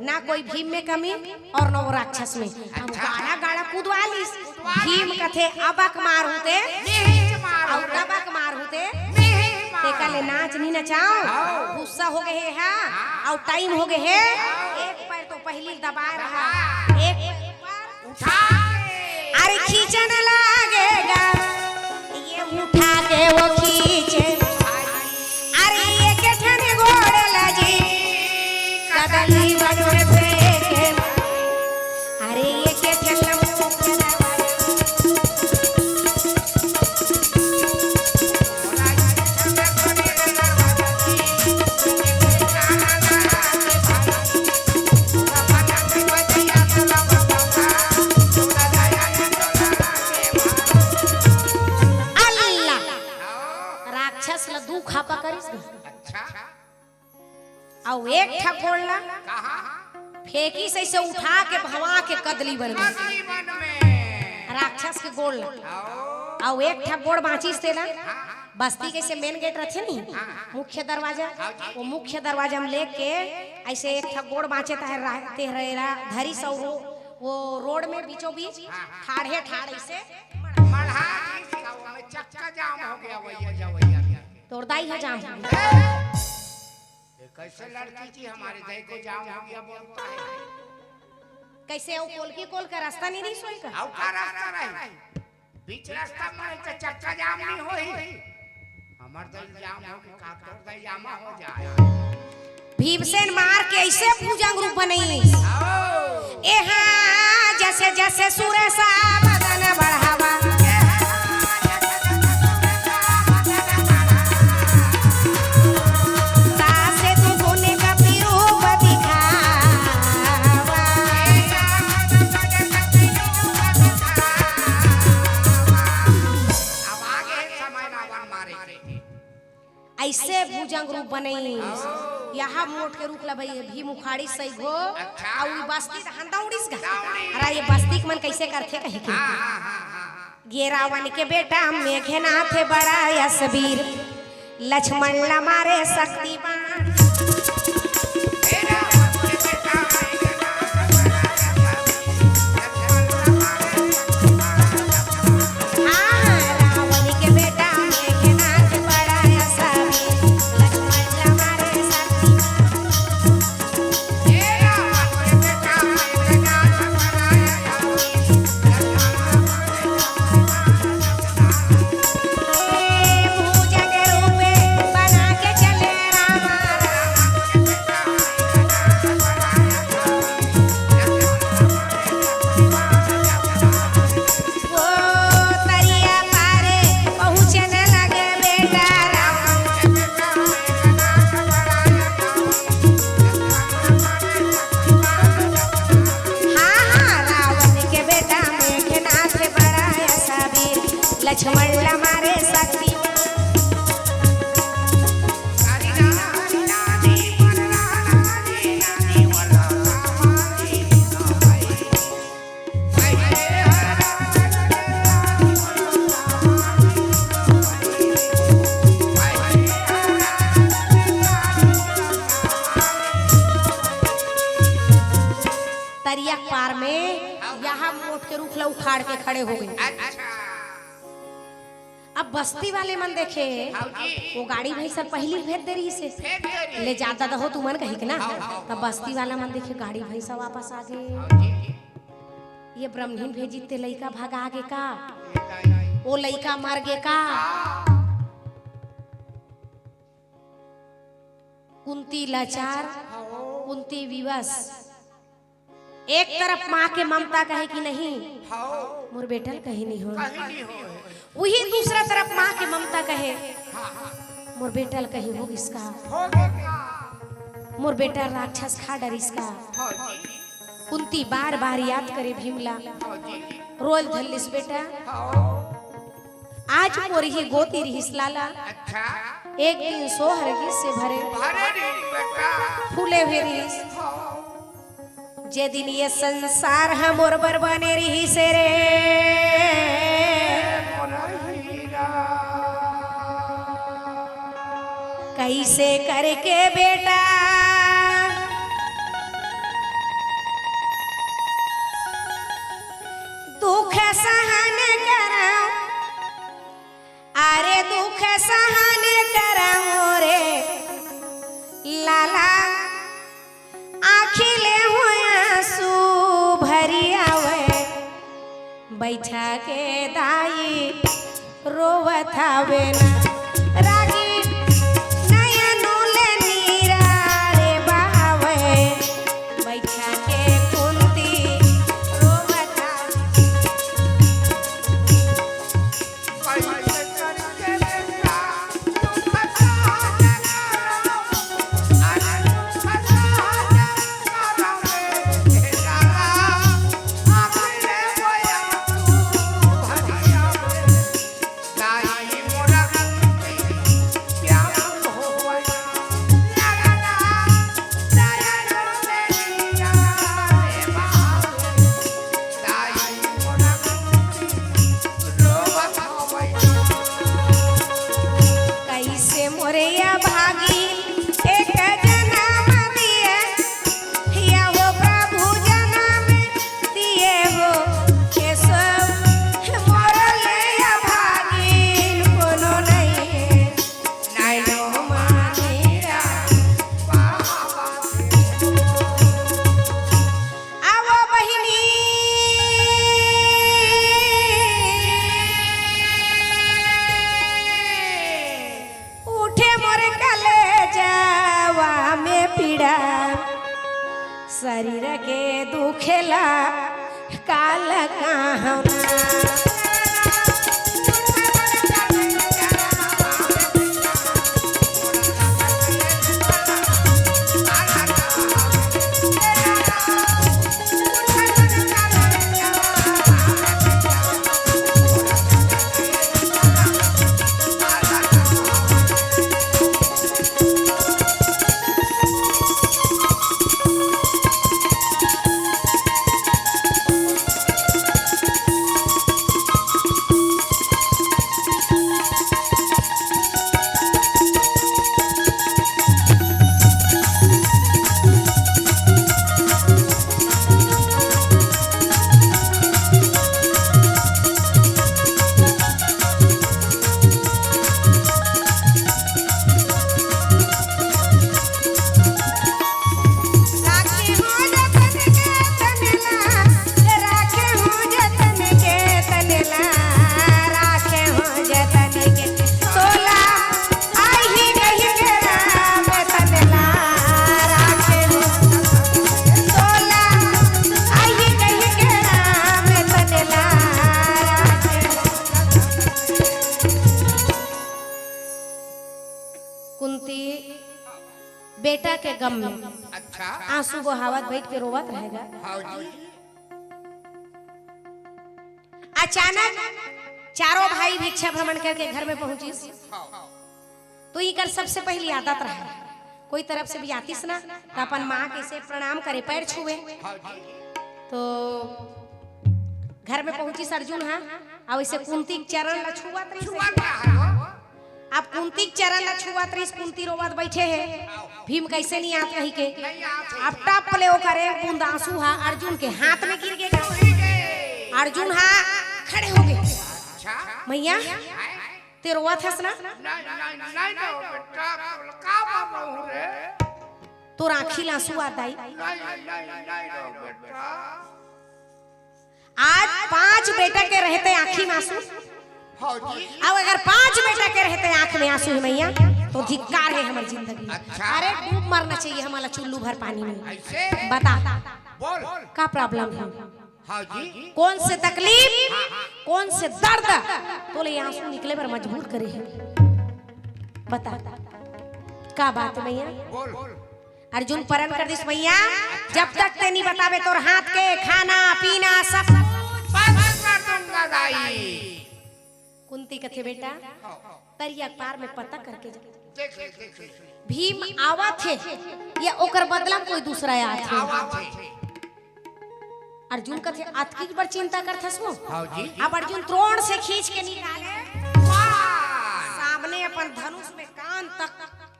ना कोई भीम में कमी और ना वो राक्षस में। अब गाड़ा गाड़ा कुदवा लिस। भीम कथे अबक मार होते, अउ तबक मार होते, तेकर ले नाच नहीं नचाओ। गुस्सा हो गए हे हा, अउ टाइम हो गए हे। एक पैर तो पहिली दबाए रहा, एक पैर ऊपर उठा। अरे खींचन लागेगा, ये उठा के वो खींचे। अरे ये के ठन गोड़ लजी, कदली बन में फेंके। अरे ये के ठन अल्लाह। राक्षस ला दू खापा करिस गा। अच्छा। अउ एक ठा गोड़ ला कहाँ? फेंकिस अइसे उठा के भवा के कदली बन में। कदली बन में। राक्षस के गोड़ ला। आओ। अउ एक ठा गोड़ बाँचिस तेला। हाँ, हाँ। बस्ती के से मेन गेट रथे नहीं, हाँ, हाँ। मुख्य दरवाजा, हाँ जी। वो मुख्य दरवाजा में लेके ऐसे एक ठा गोड़ बाँचे तहर रा-, तेहरेला धरिस अउ वो, वो रोड में बीचों बीच हाँ, हाँ। ठाढ़े ठाढ़ ऐसे मढ़ा। मढ़ा जी, का वो में चक्का जाम हो गया, भैया जा, भैया जा। तोर दाई ह जाम हो गया। ए! ये कैसे लड़की जी हमारे दाई को जाम हो गया बोलता है? कैसे वो कोल की कोल का रास्ता नहीं रही सोई का? अउ का रास्ता रही? बीच रास्ता में तो चक्का जाम नहीं होही। हमर दाई जाम हो के का तोर दाई जामा हो जाए। भीमसेन मार के ऐसे भुजंग रूप बनई। आओ। एहा जैसे जैसे सुरेशा बदन बढ़ावा। सास दुगुन कपि रूप दिखावा। अब आगे है समय रावण मारे के। ऐसे भुजंग रूप बनई। यहाँ मोट के रूप ला भाई, भीम उखाड़ी सही गो। अच्छा। अउ ई बस्ती त हंदा उड़ीस गा। दौड़ी। अरे ये बस्ती के मन कैसे करथे कही के। हाँ, हाँ, हाँ, हाँ, हाँ। ये रावण के बेटा मेघनाथ बड़ा यशवीर, लक्ष्मण ला मारे शक्तिमान। हाँ, रावण के बेटा मेघनाथ बड़ा यशवीर, लक्ष्मण ला मारे शक्तिमान। लक्ष्मण ला मारे शक्ति। तरिया के पार में यहाँ मोट के रूख ला उखाड़ के खड़े हो गे। अच्छा। अब बस्ती वाले मन देखे, हाँ जी। वो गाड़ी भैंसा पहिली भेज दे रहिस हे। भेज दे रहिस। ले जा दादा हो तुमन कहिके ना। हाँ, हाँ, तब हाँ। बस्ती वाला मन देखे गाड़ी भैंसा वापस आ गे। हाँ जी। ये ब्रह्महीन भेजी ते लइका भगा गे का? वो लइका मर गे का? कुंती लाचार, कुंती विवश। एक तरफ माँ के ममता कहे कि नहीं, हाँ। मोर बेटा ल कहीं नहीं हो। कहीं नहीं हो। वही दूसरा तरफ माँ के ममता कहे, हाँ, हाँ। मोर बेटा ल कहीं हो गिस का? हो गे का? मोर बेटा राक्षस खा डरिस का? हाँ जी। कुंती बार बार याद करे भीम ला। हाँ जी। रोल धर लिस बेटा। हाँ। आज मोर ही गोती रिहिस लाला। अच्छा। एक दिन सोहर गिस से भरे। भरे रिहिस बेटा। फूले हुए रिहिस। हाँ। जे दिन ये संसार ह मोर बर बने रिहिस रे। मोर हीरा। कइसे करके बेटा दुख सहन करंव, अरे दुख सहन करंव रे लाला, आँखी ले होय आँसू भरी आवय। बइठा के दाई रोवत हावे ना, रागी नयनो ले नीरा रे बहावय। बइठा के कुंती रोवत हावे। कइसे मोरे अभागिन एक जनम दिए, या हो प्रभु जनम दिए हो, ये सब मोर ले अभागिन कोनो नहीं। नैनो मानिया बाबा। आवो बहिनी, उठे मोर कलेजवा में पीड़ा, शरीर के दुखेला काल कहाना। राखे हो जतन के तनला, राखे हो जतन के तनला, राखे हो जतन के तोला, आही कहि के राम तनला, राखे हो तोला, आही कहि के राम तनला, राखे हो। कुंती बेटा के गम में अच्छा। आंसू बहावत बइठ के रोवत रहे गा। हाँ जी। अचानक चारों भाई भिक्षा भ्रमण करके घर में पहुंचिस। हाँ। तो इकर सबसे पहली आदत रहा, कोई तरफ से भी आतिस ना, तो अपन माँ के से प्रणाम करे, पैर छुए। हाँ जी। तो घर में पहुंचिस अर्जुन, हाँ, अउ ऐसे कुंती के चरण ला छुअत रहिस। छुअत रहा है वो। अब कुंती के चरण ला छुअत रहिस, कुंती रोवत बैठे हे, भीम कैसे नहीं आत कही के। नहीं आत हे। अब टप ले ओकर एक बूंद आंसू हा अर्जुन के हाथ में गिर गे। गिर गे। अर्जुन हा खड़े हो गे। अच्छा। मैया, हैं? ते रोवत हस ना? नहीं, नहीं, नहीं रो बेटा, का बात हो रे? तोर आँखी ला आंसू आत दाई। नहीं, नहीं, नहीं रो बेटा। आज पांच बेटा के रहते आँखी में आंसू। हाँ जी। अब अगर पांच बेटा के रहते आँख में आंसू हे मैया, तो धिक्कार हे हमर जिंदगी। अच्छा। अरे डूब मरना चाहिए हमला चुल्लू भर पानी में। ऐसे? बता। बोल। का problem हे? हाँ जी। कौन से तकलीफ, हाँ, हाँ। कौन से दर्द तोले आंसू निकले बर मजबूर करे हे? बता, का बात हे मैया? बोल। अर्जुन परन कर दिस, मैया, जब तक ते नहीं बताबे तोर हाथ के खाना पीना सब बंद कर दूंगा दाई। कुंती कथे, बेटा, हाँ। तरिया के पार में पता करके जा। देख ले, देख ले। भीम आवत हे या ओकर बदला में कोई दूसरा आत हे? आवत हे। अर्जुन कथे, "अतकी बर चिंता करथस वो?" हाँ जी। अब अर्जुन द्रोण से खींच के निकाले। वाह! सामने अपन धनुष में कान तक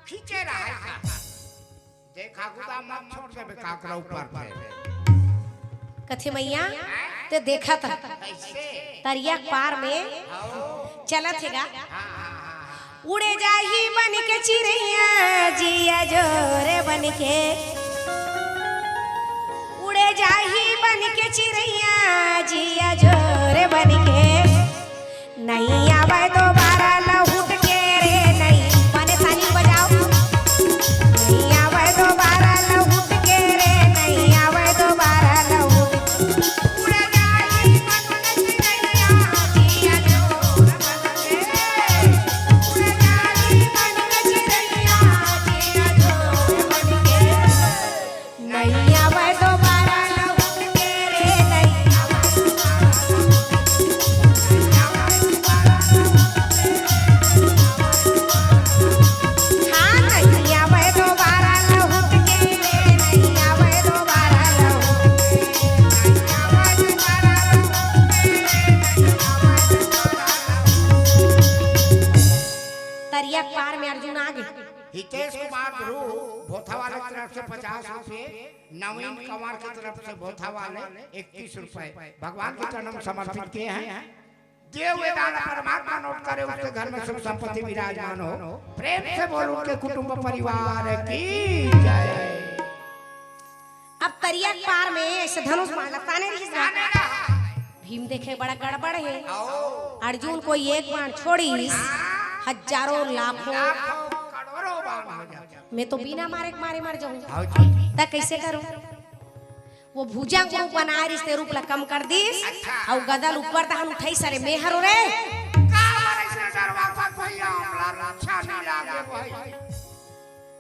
खींचे रहा है। देखा गुदा मत छोड़ देबे काकरा ऊपर पे। कथे, "मैया, ते देखत ह, कैसे? तरिया के पार में आओ। चलत हे गा।" हाँ, हाँ, हाँ, हाँ। उड़े जाही बन के चिरैया, जिया जोरे बन के। उड़े जाही बन के चिरैया, जिया जोरे बन के। नहीं आवे दोबारा लहुट के रे, नहीं। माने ताली बजाओ। नहीं आवे दोबारा लहुट के रे, नहीं आवे दोबारा लहुट। तरिया के पार में अर्जुन आ गे। हितेश कुमार ध्रुव भोथा वाले तरफ से पचास रुपए, नवीन कुमार की तरफ से भोथा वाले इक्कीस रुपए भगवान के चरण में समर्पित किए हैं। देव दान परमात्मा नोट करे, उसके घर में सुख संपत्ति विराजमान हो। प्रेम से बोल, उनके कुटुंब परिवार की जय। अब तरिया के पार में ऐसे धनुष बाण लताने रहिस ना। भीम देखे बड़ा गड़बड़ हे। अर्जुन कोई एक बाण छोड़िस, हजारों लाखों में तो बिना मारे के मारे मर जाऊं। त कैसे करूं? वो भुजंग रूप बनाए रिहिस ते रूप ला कम कर दिस। अउ गदा ल ऊपर तहन उठाइस, अरे मैं हरों रे।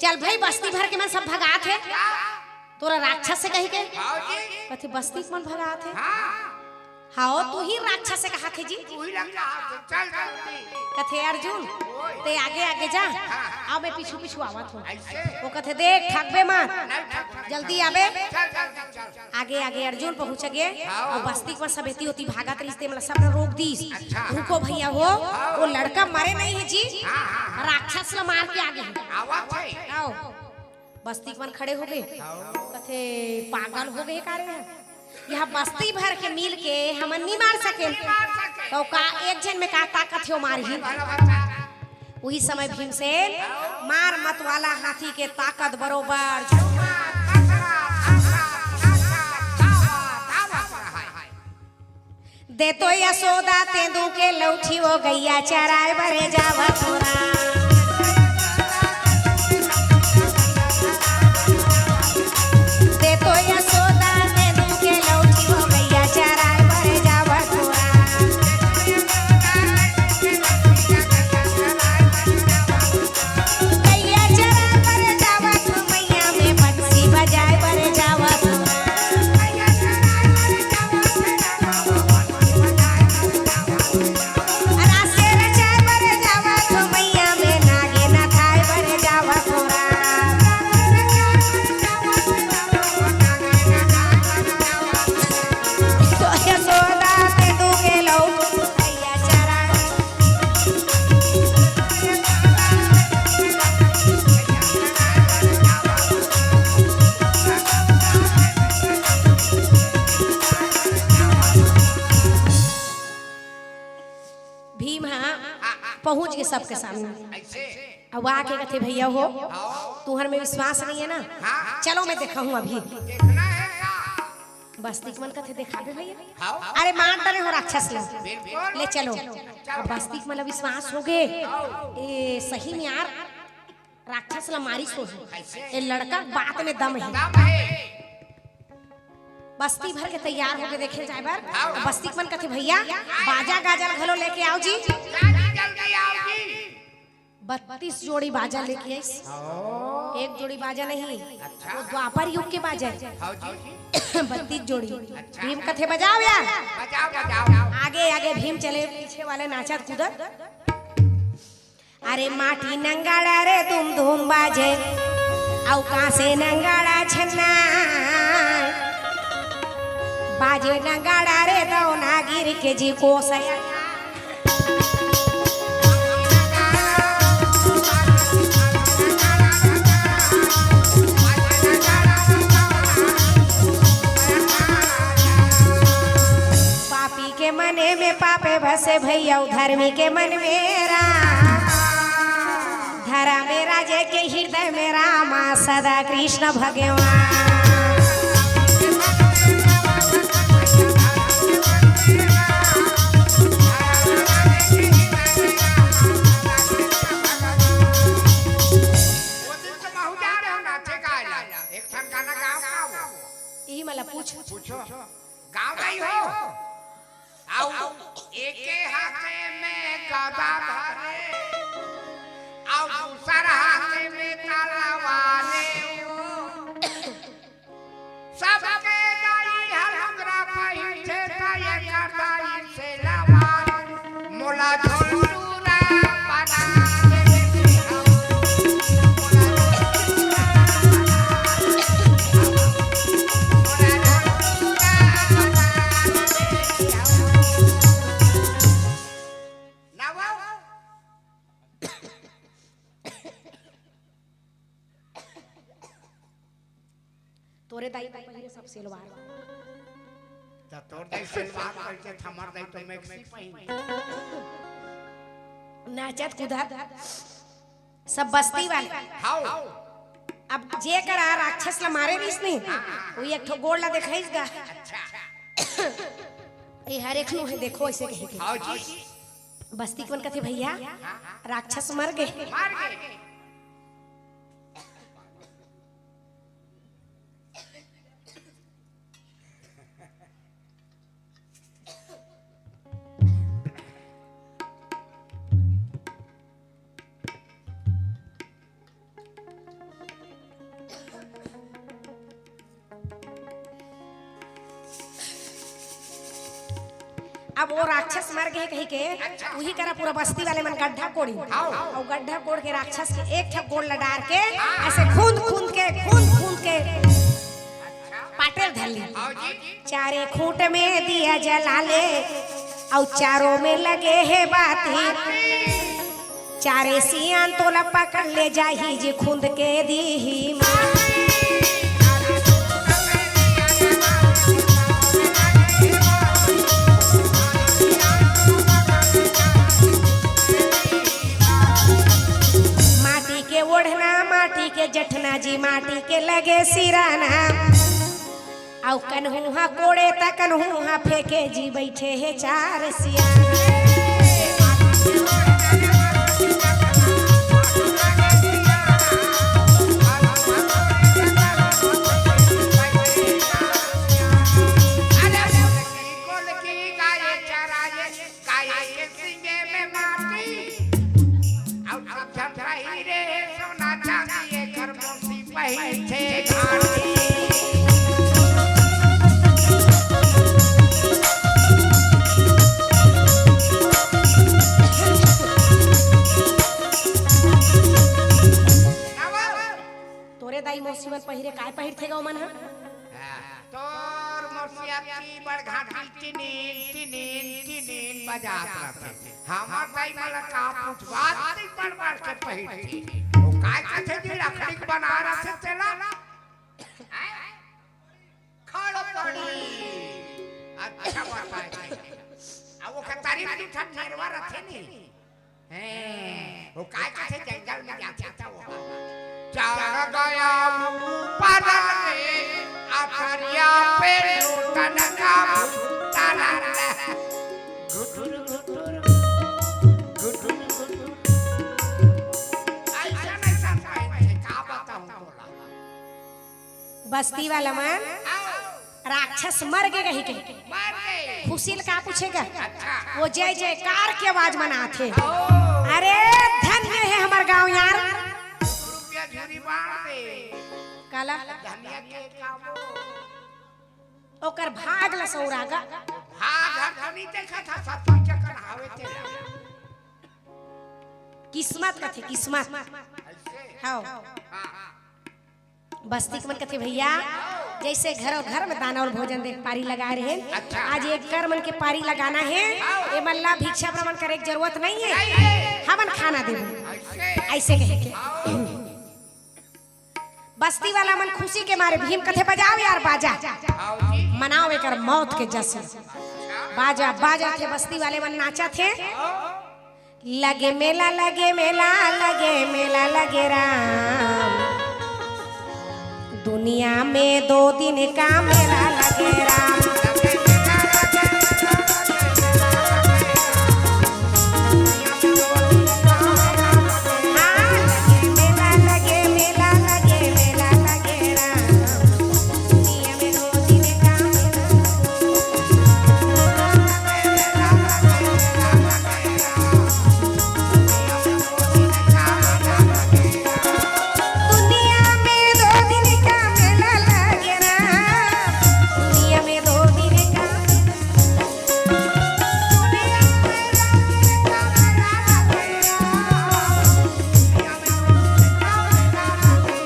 चल भाई, बस्ती भर के मन सब भगात हे, तोला राक्षस हे कहिके। कथे, बस्ती के मन भगात हे। हाँ, तू ही राक्षस हे कहाथे जी। कथे, अर्जुन, ते आगे आगे जा, अउ मैं पीछू पीछू आवत हूँ। वो कथे, देख, ठगबे मत, जल्दी आबे। आगे आगे अर्जुन पहुंच गे। अउ बस्ती के मन सब एती ओती भागत रिहिस ते मन ला सब रोक दिस। रुको भैया हो, वो लड़का मरे नहीं हे जी, राक्षस ला मार के आगे हे। बस्ती के मन खड़े हो गे। कथे, पागल हो गे का रे? यहाँ बस्ती भर के मिल के हमन नी मार सकेन। तो का एक झन में का ताकत हे मारही? उही समय भीमसेन मार मत वाला हाथी के ताकत बरोबर। दे तो यशोदा तेंदू के लौठी, वो गैया चराए बरे जावत हो ना। दे तो यशोदा तेंदू के लौठी, वो गैया चराए बरे जावत हो ना। गैया चराए बरे जावत हो, मैया में बंसी बजाए बरे जावत हो ना। गैया चराए बरे जावत हो ना। पहुंच गे सबके सामने। ऐसे? अब आके कथे, "भैया हो, हाँ। तुहर में विश्वास नहीं है ना? हाँ। चलो मैं देखा हूँ अभी।" देखना है का? बस्ती के मन कथे, "देखाबे भैया।" हाँ। अरे मार डरे हो राक्षस ला। बिल्कुल। ले चलो। चलो। अब बस्ती के मन ला विश्वास हो गे। हाँ। ए, सही में यार राक्षस ला मारिस होही। कैसे? ए लड़का के बात में दम हे। दम हे। बस्ती भर के तैयार होके देखे जाए बर। हाँ। बस्ती के मन कथे, "भैया, बाजा गाजा घलो लेके आओ जी।" जल्दी, जल्दी आओ जी। बत्तीस जोड़ी बाजा लेके आइस। हाँ। एक जोड़ी बाजा नहीं, अच्छा। वो द्वापर युग के बाजा हे। हाँ जी। बत्तीस जोड़ी। अच्छा। भीम कथे, "बजाओ यार।" बजाओ, बजाओ। आगे आगे भीम चले, पीछे वाले नाचत कूदत। अरे माटी नंगाड़ा रे धूम धूम बाजे, अउ कांसे नंगाड़ा छन्ना। बाजे नंगाड़ा रे दौना गिर के जी कोसया। पापी के मने में पापे बसे भैया, धर्मी के मन में राम। धरा में राजे के हृदय में रामा, सदा कृष्ण भगवान। वो दिन तो महू जा रहे हो नाचे का आइला। एक ठन गाना गाओ, गाओ। यही मला पूछ। पूछो। गाँव गई हो? आउ एके हाथे में गदा धरे, आउ दूसर हाथे में तलवार हो। सबके दाई हलुंगरा पहिरथे, त एकर दाई से लवार। मोला झोलटूरा बना दे। तोरे दाई तो पहिरे सब सिलवार। त तोर दाई सिलवार पहिरथे, हमर दाई तो मैक्सी पहिरथे। नाचत कूदत सब बस्ती वाले। हाउ। अब जे करा राक्षस ला मारे रहिस नहीं, वो एक ठो गोड़ ला देखाइस गा। अच्छा। ये हर एक नु हे, देखो ऐसे कहे के। हाउ जी। बस्ती के मन कथे, "भैया, राक्षस मर गे।" मर गे। अब वो राक्षस मर गे कही के, अच्छा। उही करा पूरा बस्ती वाले मन गड्ढा कोड़ी। हाँ। अउ गड्ढा कोड़ के राक्षस के एक ठक गोड़ ला डार के, हाँ। ऐसे खूंद खूंद के, खूंद खूंद के अच्छा। पाटेल धर ली। हाँ जी। चारे खूंट में दिया जला ले, अउ चारों में लगे हे बाती। चारे सियान तोला पकड़ ले जाही जी, खुंद के दीही मार। माटी के ओढ़ना, माटी के जठना जी, माटी के लगे सिराना। अउ कन्हू हा कोड़े त कन्हू हा फेंके जी, बइठे हे चार सियान। अरे बोल की गाय चराए, गाय के सींगे में माटी। अउ सब झन पहिरे हे सोना चांदी, एकर मौसी पहिरथे घाटी। तोरे दाई मौसी मन पहिरे, काय पहिरथे गा ओमन ह? हाँ, तोर मौसिया की बड़ घाटी टिनिन, टिनिन, टिनिन बजात रथे। हमर दाई मन ला का पूछबा, अति बड़ बड़ के पहिरथे। ओ काय कथे जी, लकड़ी के बना रथे तेला? हैं? खड़पड़ी। अच्छा बताए थे। अब ओकर तारीफ दू ठन नेरवा रथे नी। हैं, वो काय कथे जंगल में जाथे त वो चढ़ गया ऊपर में, अटरिया पे लूटन का भूतन। गुटुर, गुटुर, गुटुर, गुटुर। ऐसा नहीं समझे, का बताऊं तोला? बस्ती वाला मन, राक्षस मर गे कहिके। मर गे। खुशी ल का पूछेगा? अच्छा। वो जय जयकार के आवाज मन आथे। ओ। अरे, धन्य हे हमर गांव यार। रुपया झुरी बांट दे। काला? धनिया के काबो। ओकर भाग ल सौरागा। भाग हर कोनी देखा था, सब कोई चक्कर हावे तेरा। किस्मत कथे, किस्मत। ऐसे? हाँ। हाँ, हाँ। बस्ती के मन कथे, "भैया, जैसे घरों घर में दाना और भोजन दे पारी लगा रहे हैं, अच्छा। आज एक कर मन के पारी लगाना है, ये मन ला भिक्षा भ्रमण करे के जरूरत नहीं है, नहीं है। हमन खाना देबो।" ऐसे? ऐसे कहे के। बस्ती वाला मन खुशी के मारे भीम कथे, "बजाओ यार बाजा, आओ जी। मनाओ एकर मौत के जश्न।" बाजा बाजा थे, बस्ती वाले मन नाचा थे। लगे मेला, लगे मेला, लगे मेला, लगे राम। दुनिया में दो दिन का मेला लगे राम। हाँ, लगे मेला, लगे मेला, लगे मेला, लगे राम। दुनिया में दो दिन का मेला। दुनिया में दो दिन का मेला लगे राम, दुनिया में दो दिन का, दुनिया में दो दिन का मेला लगे राम, दुनिया में दो दिन का मेला लगे राम।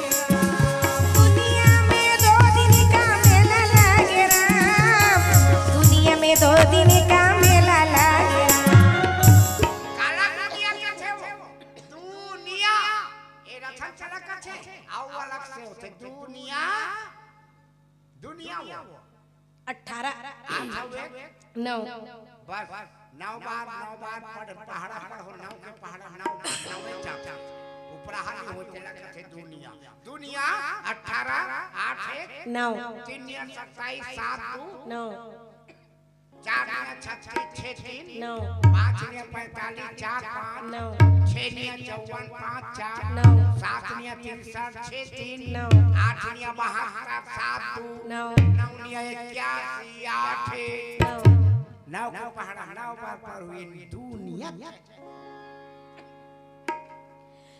दुनिया में दो दिन का मेला लगे राम, दुनिया में दो दिन का मेला लगे राम। काला दुनिया के थे वो। दुनिया। ए रथन चला कथे, आउ अलग से होथे। दुनिया, दुनिया वो। अठारह। आठ हवे। नौ। बस, नौ बार, नौ बार पढ़, पहाड़ा पढ़ो, नौ के पहाड़ा, नौ बार, नौ में चाप। ऊपरा हर नहीं होते ला कथे दुनिया। दुनिया, अठारह, आठ एक, नौ। तीन या सत्ताईस, सात दू। नौ। चार निया छत्तीस, छः तीन। नौ। पाँच निया पैंतालीस, चार पाँच। नौ। छः निया चौवन, पाँच चार। नौ। सात निया तिरसठ, छः तीन। नौ। आठ निया बहत्तर, सात दू। नौ। नौ निया इक्यासी, आठ एक। नौ। नौ के पहाड़ा नौ बार पर हुई दुनिया।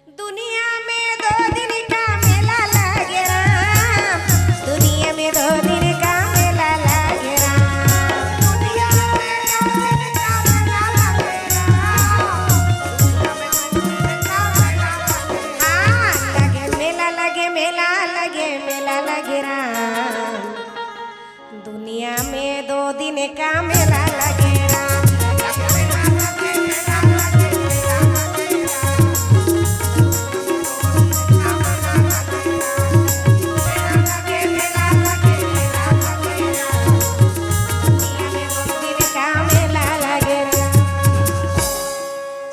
दुनिया में दो दिन का मेला लगे राम, दुनिया में दो दिन का मेला लगे राम। दुनिया में दो दिन का मेला लगे राम, दुनिया में दो दिन का मेला लगे राम। हाँ, लगे मेला, लगे मेला, लगे मेला लगे राम। दुनिया में दो दिन का मेला लगे राम।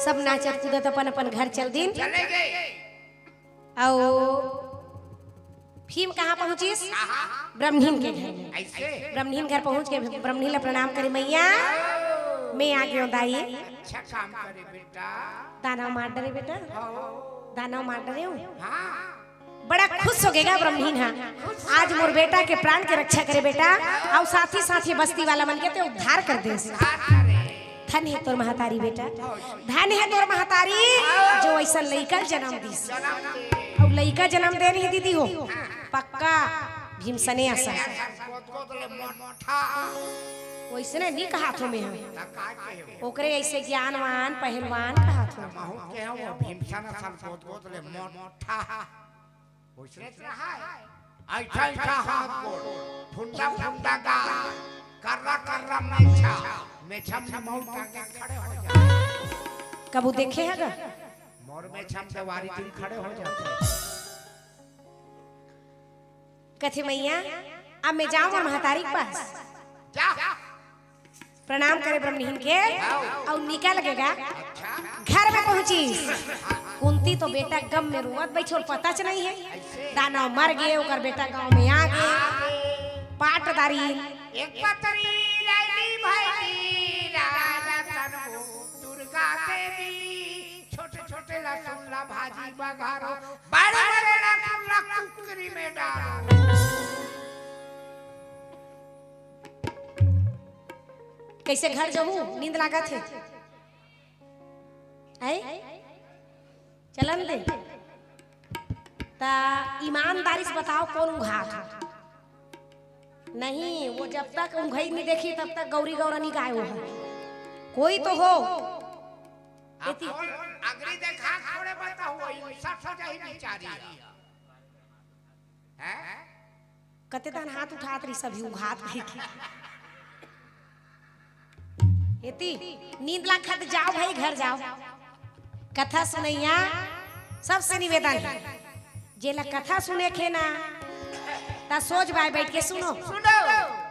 सब नाचत कूदत अपन अपन घर चल दिन। चले गए। अउ भीम कहाँ पहुँचिस? कहाँ? ब्रह्महीन के घर। ऐसे? ब्रह्महीन घर पहुँच के ब्रह्महीन ला प्रणाम करे, "मैया, मैं आ गयो दाई।" अच्छा काम करे बेटा। दानव मार डरे बेटा। हाँ। दानव मार डरे हो? हाँ। बड़ा खुश हो गेगा ब्रह्महीन हा। आज मोर बेटा के प्राण के रक्षा करे बेटा, अउ साथ ही साथ ये बस्ती वाला मन के ते उद्धार कर देस। उद्धार करे। धन हे तोर महतारी बेटा, धन हे तोर महतारी जो अइसन लइका ल जनम दिस। अउ लइका जनम दे नहीं दीदी हो, पक्का भीमसने असन। वइसने नहीं कहाथों मैं ह, ओकरे अइसे ज्ञानवान पहलवान कहाथों। महू के हो भीमसन असन गोद गोद ले मोटा। ओइसने तो रहा है। ऐठा ऐठा हाथ गोड़, फुंदा फुंदा गाल, कर्रा कर्रा मेछा, मेछा में मउर टांगे खड़े हो जाते। कभू देखे हे गा? मोर मेछा में देवारी दिन खड़े हो जाते। कथे, "मैया, अब मैं जाऊं मोर महतारी के पास।" जा। प्रणाम करे ब्रह्महीन के, अउ निकल गेगा। अच्छा। घर में पहुंचिस। कुंती तो बेटा गम में रोवत बइठे, ओला पताच नइ हे। दानव मर गे, ओकर बेटा गांव में आ गे। पाटदारी। एक पतरी लाइली भइली राजा तनबो दुर्गा देवी। छोटे छोटे लसुन ला भाजी बघारो, बड़े बड़े लसुन ला कुकरी में डारो। कइसे घर जहूं, नींद लागत हे। हैं? चलन दे। त ईमानदारी से बताव, कोन उंघात हे? नहीं, वो जब तक उंघई नइ देखही, तब तक गौरी गौरा नइ गाय हो। कोई तो हो। एती अगरी देखा थोड़े बताओ, वही सठ हो जाही बेचारी। हैं? कते तहन हाथ उठात रही, सभी उघात रही के। एती नींद लागत हे त जाव भाई, घर जाव। कथा सुनइया सबसे निवेदन हे, जेला कथा सुने के हे ना, त सोज बाय बइठ के सुनो। सुनो।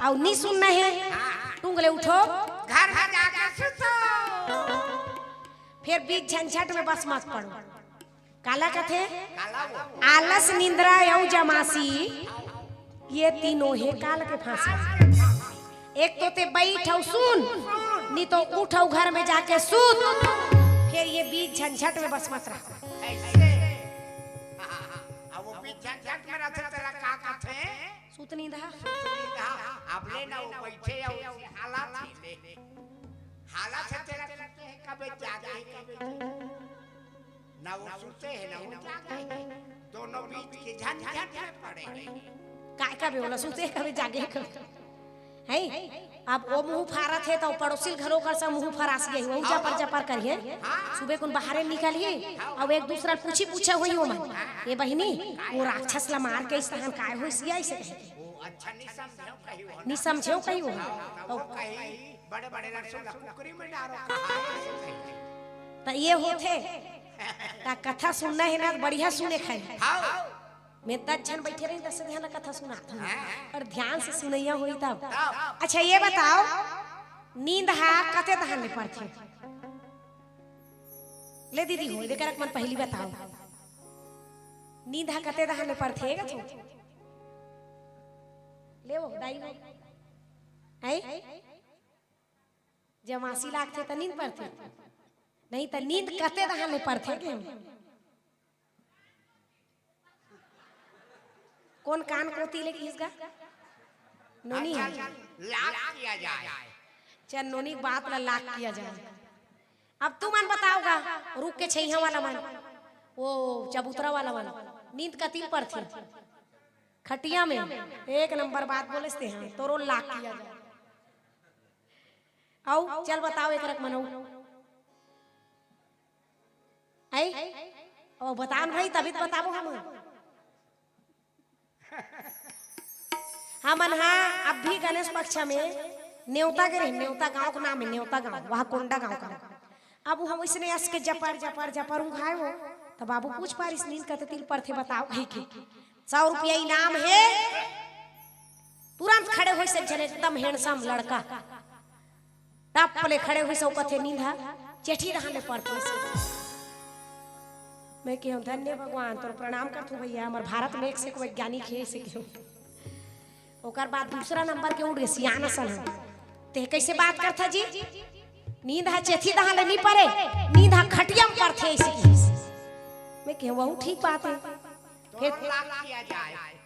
अउ नइ सुनना हे, टूंग ले उठो। घर में जाके सुतो। फेर बीच झंझट में बस मत पड़ो। काला कथे? काला वो। आलस, निंद्रा अउ जमासी, ये तीनों हे काल के फांसी। एक तो तें बइठ अउ सुन, नइ तो उठ अउ घर में जाके सुत। फेर ये बीच झंझट में बस मत रह। ऐसे। अब वो बीच झंझट में रहिथे, तेला का कथे? सुत नींद हा। सुत नींद हा। अब ले ना वो बइठे अउ हालत हे ले। हालत हे तेला कथे, कबे जागे हे, कबे ना वो सुते हे, ना वो जागे हे। दोनों बीच के झंझट में पड़े हे। काय कबे ओला सुते, कबे जागे, कबे, हैं? अब वो मुंह फारत हे, त पड़ोसी घरो कर सब मुंह फरास गे हे, वहू जपर जपर करिहे। सुबह कुन बाहरे निकलिहे, अउ एक दूसरा पूछी पूछे होही ओमन, "ए बहिनी, वो राक्षस ला मार के अइस तहन काय होइस गे?" अइसे कहे। वो अच्छा नइ समझेव कही हो। नइ समझेव कही हो। तब वो कही, बड़े बड़े लहसुन ला कुकरी में डारो, कहा ऐसे कही। त ये होथे, त कथा सुनना हे ना, त बढ़िया सुने खाए। हाँ। मैं दस झन बइठे रही, दस झन ला कथा सुनात हूँ। हाँ। अउ ध्यान से सुनइया होही तब। तब। अच्छा, ये बताव, नींद हा कते तहन ले परथे? ले दीदी हो, एकर मन पहिली बताव। नींद हा कते तहन ले परथे गा तू? ले वो, दाई हो। हैं? जब आंसी लागथे त नींद परथे? नहीं त नींद कते तहन ले परथे के? कोन कान कोती ले किहिस गा? नोनी। अच्छा, लाख किया जाए। चल, नोनी बात ला लाख किया जाए। अब तुमन बताव गा, रूख के छइहां वाला मन, वो चबूतरा वाला मन, नींद कती परथे? खटिया में। एक नंबर बात बोलेस तें, हाँ, तोरो लाख किया जाए। अउ चल बताव, एक रक मन अउ। आई? ओ, बताव न भाई, तभी त बताबो हम। हमन हा अभी गणेश पक्ष में नेवता गे रहेन, नेवता गांव के नाम हे, नेवता गांव, वहां कोंडा गांव का। अब वो हम अइसने अस के जपर, जपर, जपर उंघाय हो, त बाबू पूछ पारिस, "नींद कते तिल परथे बताव," कहिके। "सौ रुपया इनाम हे।" तुरंत खड़े होइस एक झन एकदम handsome लड़का। टप ले खड़े होइस अउ कथे, "नींद हा चेठी डहान ले परथे।" मैं केहेंव, "धन्य भगवान, तोर प्रणाम करथंव भइया, हमर भारत में एक से एक वैज्ञानिक हे," अइसे केहेंव। ओकर बाद दूसरा नंबर के उठ गे सियान असन ह। "तें कइसे बात करथा जी? नींद हा चेठी डहान ले नइ परे, नींद हा खटिया म परथे," अइसे किहिस। मैं केहेंव, "वहू ठीक बात हे।" फेर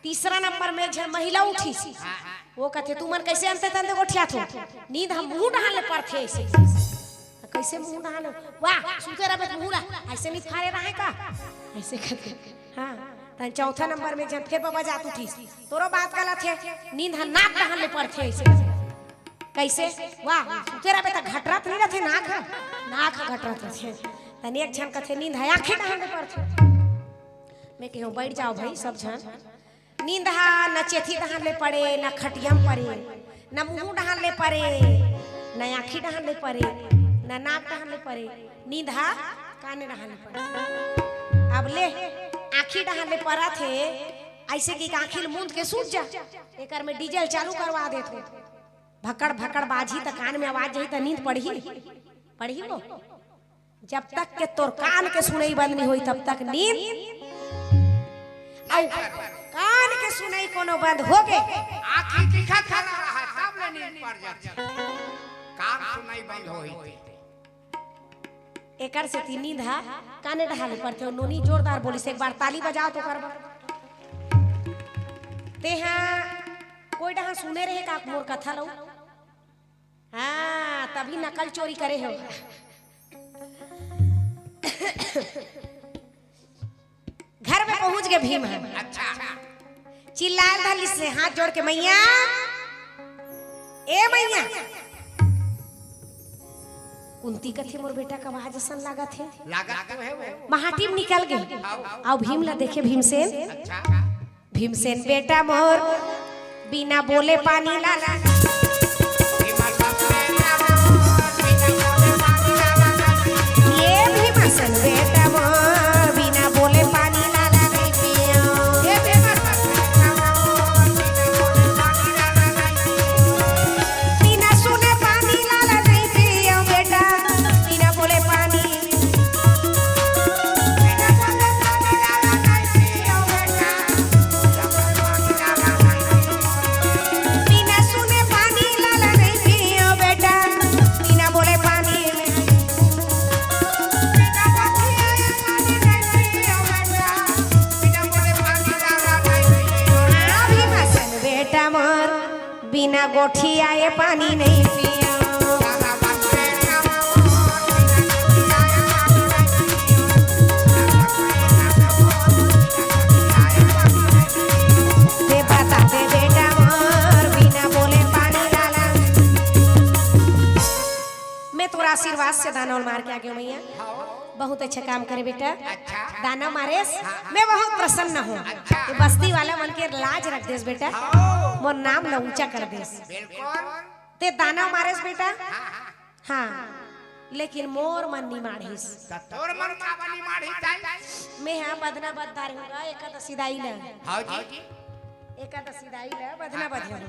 तीसरा नंबर में एक झन महिला उठिस। वो कथे, "तुमन कइसे अंते तंते गोठियाथव? नींद हा मुहूं डहान ले परथे," अइसे। "कइसे मुहूं डहान ले?" "वाह, सुते रहबे त मुहूं ला अइसे नइ फारे रहे का?" अइसे कथे। हाँ, तहन चौथा नंबर में एक झन फेर बबा जात उठिस, "तोरो बात गलत हे, नींद हा नाक डहान ले परथे," अइसे। "कइसे?" "वाह, सुते रहबे त घटरत नइ रथे नाक हा, नाक हा घटरत रथे।" तहन एक झन कथे, "नींद हा आंखी डहान ले परथे।" मैं केहेंव, "बइठ जाव भई सब झन।" नींद हा न चेठी डहान ले परे, न खटिया म परे, न मुहूं डहान ले परे, न आंखी डहान ले परे, न नाक डहान ले परे, नींद हा काने डहान ले परे। अब ले, आंखी डहान ले परत हे, अइसे कि आंखी ल मूंद के सूत जा, एकर में डीजल चालू करवा देथंव। भकड़ भकड़ बाजही त कान में आवाज जाही त नींद पड़ही, पड़ही वो? जब तक के तोर कान के सुनई बंद नहीं होई, तब तक नींद। अउ कान के सुनई कोनो बंद हो गे, आँखी दिखत हला रहा, तब ले नींद पड़ जाथे। कान सुनई बंद होई थे। एकर सेती नींद हा काने डहाले पड़थे। नोनी जोरदार बोलिस, एक बार ताली बजाओ तो कर। तेहा कोई डहा सुने रहे का मोर कथा लऊ? हाँ, तभी नकल चोरी करे हो। घर में पहुंच गए भीम ह। अच्छा। चिल्लाल धलिस हे हाथ जोड़ के, "मैया, ए मैया।" कुंती कथे, "मोर बेटा के आवाज असन लागत हे।" लागत तो हे वो। महाटिम निकल गे। हाँ। अउ भीम ला देखे भीमसेन। अच्छा। भीमसेन बेटा मोर, बिना बोले पानी लाला। ये भीमसेन बेटा मोर, बिना बोले पानी लाला नहीं पियो। बिना सुने पानी लाला नहीं पियो बेटा, बिना बोले पानी। बिना सुने पानी लाला नहीं पियो बेटा, बिना बोले पानी। हाँ, भीमसेन बेटा मोर, बिना गोठियाए पानी नहीं पियो। दे बता दे बेटा मोर, बिना बोले पानी लाला। मैं तोर आशीर्वाद से दानव मार के आ गयो मैया। बहुत अच्छा काम करे बेटा। अच्छा। दानव मारेस, हाँ, हाँ। मैं बहुत प्रसन्न हूँ। अच्छा। ये बस्ती वाला मन के लाज रख देस बेटा। हाँ। मोर नाम ल ऊंचा कर देस। बिल्कुल। ते दानव मारेस बेटा। हाँ, हाँ। हाँ, लेकिन मोर मन निमाड़िस। त तोर मन का बा निमाड़िस ताई? मैं हा बधना बध डारे हूँ गा एकादशी दाई ल। हाँ जी। एकादशी दाई ल बधना बधे हूँ।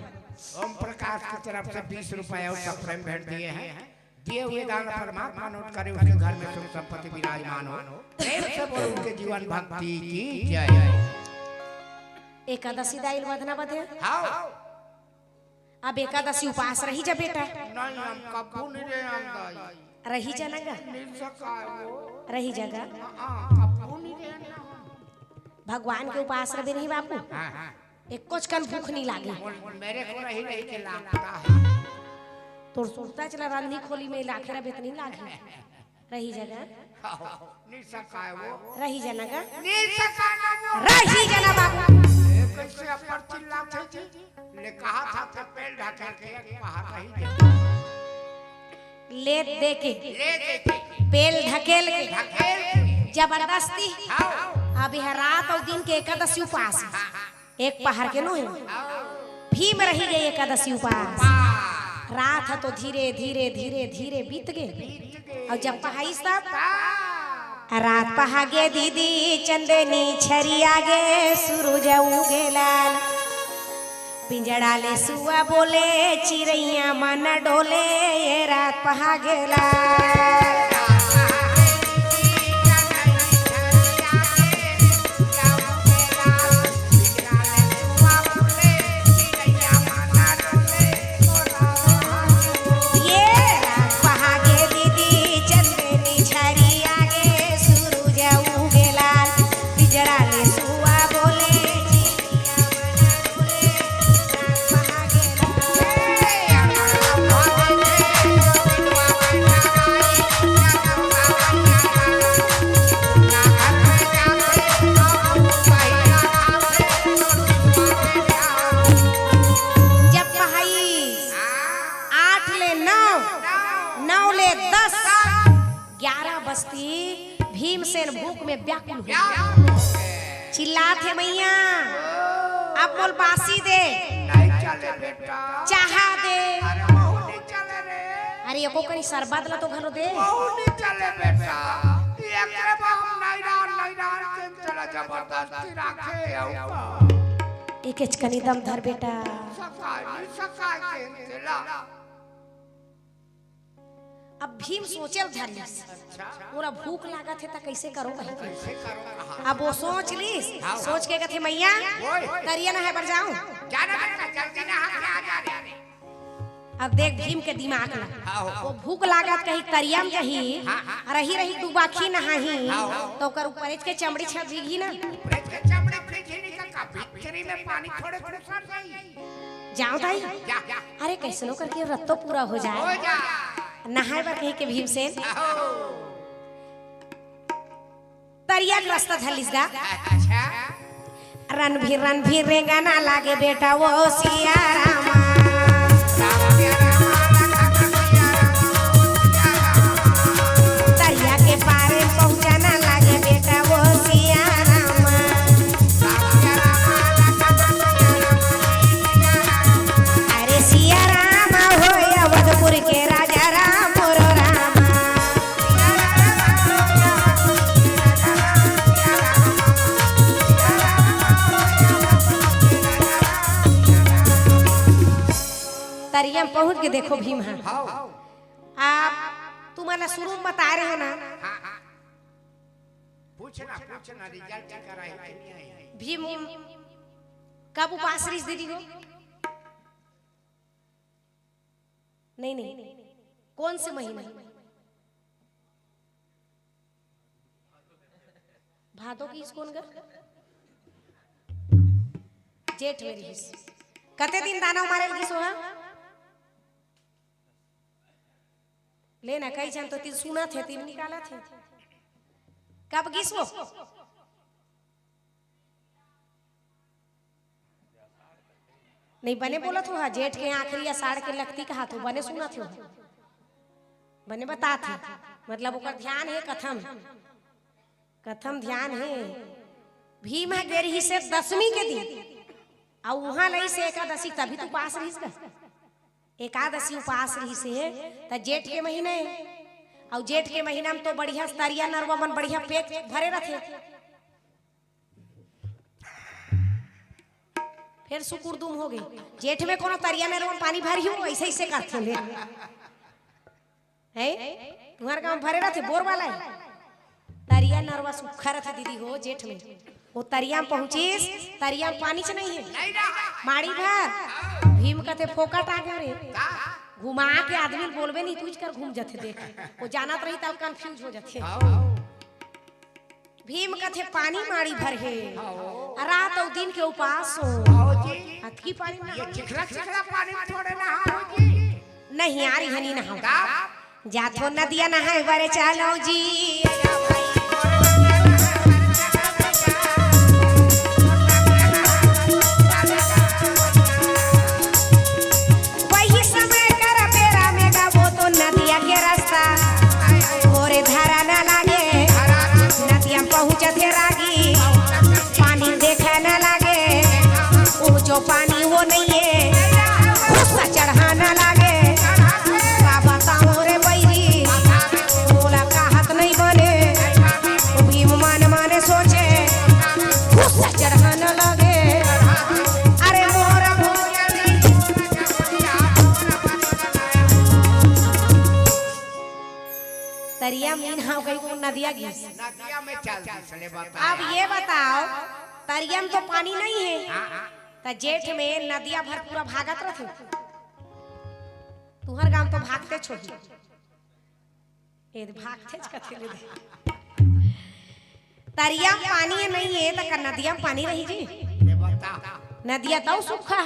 ओम प्रकाश की तरफ से बीस रुपए और सब प्रेम भेंट दिए हैं। दिए हुए दान परमात्मा नोट करे, उसके घर में सुख संपत्ति विराजमान हो। प्रेम से बोलो उनके जीवन भक्ति की जय। एकादशी दाई ल बधना बधे। हाँ। अब एकादशी उपास रही जा बेटा। नहीं, हम कब्बू नहीं रहे हम दाई। रही जा ना गा। नहीं सकाए वो। रही जा गा। हाँ, कब्बू नहीं रहे ना। भगवान के उपास रहे नहीं बाबू। हाँ, हाँ। एक कुछ कन भूख नहीं लागे। मोल, मोल मेरे को रही रही के लागता है। तोर सुरता चला रांधनी खोली में लाखे रहे इतनी लागे। रही जा गा। निशा काय वो? रही जा ना गा। निशा काय ना वो? रही जा ना बाबू। ए, कैसे अपर चिल्लाथे जी? ले कहा था तो पेल ढकेल के एक पहाड़ रही जा। ले दे के। ले दे के। पेल ढकेल के। ढकेल के। जबरदस्ती। हाँ। अब यह रात अउ दिन के एकादशी उपास। हाँ, हाँ। एक पहाड़ के नोहे। भीम रही गे एकादशी उपास। रात ह तो धीरे, धीरे, धीरे, धीरे बीत गे। अउ जब पहाइस तब, रात पहा गे दीदी, चंदनी छरिया गे, सूरज उगे लाल। पिंजड़ा ले सुआ बोले, चिरैया मन डोले, ये रात पहा गे लाल। ये रात पहागे दीदी चंदनी छरिया गे, सूरज उगे लाल, पिंजड़ा ले सुआ बोले, चिरैया मन डोले, रात पहागे लाल। जब पहाइस आठ ले नौ, नौ ले दस, ग्यारह बजतिस, भीमसेन भूख में व्याकुल हो गे। चिल्लाथे, "मैया, अब मोला बासी दे, नहीं चले बेटा। चाहा दे।" अरे, महू नहीं चले रे। अरे, एको कनी शरबत ला तो घलो दे। महू नहीं चले बेटा। एकरे बा हम नैरान, नैरान के चला जबरदस्ती राखे अउ का। एकेच कनी दम धर बेटा। सकाय नहीं सकाय के चला। अब भीम सोचे ल धर लिस, "मोला भूख लागत हे, त कइसे करो?" कहि के। अब वो सोच लिस, सोच के कथे, "मैया, तरिया नहाय बर जाऊं?" अब देख भीम के दिमाग ला, वो भूख लागत कही तरिया म जाही, रही रही डुबाखी नहाही, त ओकर ऊपर के चमड़ी छप भीगही ना। जाओ दाई। अरे, कइसनो करके रत्तो पूरा हो जाए। नहाय बर कहि के भीमसेन तरिया के रस्ता धर लिस गा। रणभीर, रणभीर रेंगना लागे बेटा वो सिया रामा। तरिया के पारे पहुँचना लागे बेटा वो सिया रामा। अरे सिया राम हो अवधपुर के राजा राम मोरो राम। तरिया में पहुंच के देखो भीम हा। आप तुम्हारा शुरू में बता रहे हो ना। पूछना, पूछना, रिजल्ट कराए कि नहीं आए? भीम कब उपास रहिस दीदी हो? नहीं, नहीं। कौन से महीना? भादो की इस कौन कर? जेठ में रहिस। कते दिन दाना मारे लगी सोहा? ले ना, कई झन तो तीर सुनत हे, तीर निकालत हे। कब गिस वो? नहीं, बने बोलत हो, हा, जेठ के आखिरी, आषाढ़ के लगती कहा तो बने सुनत हो। बने बतात हे, मतलब ओकर ध्यान हे कथम, कथम ध्यान हे। भीम ह गे रहिस हे दसमी के दिन, अउ उहाँ लइस हे एकादशी, तभी तो उपास रहिस गा। एकादशी उपास रहिस हे, त जेठ के महीना हे, अउ जेठ के महीना में तो बढ़िया तरिया नरवा मन बढ़िया पेट भरे रथे। फेर सुकुर दुम हो गे। जेठ में कोनो तरिया नरवा में पानी भरही हो, अइसे, अइसे करथे ले। हैं? तुम्हर गाँव भरे रथे, बोर वाला हे। तरिया नरवा सुक्खा रथे दीदी हो, जेठ में। वो तरिया में पहुँचिस, तरिया में पानी च नहीं हे। माड़ी भर। भीम कथे, "फोकट आ गे रे।" घुमा के आदमी ल बोलबे नहीं, तुझ कर घूम जथे देख। वो जानत रही तब confuse हो जथे। भीम कथे, "पानी माड़ी भर हे, रात अउ दिन के उपास हो, अतकी पानी में नहा।" नहीं, आरी हनी नहाओ। जाथो नदिया नहाए बरे चालो जी। वही समय कर बेरा में गाबो तो नदिया के रास्ता। भोरे धारा न लागे, नदिया में पहुँचत हे रागी। पानी देखे न लागे, वो जो पानी वो नहीं है, गुस्सा चढ़ा न लागे। का बताओ रे बैरी, बोला कहत नहीं बने। भीम मन मन सोचे, गुस्सा चढ़ा न लागे। अरे मोर भोजन तरिया मीन हाँ कहीं को नदिया गिस। नदिया में चल दिस, ले बता। अब ये बताओ, तरिया में तो पानी नहीं है, हाँ, हाँ। त जेठ में नदिया भर पूरा भागत रथे। तुहर गांव तो भागते छोड़ी। ए भागते च कथे ले दे। तरिया में पानी नहीं है, त का नदिया में पानी रही जी? ले बता। नदिया तो सूखा।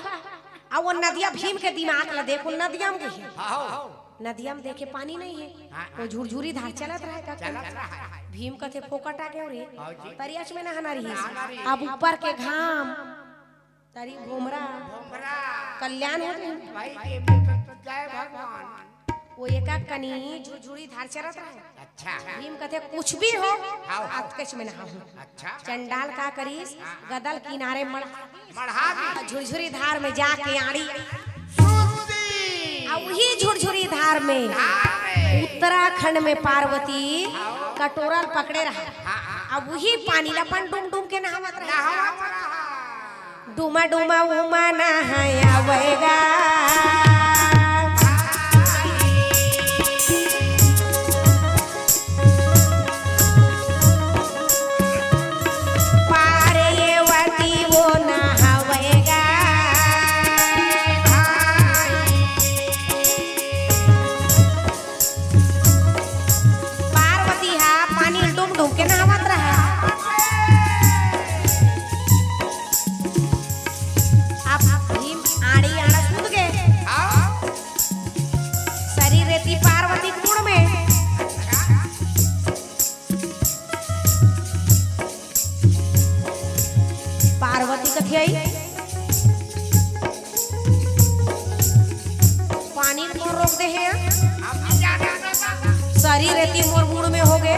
अब वो नदिया भीम के दिमाग ला देखो, नदिया में गई। हाँ, हाँ। नदिया में देखे पानी नहीं है, हाँ, वो हाँ। झुरझुरी धार चलत रहे का चलत रहे। भीम कथे, "फोकट आ गयो रे, हाँ जी। तरियाच में नहाना रही।" नहाना रही। अब ऊपर के घाम, तरी भोमरा, भोमरा। कल्याण हो गई। भाई, ये भी तो, तो जय भगवान। वो एक एक कनी झुरझुरी धार चलत रहे। अच्छा। भीम कथे, "कुछ भी हो, हाँ, हाँ। अतकेच में नहाहूँ।" अच्छा। चंडाल का करिस, गदल किनारे मढ़ा मढ़ा दी। झुरझुरी धार में जाके आड़ी। सूख दी। आ वही झुरझुरी धार में धार में। उत्तराखंड में पार्वती कटोरा ल पकड़े रहा। हाँ, हाँ। आ वही पानी ला अपन डूम डूम के नहावत रहा। नहावत रहा। डूमा डूमा उमा नहाया आवेगा। एती पार्वती के मुड़ में। पार्वती कथे आई, पानी ल कोन रोक दे हे? शरीर एती मोर मुड़ में होगे।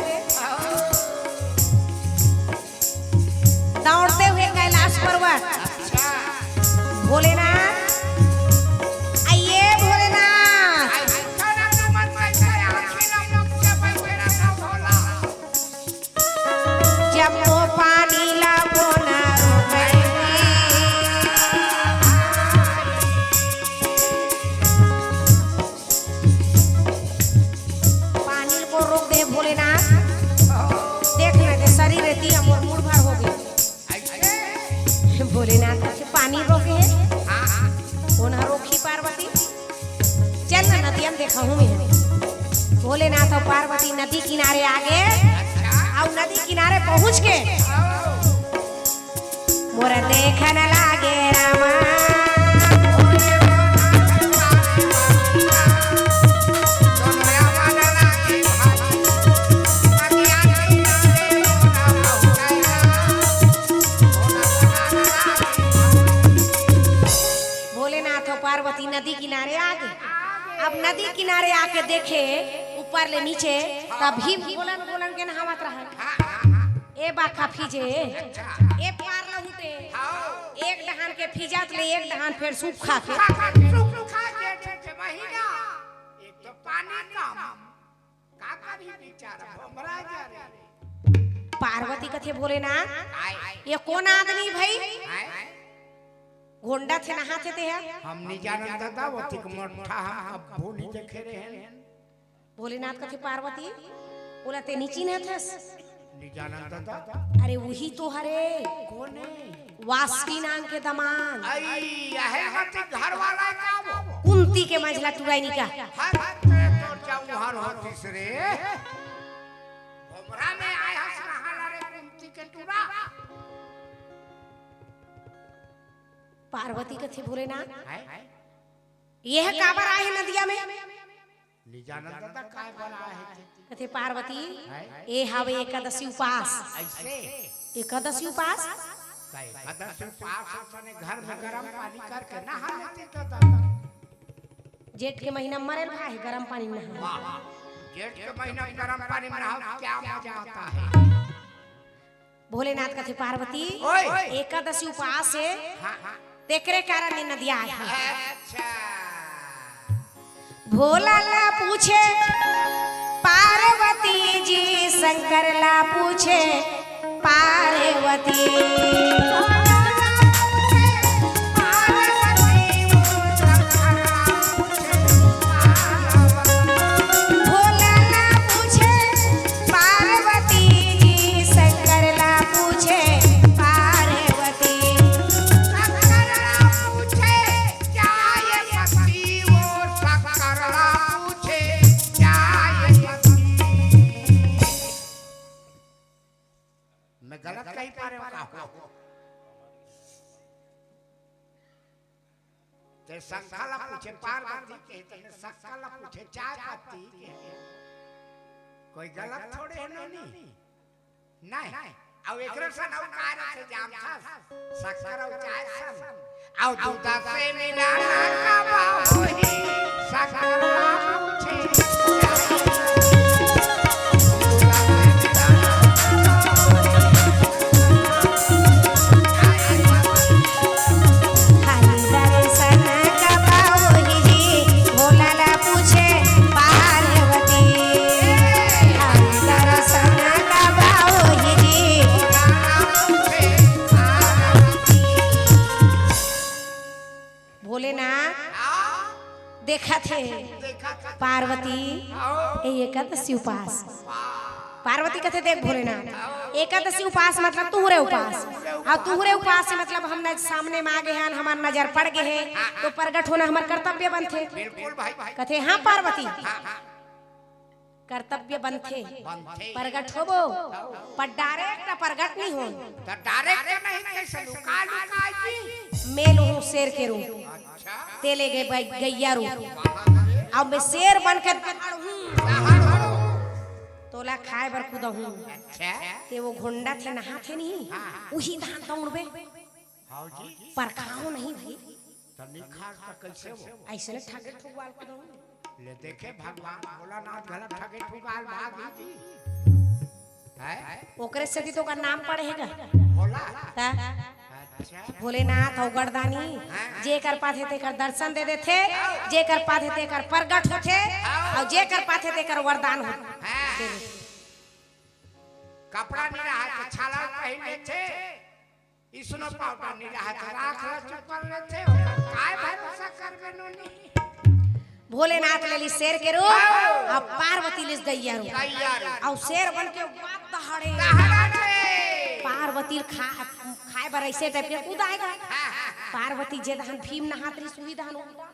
दौड़ते हुए कैलाश पर्वत। भोलेनाथ, आइए भोलेनाथ। जब वो पानी ला बोना रोकई। पानी ल कोन रोक दे भोलेनाथ? देख ना, के शरीर एती मोर मुड़ भर होगे। भोलेनाथ कथे पानी रोके हे, कोन ह रोकही पार्वती? चल ना नदिया में देखाहूं मैं। भोलेनाथ अउ पार्वती नदी किनारे आगे, अउ नदी किनारे पहुंच के मोर देखन लागे रामा। भोलेनाथ अउ पार्वती नदी किनारे आगे। अब नदी किनारे आके देखे ऊपर ले नीचे, तब भीम गोलन गोलन के नहावत रहय। ए बा का फीजे, ए पार लहुटे। एक डहान के फीजत ले एक डहान फेर सूखा के। सूखा के, एक तो पानी कम। का करी बेचारा, भोमरा जा रे। पार्वती कथे भोलेनाथ, आय। ये कोन आदमी भई? आय। गोंडा थे नहा थे ते ह? हम नहीं जानन दादा, वो तिक मोट्ठा हम कभू नहीं देखे रहे हैं। भोलेनाथ कथे पार्वती, ओला ते नहीं चिन्हत हस? नहीं जानन दादा। अरे वही तो हरे। कोन हे? वासुकी नाम के दमांद। आई, आहे मती घर वाला का वो? कुंती के मंझला टुराई निका। हर हर ते तोर जाऊ हर होतिस रे। भोमरा में आय हस नहाला रे कुंती के टुरा। पार्वती कथे भोलेनाथ, हैं? ये काबर आए हे नदिया में? नहीं जानन दादा काय बर आए हे ते। कथे पार्वती, हैं? ए हवे एकादशी उपास। ऐसे? एकादशी उपास? त एकादशी उपास अपने घर में गरम पानी करके नहा लेती दादा। जेठ के महीना मरे भाई गरम पानी में नहा। वाह, जेठ के महीना में गरम पानी में नहाओ, क्या मजा आता है। भोलेनाथ कथे पार्वती, ओए। एकादशी उपास हे, हाँ, हाँ। तेकरे कारण ये नदिया आए हे। अच्छा। भोला ला पूछे पार्वती जी, शंकर ला पूछे पार्वती। भोला ला पूछे पार्वती जी, शंकर ला पूछे पार्वती। शंकर ला पूछे जाय पति वो, शंकर ला पूछे जाय पति। मैं गलत कही पा रहे हूँ का? ते शंखा ला पूछे पार्वती के, ते शंखा ला पूछे चाय पत्ती के। कोई गलत थोड़े हे नोनी? नहीं। अउ एकरे सन अउ का रथे जानथस? शक्कर अउ चाय सन। अउ दूध से मिलाना का बा होही, शक्कर ला पूछे। हरि दर्शन कब होही जी, भोला ला पूछे पार्वती। हरि दर्शन कब होही जी। भोलेनाथ देखत हे। देखत हे। पार्वती, आओ। ए एकादशी उपास। पार्वती कथे, "देख भोलेनाथ, एकादशी उपास मतलब तुहरे उपास। अउ तुहरे उपास से मतलब हम न-, सामने में आगे हन, हमर नजर पड़ गे हे, तो प्रगट होना हमर कर्तव्य बनथे।" बिल्कुल भाई, भाई। कथे, "हाँ पार्वती।" हाँ, हाँ। कर्तव्य बनथे, बनथे। प्रगट होबो, पर direct प्रगट नहीं हो। त direct नहीं, कैसे लुका लुका जी? मैं लूँ शेर के रूप, अच्छा। ते ले गे बै-, गैया रूप। अब मैं शेर बन के दहाड़हूं, दहाड़हूं। तोला खाए बर कुदाहूं। अच्छा। ते वो घोंडा थे नहा थे नहीं, हाँ, हाँ। उही धान दौड़बे। हाँ जी। परखाओ नहीं भाई। त निखार त कैसे हो? ऐसे ने ठगे ठुगवाल कुदाहूं। ले देखे भगवान भोलानाथ घला ठगे ठुगवाल भाग जी। है? ओकरे सेती तो ओकर नाम पड़े हे गा। भोला? ता? अच्छा। भोलेनाथ अउ गड़दानी, हाँ। जेकर पाथे तेकर दर्शन दे देथे, जेकर पाथे तेकर प्रगट होथे, हाँ। अउ जेकर पाथे तेकर वरदान होथे। हाँ। दे देथे। कपड़ा नहीं रहा तो छाला पहन लेथे, इसनो पाउडर नहीं रहा तो राख ला चुपल लेथे, ओकर काय भरोसा करबे नोनी? भोलेनाथ ले ली शेर के रूप, हाँ। अउ पार्वती ले गैया रूप। गैया रूप। अउ शेर बन के बात दहाड़े। दहाड़े। पार्वती खा-, खाए बर ऐसे टाइप के कूदाएगा। हाँ, हाँ, हाँ। पार्वती जे दहन भीम नहात रही, सुही दहन उल्टा।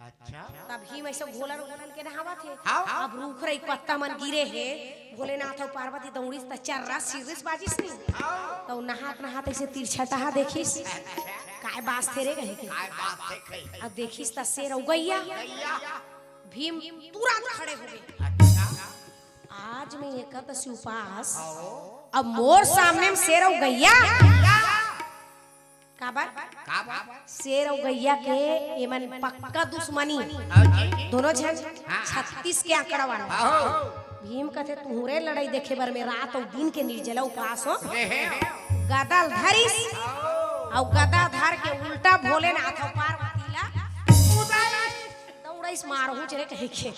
अच्छा। तब भीम ऐसे घोलन घोलन के नहावत हे। हाँ। अब रूख रही पत्ता मन गिरे हे, भोलेनाथ अउ पार्वती दौड़िस त चर्रा सिरिस बाजिस नहीं। हाँ। त नहात नहात ऐसे तिरछा तहा देखिस। अच्छा। काय बात थे रे कहे के। काय बात थे कहे। अब देखिस त शेर अउ गैया। गैया। भीम तुरंत खड़े हो गए। अच्छा। आज मैं एकादशी उपास, आओ। अब मोर सामने में शेर अउ गैया। गैया। काबर? काबर? शेर अउ गैया के एमन पक्का दुश्मनी। आओ जी। दोनों झन हाँ। छत्तीस के आंकड़ा वाला। आओ। भीम कथे, "तुहरे लड़ाई देखे बर मैं रात अउ दिन के निर्जला उपास हो।" रे हे। गदा ल धरिस, अउ गदा धर के उल्टा भोलेनाथ अउ पार्वती ला दौड़ाइस, मारहूं रे कहे के।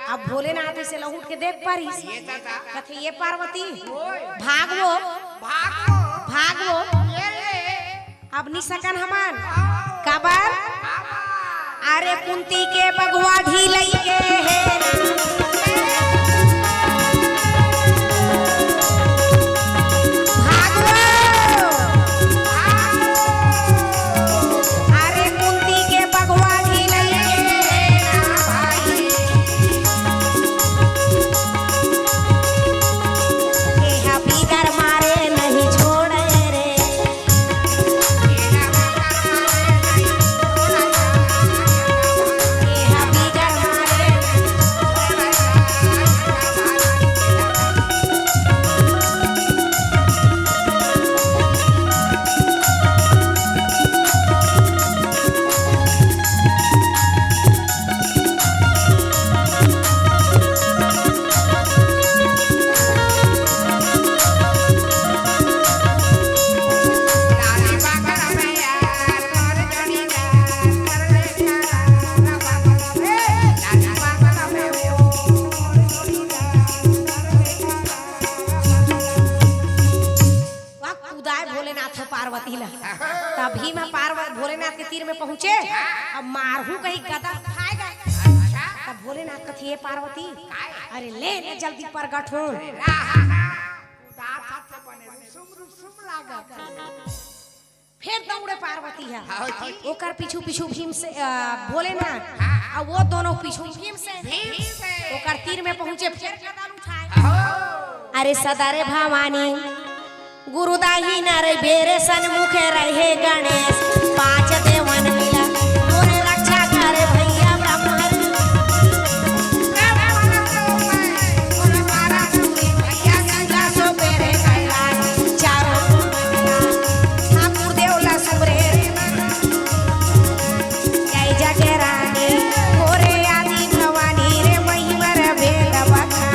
अब भोलेनाथ ऐसे लहुट के देख पारिस। ये दादा। कथे, "ये पार्वती, ओए। भागवो, भागवो। भागवो। ये ले। अब नी सकन हमन।" काबर? अरे कुंती के बघवा ढीलई के हे। भागवो। अरे कुंती के बघवा ढीलई के हे ना भाई। एहा बिगर मारे नहीं छोड़े रे। वाह, कुदाय भोलेनाथ ह पार्वती ला। तब भीम ह पार्व-, भोलेनाथ के तीर में पहुंचे, अब मारहूं कहीं गदा उठाएगा। तब भोलेनाथ कथे, "ए पार्वती, अरे ले, ले जल्दी प्रगट हो।" फेर दौड़े पार्वती ह। हाँ जी। ओकर पीछू पीछू भीम से, अ, भोलेनाथ, अउ वो दोनों पीछू भीम से। भीम से। ओकर तीर में पहुंचे, फेर गदा ल उठाए। हाँ। अरे सदा रे भवानी, गुरु दाहिना रे बेरे सन्मुखे रहे गणेश, पांच देवन मिला मोरे रक्षा करे भैया ब्रह्मा। भैया संगा सो बेरे कैलाश, चारों ठाकुर देव ला सुमरे रे। जय जग रानी, मोरे आदि भवानी रे, महिमा रे भेद बखान।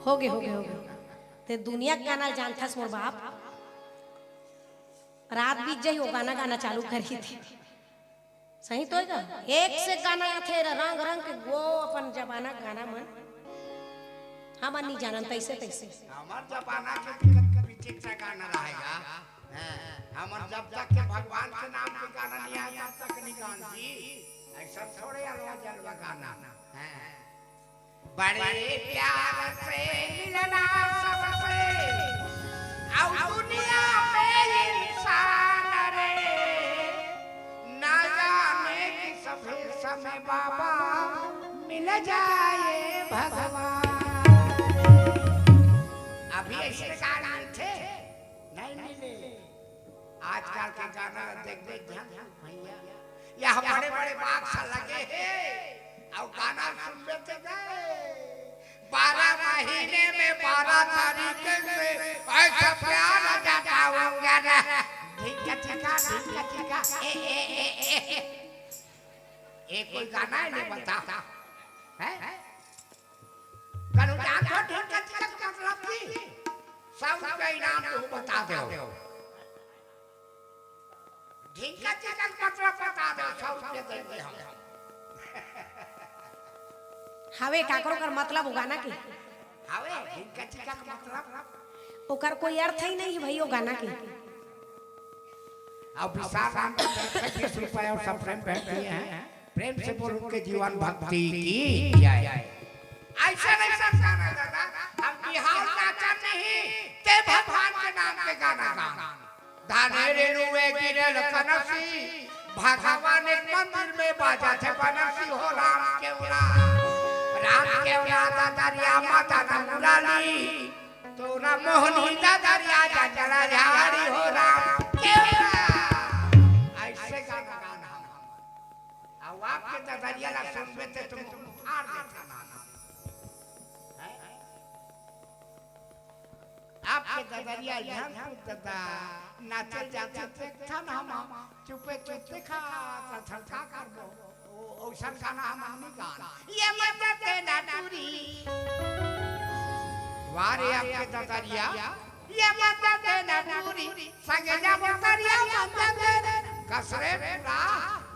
होगे, होगे, होगे। ते दुनिया के गाना जानथस मोर बाप। रात बीत जाही, वो गाना गाना चालू करही ते। सही तो हे गा? एक से गाना आथे, रंग रंग के वो अपन जमाना के गाना मन। हमन नी जानन तैसे तैसे। हमर जमाना के पीछे से गाना रहेगा। हैं, हमन जब तक के भगवान के नाम के गाना नहीं आया, तब तक नहीं गान जी। ऐसा थोड़े अलवा जलवा गाना। हैं। बड़े प्यार से मिलना सबसे, और दुनिया में इंसान रे, ना जाने किस भेष में बाबा मिल जाए भगवान। अभी ऐसे गाना थे, नहीं मिले। आजकल के गाना देखबे ध्यान भैया, यह बड़े बड़े बॉक्स लगे हे, अउ गाना सुनबे ते गए। बारह महीने में बारह तारीख से ऐसा प्यार जताऊंगा ना। ढिंका चिका, ढिंका चिका, ए, ए, ए, ए, ए। ये कोई गाना है, नहीं बता। हैं? कनु जान तो ढिंका चिका के मतलब की? सौ रुपया इनाम तू बता दे। ढिंका चिका के मतलब बता दे, सौ रुपया देंगे हम। हवे, काकरो कर मतलब वो गाना के? हवे, ढिंका चिका के मतलब? ओकर कोई अर्थ ही नहीं है भाई, वो गाना के। अब विशाल राम की तरफ से बीस रुपए और सब्सक्राइब भेज दिए हैं। प्रेम से बोल उनके जीवन भक्ति की जय। ऐसा नहीं सब गाना दादा, हम बिहार नाचन नहीं, ते भगवान के नाम पे गाना गाना। धाने रेणु में गिरल कनसी, भगवान एक मंदिर में बाजा थे बनसी हो राम केवला। राम केवला दादरिया माता ना मुराली, तोरा मोहनी दादरिया जंगला झाड़ी हो राम केवला। ऐसे गाना गाना हम। अब आपके ददरिया ला सुनबे ते तुम फाड़ देता ना। हैं? आपके ददरिया ध्यान से ददा नाचल जाते देखथन हम, चुपे चुपे खा, त हम का करबो? ओ, औसन गाना हम नहीं गान। ये मत देना दूरी। वारे आपके ददरिया, ये मत देना दूरी। संगे जाबो तरिया मत दे। कसरे पूरा,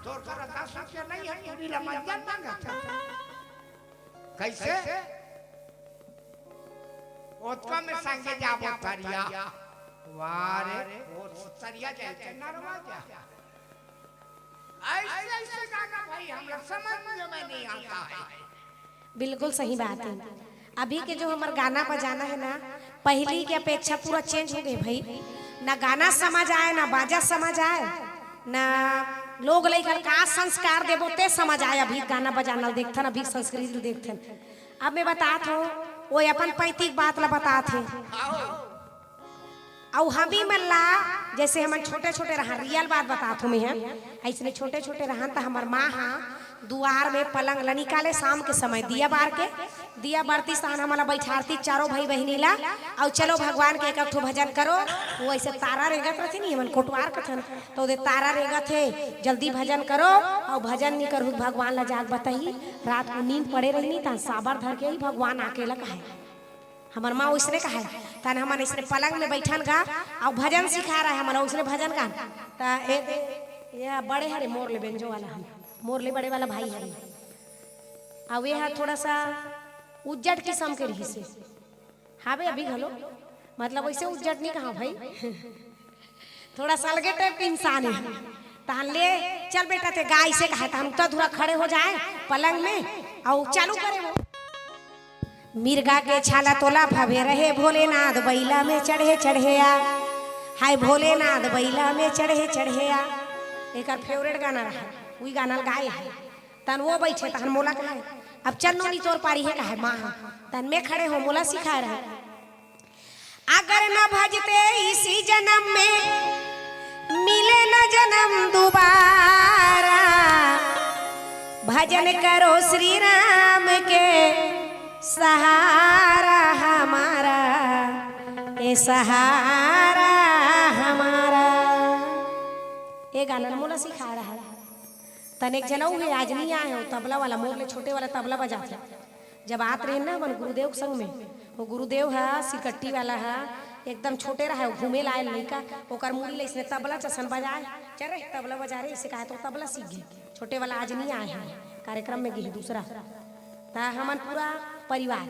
तोर कर दस रुपया नहीं है, पूरी ला मंजन मांगत है। कैसे? ओतका में संगे जाबो तरिया। वारे, वो तरिया जाए के नरवा जा। ऐसे, ऐसे गाना भाई हमरा समझ में नहीं आता है। बिल्कुल सही बात है। अभी के जो हमर गाना बजाना है ना, पहली के अपेक्षा पूरा चेंज हो गए भाई। ना गाना समझ आए, ना बाजा समझ आए, ना लोग लइका का संस्कार देबो ते समझ आए। अभी गाना बजाना देखथन, अभी संस्कृति देखथन। अब मैं बतात हूँ, वो अपन पैतृक बात ला बतात हे। अउ हमी मन ला, जैसे हमन छोटे-छोटे रहन, रियल बात बतात हूँ मैं ह, अइसने छोटे-छोटे रहन त हमर माँ ह दुआर में पलंग ला निकाले, शाम के समय दिया बार के, दिया बरती तहन हमन ला बैठारती चारों भाई बहिनी ला, अउ चलो भगवान के एक, एक ठो भजन करो। वो ऐसे तारा रेंगत रथे नी, हमन कोटवार कथन, त ओदे तारा रेंगत हे, जल्दी भजन करो, अउ भजन नी करहू त भगवान ला जाग बताही। रात को नींद पड़े रहिनी, तहन साबर धर के ही भगवान आके ला कहे। हमर माँ ओइसने कहे, तहन हमन अइसने पलंग में बैठन गा, अउ भजन सिखा रहे हमन, ओइसने भजन गा। त ए, ए, ये बड़े हरे मोर ले बेंजो वाला हम, मोर ले बड़े वाला भाई हरे। अउ ये ह थोड़ा सा उज्जट किसम के रहिस हे। हावे अभी घलो, मतलब वैसे उज्जट नहीं कहा भाई। थोड़ा सा अलगे टाइप के इंसान है। तहन ले, चल बेटा, ते गाय से कहा, तहन उतना दूरा खड़े हो जाए पलंग में, अउ चालू करे वो। मिर्गा के छाला तोला भवे रहे भोलेनाथ, बैला में चढ़े चढ़े आ। हाय भोलेनाथ, बैला में चढ़े चढ़े आ। एकर फेवरेट गाना रहा, वही गाना गाए है। तहन वो बैठे, तहन मोला कहे, अब चन्नो नी तोर पारी है कहे माँ। तहन मैं खड़े हो, मोला सिखाए रहे। अगर न भजते इसी जन्म में, मिले न जन्म दोबारा। भजन करो श्री राम के, सहारा हमारा, ए सहारा हमारा। ए गाना मोला सिखा रहा। तन एक जनऊ हे, आज नहीं आए हो, तबला वाला, मोर ले छोटे वाला तबला बजाथे। जब आत रहे ना अपन गुरुदेव के संग में, वो गुरुदेव ह सिरकट्टी वाला ह, एकदम छोटे रहा, घूमे ला आयल लइका, ओकर मुड़ी ले इसने तबला चसन बजाए, "चल रे, तबला बजा रे," इसे कहा तो तबला सीख गए। छोटे वाला आज नहीं आए हैं, कार्यक्रम में गए दूसरा। त हमन पूरा परिवार,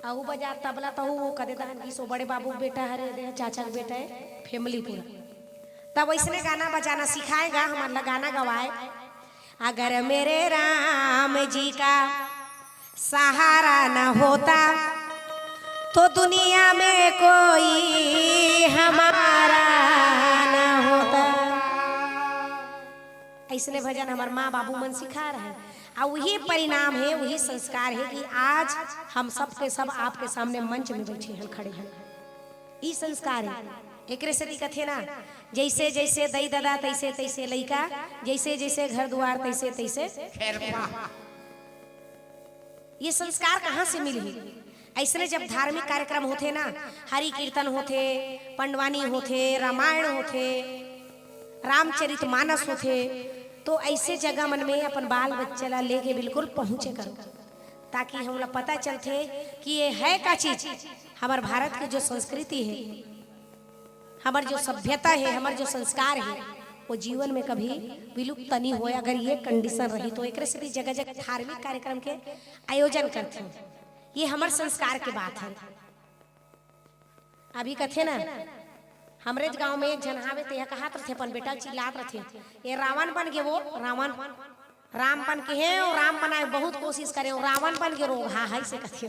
अहू बजा तबला, तहू वो कदे दहन की सो बड़े बाबू के बेटा हरे, दे चाचा के बेटा है, फैमिली पूरा। तब वैसने गाना बजाना सिखाएगा, हमन ला गाना गवाए। अगर मेरे राम जी का सहारा न होता तो दुनिया में कोई हमारा न होता। अइसने भजन हमर माँ बाबू मन सिखाय रहय, अउ वही परिणाम हे, वही संस्कार हे कि आज हम सब के सब आपके सामने मंच में बइठे हन, खड़े हन। ई संस्कार हे। एकरे सेती कथे ना, जइसे जइसे दई ददा तइसे तइसे लइका, जइसे जइसे घर दुवार तइसे तइसे खेरपा। ये संस्कार कहाँ से मिलही? अइसने जब धार्मिक कार्यक्रम होथे ना, हरि कीर्तन होथे, पंडवानी होथे, रामायण होथे, रामचरित मानस होथे, तो अइसे जगह मन में अपन बाल बच्चा ला लेके बिल्कुल पहुँचे करो, ताकि हमला पता चलथे कि ये हे का चीज। हमर भारत के जो संस्कृति हे, हमर जो सभ्यता हे, हमर जो संस्कार हे, वो जीवन में कभी विलुप्त नहीं होय। अगर ये condition रही तो एकरे सेती जगह जगह धार्मिक कार्यक्रम के आयोजन करथे। ये हमर संस्कार के बात हे। अभी कथे ना, हमरेच गांव में एक झन हावे, तेहा कहत रथे, अपन बेटा चिल्लात रथे, "ये रावण बन गे वो, रावण।" राम बन के हे, अउ राम बनाय बहुत कोशिश करे, अउ रावण बन के रोगहा हे, अइसे कथे।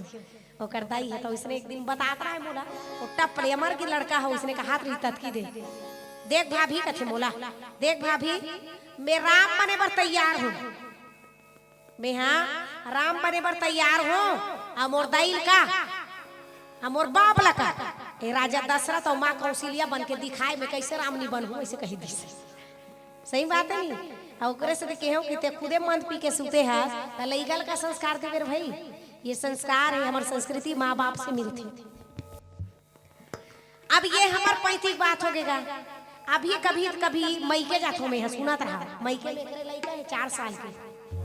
ओकर दाई हे, त ओइसने एक दिन बतात रहय मोला, ओ टप ले अमर के लड़का हे, ओइसने कहत रही ततकी दे। "देख भाभी," कथे मोला, "देख भाभी, मैं राम बने बर तैयार हूँ, मैं हा राम बने बर तैयार हूँ, अउ मोर दाई ल का, अउ मोर बाप ल का, ए राजा दशरथ अउ माँ कौशल्या बन के दिखाय, मैं कइसे राम नी बनहूँ," अइसे कहि दिस। सही बात हे नी? अउ ओकरे सेती केहेंव कि ते खुदे मंद पी के सुते हस, त लइका ल का संस्कार देबे रे भई? ये संस्कार हे, हमर संस्कृति माँ बाप से मिलथे। अब ये हमर पैतृक बात होगे गा। अभी कभी कभी मइके जाथों मैं, सुनत रहा, मइके में एकरे लइका हे चार साल के,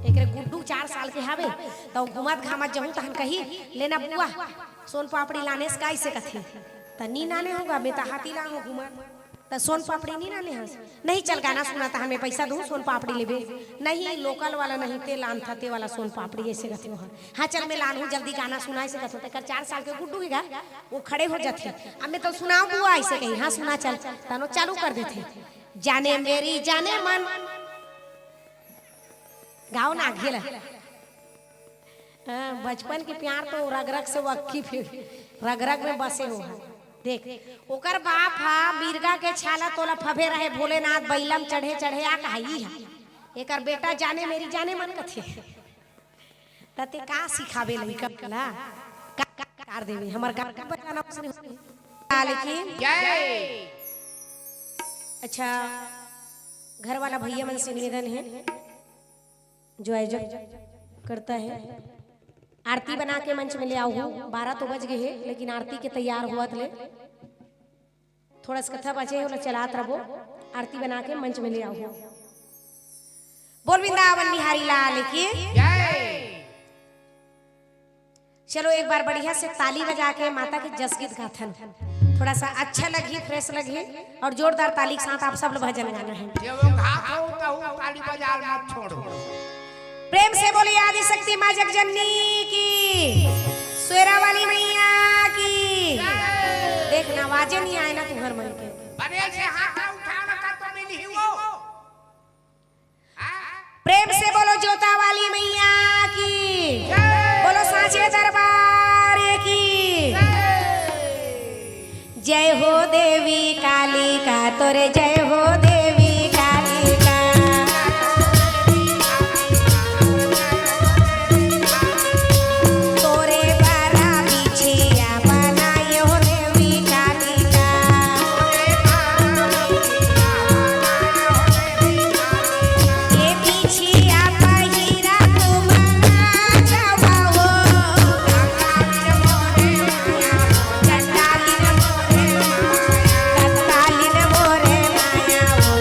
एकरे गुड्डू चार साल के हावे, त घूमत घामत जहूँ तहन कही, "लेना बुआ, सोन पापड़ी लानेस का?" अइसे कथे। त नी लाने हों गा, मैं त हाथी लान हों घूमत। त सोन पापड़ी नी लाने हस? नहीं, चल गाना सुना, तहन मैं पैसा दूँ, सोन पापड़ी लेबे? नहीं, local वाला नहीं, ते लानथा ते वाला सोन पापड़ी, अइसे कथे ओहा। हाँ चल मैं लानहूँ, जल्दी गाना सुना, अइसे कथे। तेकर चार साल के गुड्डू हे गा, वो खड़े हो जाथे। अब मैं तो सुनाऊँ बुआ, अइसे कही, हाँ सुना चल। तहन वो चालू कर देथे, जाने मेरी जाने मन, गाओ ना घेला। हाँ, बचपन के प्यार तो रग रग से वक्की फिर रग रग में बसे हो। देख, ओकर बाप हा मिर्गा के छाला तोला फबे रहे, भोलेनाथ बइला म चढ़े चढ़े आ कहाई हा। एकर बेटा जाने मेरी जाने मन कथे। त ते का सिखाबे लइका ला? का, का कर देबे? हमर गाना बजाना उसने लेकिन जय। अच्छा, घर वाला भइया मन से निवेदन हे, जो आयोजन करता है, आरती बना के मंच में ले आव हो। बारह तो बज गे हे, लेकिन आरती के तैयार होवत ले थोड़ा सा कथा बाचे हे, ओला चलात रबो। आरती बना के मंच में ले आव हो। बोल वृंदावन बिहारी लाल की। जय। चलो एक बार बढ़िया से ताली बजा के माता के जस गीत गाथन, थोड़ा सा अच्छा लगही, fresh लगही। अउ जोरदार ताली के साथ आप सब लोग भजन गाना हे। ये वो घात हो, कहूँ ताली बजा मत छोड़ो। प्रेम से बोलिए आदि शक्ति माँ जगजननी की, शेरा वाली मैया की। देखना, आवाजे नहीं आए ना तुम्हार मन के। बने से हाथ ना उठाना का तो मिली ही वो। प्रेम से बोलो जोता वाली मैया की, बोलो सांचे दरबार की। जय हो देवी कालिका, तोरे जय हो देवी कालिका। तोरे बरा बिछिया बनायो देवी कालिका। ये बिछिया पहिरा तू मना जावा हो। चंडालिन मोरे माया, चंडालिन मोरे माया हो।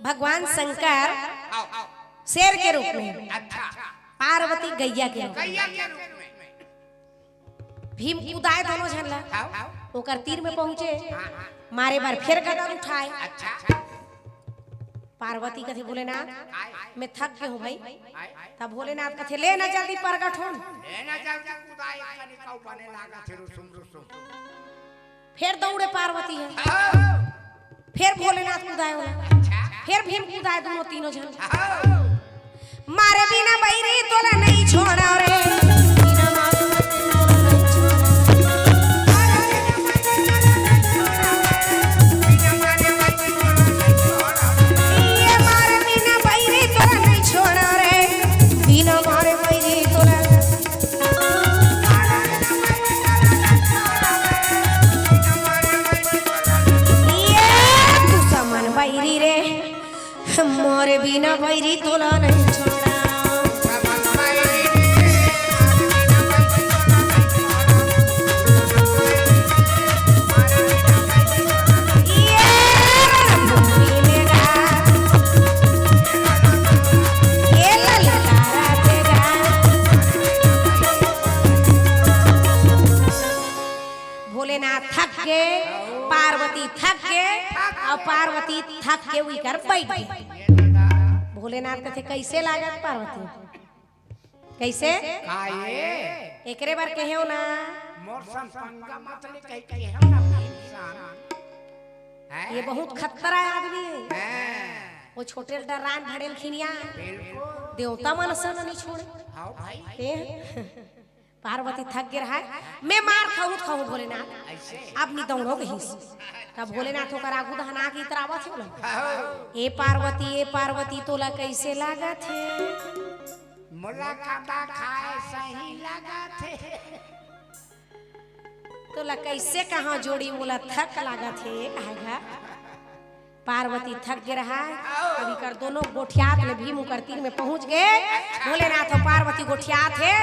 भगवान शंकर शेर के रूप में, अच्छा। पार्वती गैया के रूप में। गैया के रूप में। भीम कुदाए दोनों झन ला। हाँ। ओकर तीर में पहुंचे, हाँ, हाँ। मारे बर फेर गदा उठाए। अच्छा। पार्वती कथे, "भोलेनाथ, आय। मैं थक गे हूं भाई।" आय। तब भोलेनाथ कथे, "ले ना जल्दी परगट होन।" ले ना जल्दी कुदाए, कनिका बने लागत हे रुसुम रुसुम। फेर दौड़े पार्वती ह। हाँ। फेर भोलेनाथ कुदाए ओला। अच्छा। फेर भीम कुदाए दोनों तीनों झन। हाँ। मारे बिना बैरी तोला नहीं छोड़ा रे। ये मारे बिना बैरी तोला नहीं छोड़ा रे। बिना मारे बैरी तोला ये दुश्मन बैरी रे, मोर बिना बैरी तोला नहीं छोड़ा। ये रणभूमि में गा, ये ललकारा के गा। भोलेनाथ थक के, पार्वती थक के, अउ पार्वती थक के उइकर बइठ गे। भोलेनाथ कथे, "कइसे लागत पार्वती? कइसे?" का ये? एकरे बर कहेव ना। मोर संग पंगा मत ले, कहि कहेव ना, इंसान। हैं? ये बहुत खतरा आदमी हे। हैं? वो छोटे डरान भड़ेल खिनिया। बिल्कुल। देवता मन असन नहीं छोड़े। हाँ भाई। ते पार्वती थक गे रहय, "मैं मार खाहूं त खाहूं भोलेनाथ, अइसे? अब नी दौड़ों" कहिस। तब भोलेनाथ ओकर आगू दहना के इतरावत हे बोला, हाँ। "ए पार्वती, ए पार्वती, तोला कइसे लागत हे?" मोला कांदा खाए सही लागत हे। तोला कइसे कहां जोड़ी, मोला थक लागत हे, कहाय गा। पार्वती थक गे रहय। अब इकर दोनों गोठियात ले भीम उकर तीर में पहुंच गे। भोलेनाथ अउ पार्वती गोठियात हे,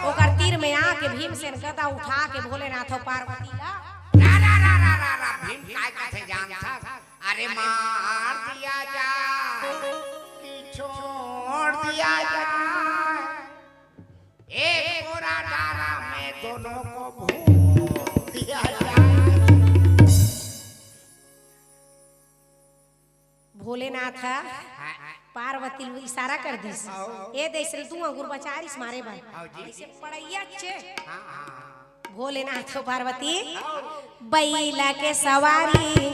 ओकर तीर में आके भीमसेन गदा उठा के भोलेनाथ अउ पार्वती ला रा, रा, रा, रा, रा, रा, भीम काय कथे जानथस? अरे मार दिया जाए कि छोड़ दिया जाए, एक बोरा डारा में दोनों को भून दिया जाए। भोलेनाथ ह पार्वती ल इशारा कर दिस। ए दे, अइसे दू अंगुर बचारिस मारे बर। हाँ जी। अइसे पड़इया चे। हाँ, हाँ। भोलेनाथ अउ पार्वती बइला के सवारी।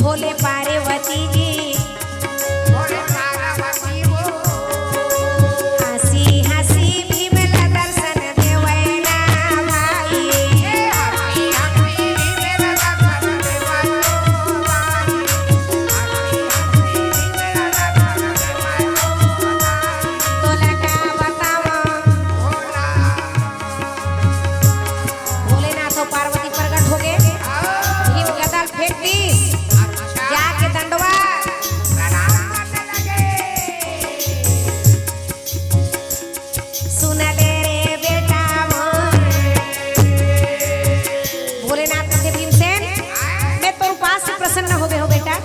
भोले पार्वती जी। भोले पार्वती वो। हंसी हंसी भीम ला दर्शन देवै ना भाई। हंसी हंसी भीम ला दर्शन देवै ना भाई। हंसी हंसी भीम ला दर्शन देवै ना भाई। तोला का बतावं। भोलेनाथ अउ पार्वती प्रगट हो गे। भीम गदा ल फेंक दिस। जाके दंडवा। सुन ले रे बेटा मोर। भोलेनाथ कथे, "भीमसेन, मैं तोर उपास से प्रसन्न हो गे हों बेटा।"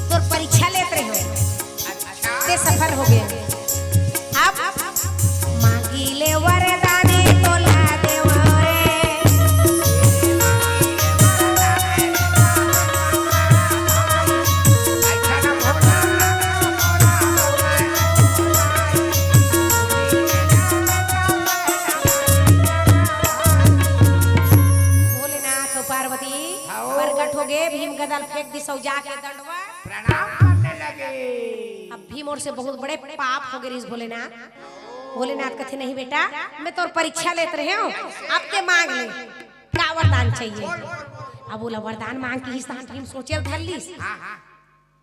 तोर परीक्षा लेत रहेंव, ते सफल हो गे। अब मांगी ले वरदान तोला देवं रे। भोलेनाथ अउ पार्वती प्रगट हो गे, भीम गदा ल फेंक दिस अउ जाके दंडवा प्रणाम करने लगे। अब भीम ओर से बहुत बड़े पाप हो गे रिहिस भोलेनाथ। भोलेनाथ कथे, "नहीं बेटा, मैं तोर परीक्षा लेत रहेंव, अब ते मांग ले, का वरदान चाहिए?" अब ओला वरदान मांग के हिस्सा भीम सोचे ल धर लिस। हाँ, हाँ।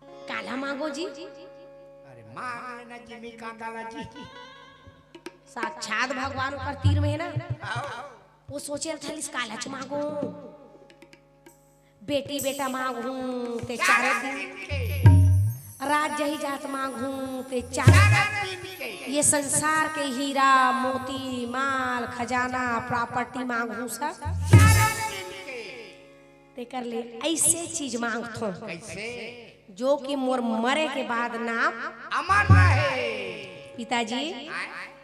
काला मांगों जी? अरे मांग लेना जिमी कांदा ला जी। साक्षात भगवान ओकर तीर में हे ना। वो सोचे ल धर लिस, कालाच मांगों। बेटी बेटा मांगहूं ते चारों दिन, राज जायदाद मांगहूं ते चारों दिन, ये संसार के हीरा मोती माल खजाना प्रॉपर्टी मांगहूं सब। तेकर ले ऐसे चीज मांगथों, कैसे? जो कि मोर मरे के बाद नाम अमर रहे। पिताजी,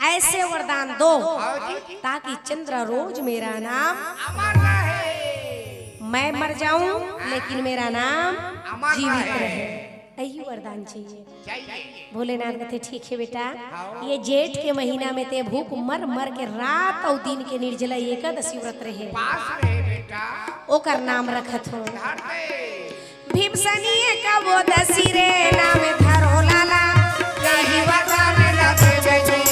ऐसे वरदान दो, हाँ जी। ताकि चंद्र रोज मेरा नाम अमर रहे। मैं मर जाऊं, लेकिन मेरा नाम अमर जीवित रहे। रहे। यही वरदान चाहिए। चाहिए। भोलेनाथ कथे, "ठीक हे बेटा, हाँ। ये जेठ के महीना में ते भूख मर मर के रात अउ दिन के निर्जला एकादशी व्रत रहे, पास रहे बेटा। ओकर नाम रखत हों।" धर दे। भीमसनी एकादशी रे नाम धरो लाला, यही वरदान लगे जय जय।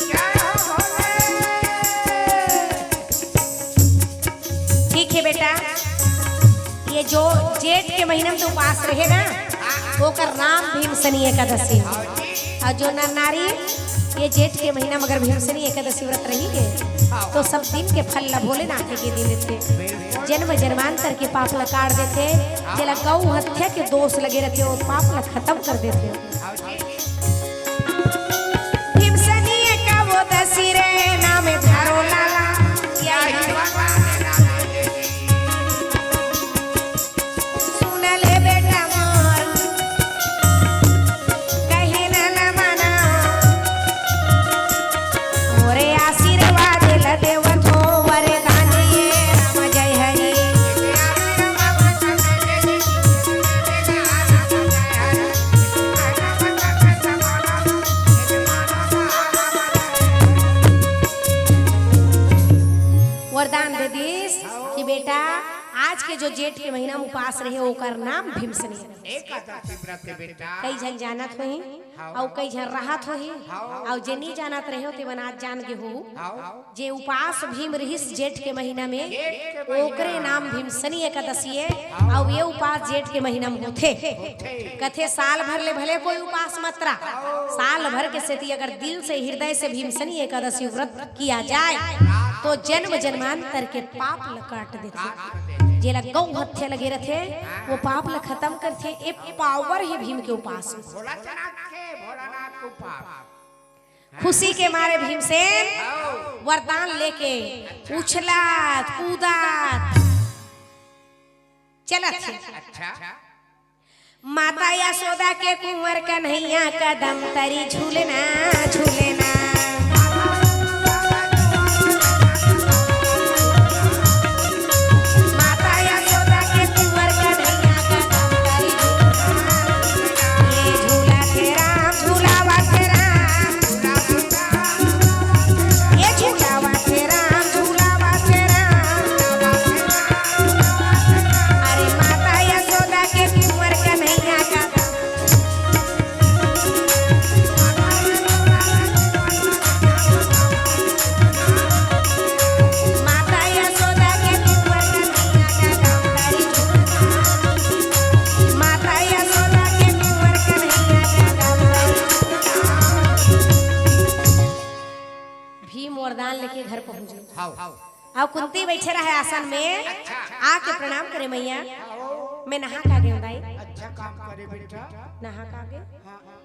जय हो भोले। ठीक हे बेटा, ये जो जेठ के महीना में तो उपास रहे ना, ओकर नाम भीमसनी एकादशी। अउ जो नर नारी ये जेठ के महीना में अगर भीमसनी एकादशी व्रत रही हे, तो सब दिन के फल ला भोलेनाथ के दे देथे। जन्म जन्मांतर के पाप ला काट देथे, जेला गौ हत्या के दोष लगे रथे, वो पाप ला खतम कर देथे। भीमसनी एकादशी रे नाम धरो लाला, यही सुन ले बेटा मोर, कहीं न न मना। मोरे आशीर्वाद ल देवत हो, वरदान ये राम जय हरि। वरदान दे दिस कि बेटा, आज के जो जेठ के महीना में उपास रहे, ओकर नाम भीमसनी एकादशी व्रत हे बेटा। कई झन जानत होही, हाँ। अउ कई झन रहत होही, हाँ। अउ जे नी जानत रहे हो, तेमन आज जान गे हो। हाँ। जे उपास भीम रहिस जेठ के महीना में, जेठ के महीना। ओकरे नाम भीमसनी एकादशी हे। हाँ। अउ ये उपास जेठ के महीना में होथे। होथे। कथे साल भर ले भले कोई उपास मत रह, हाँ। साल भर के सेती अगर दिल से, हृदय से भीमसनी एकादशी व्रत किया जाए, तो जन्म जन्मांतर के पाप ल काट देथे। जेला गौ हत्या लगे रथे, वो पाप ल खतम करथे। ए पावर हे भीम के उपास। भोलानाथ के, भोलानाथ के उपास। खुशी के मारे भीमसेन वरदान लेके उछलत कूदत चलत हे। अच्छा। माता यशोदा के कुंवर कन्हैया कदम तरी झूलना, झूलना। माता यशोदा के कुंवर कन्हैया कदम तरी झूलना। ये झूला के राम, झूलावा के राम। ये झूलावा के राम, झूलावा के राम। अरे माता यशोदा के कुंवर कन्हैया का माता यशोदा के कुंवर कन्हैया का काम करी। माता यशोदा के कुंवर कन्हैया का काम करी। भीम वरदान लेके घर पहुंचे। हाव। अउ कुंती बैठे रहे आसन में, अच्छा। आके प्रणाम करे, "मैया, मैं नहा का गे दाई।" अच्छा काम करे बेटा। नहा का गे? हाँ, हाँ।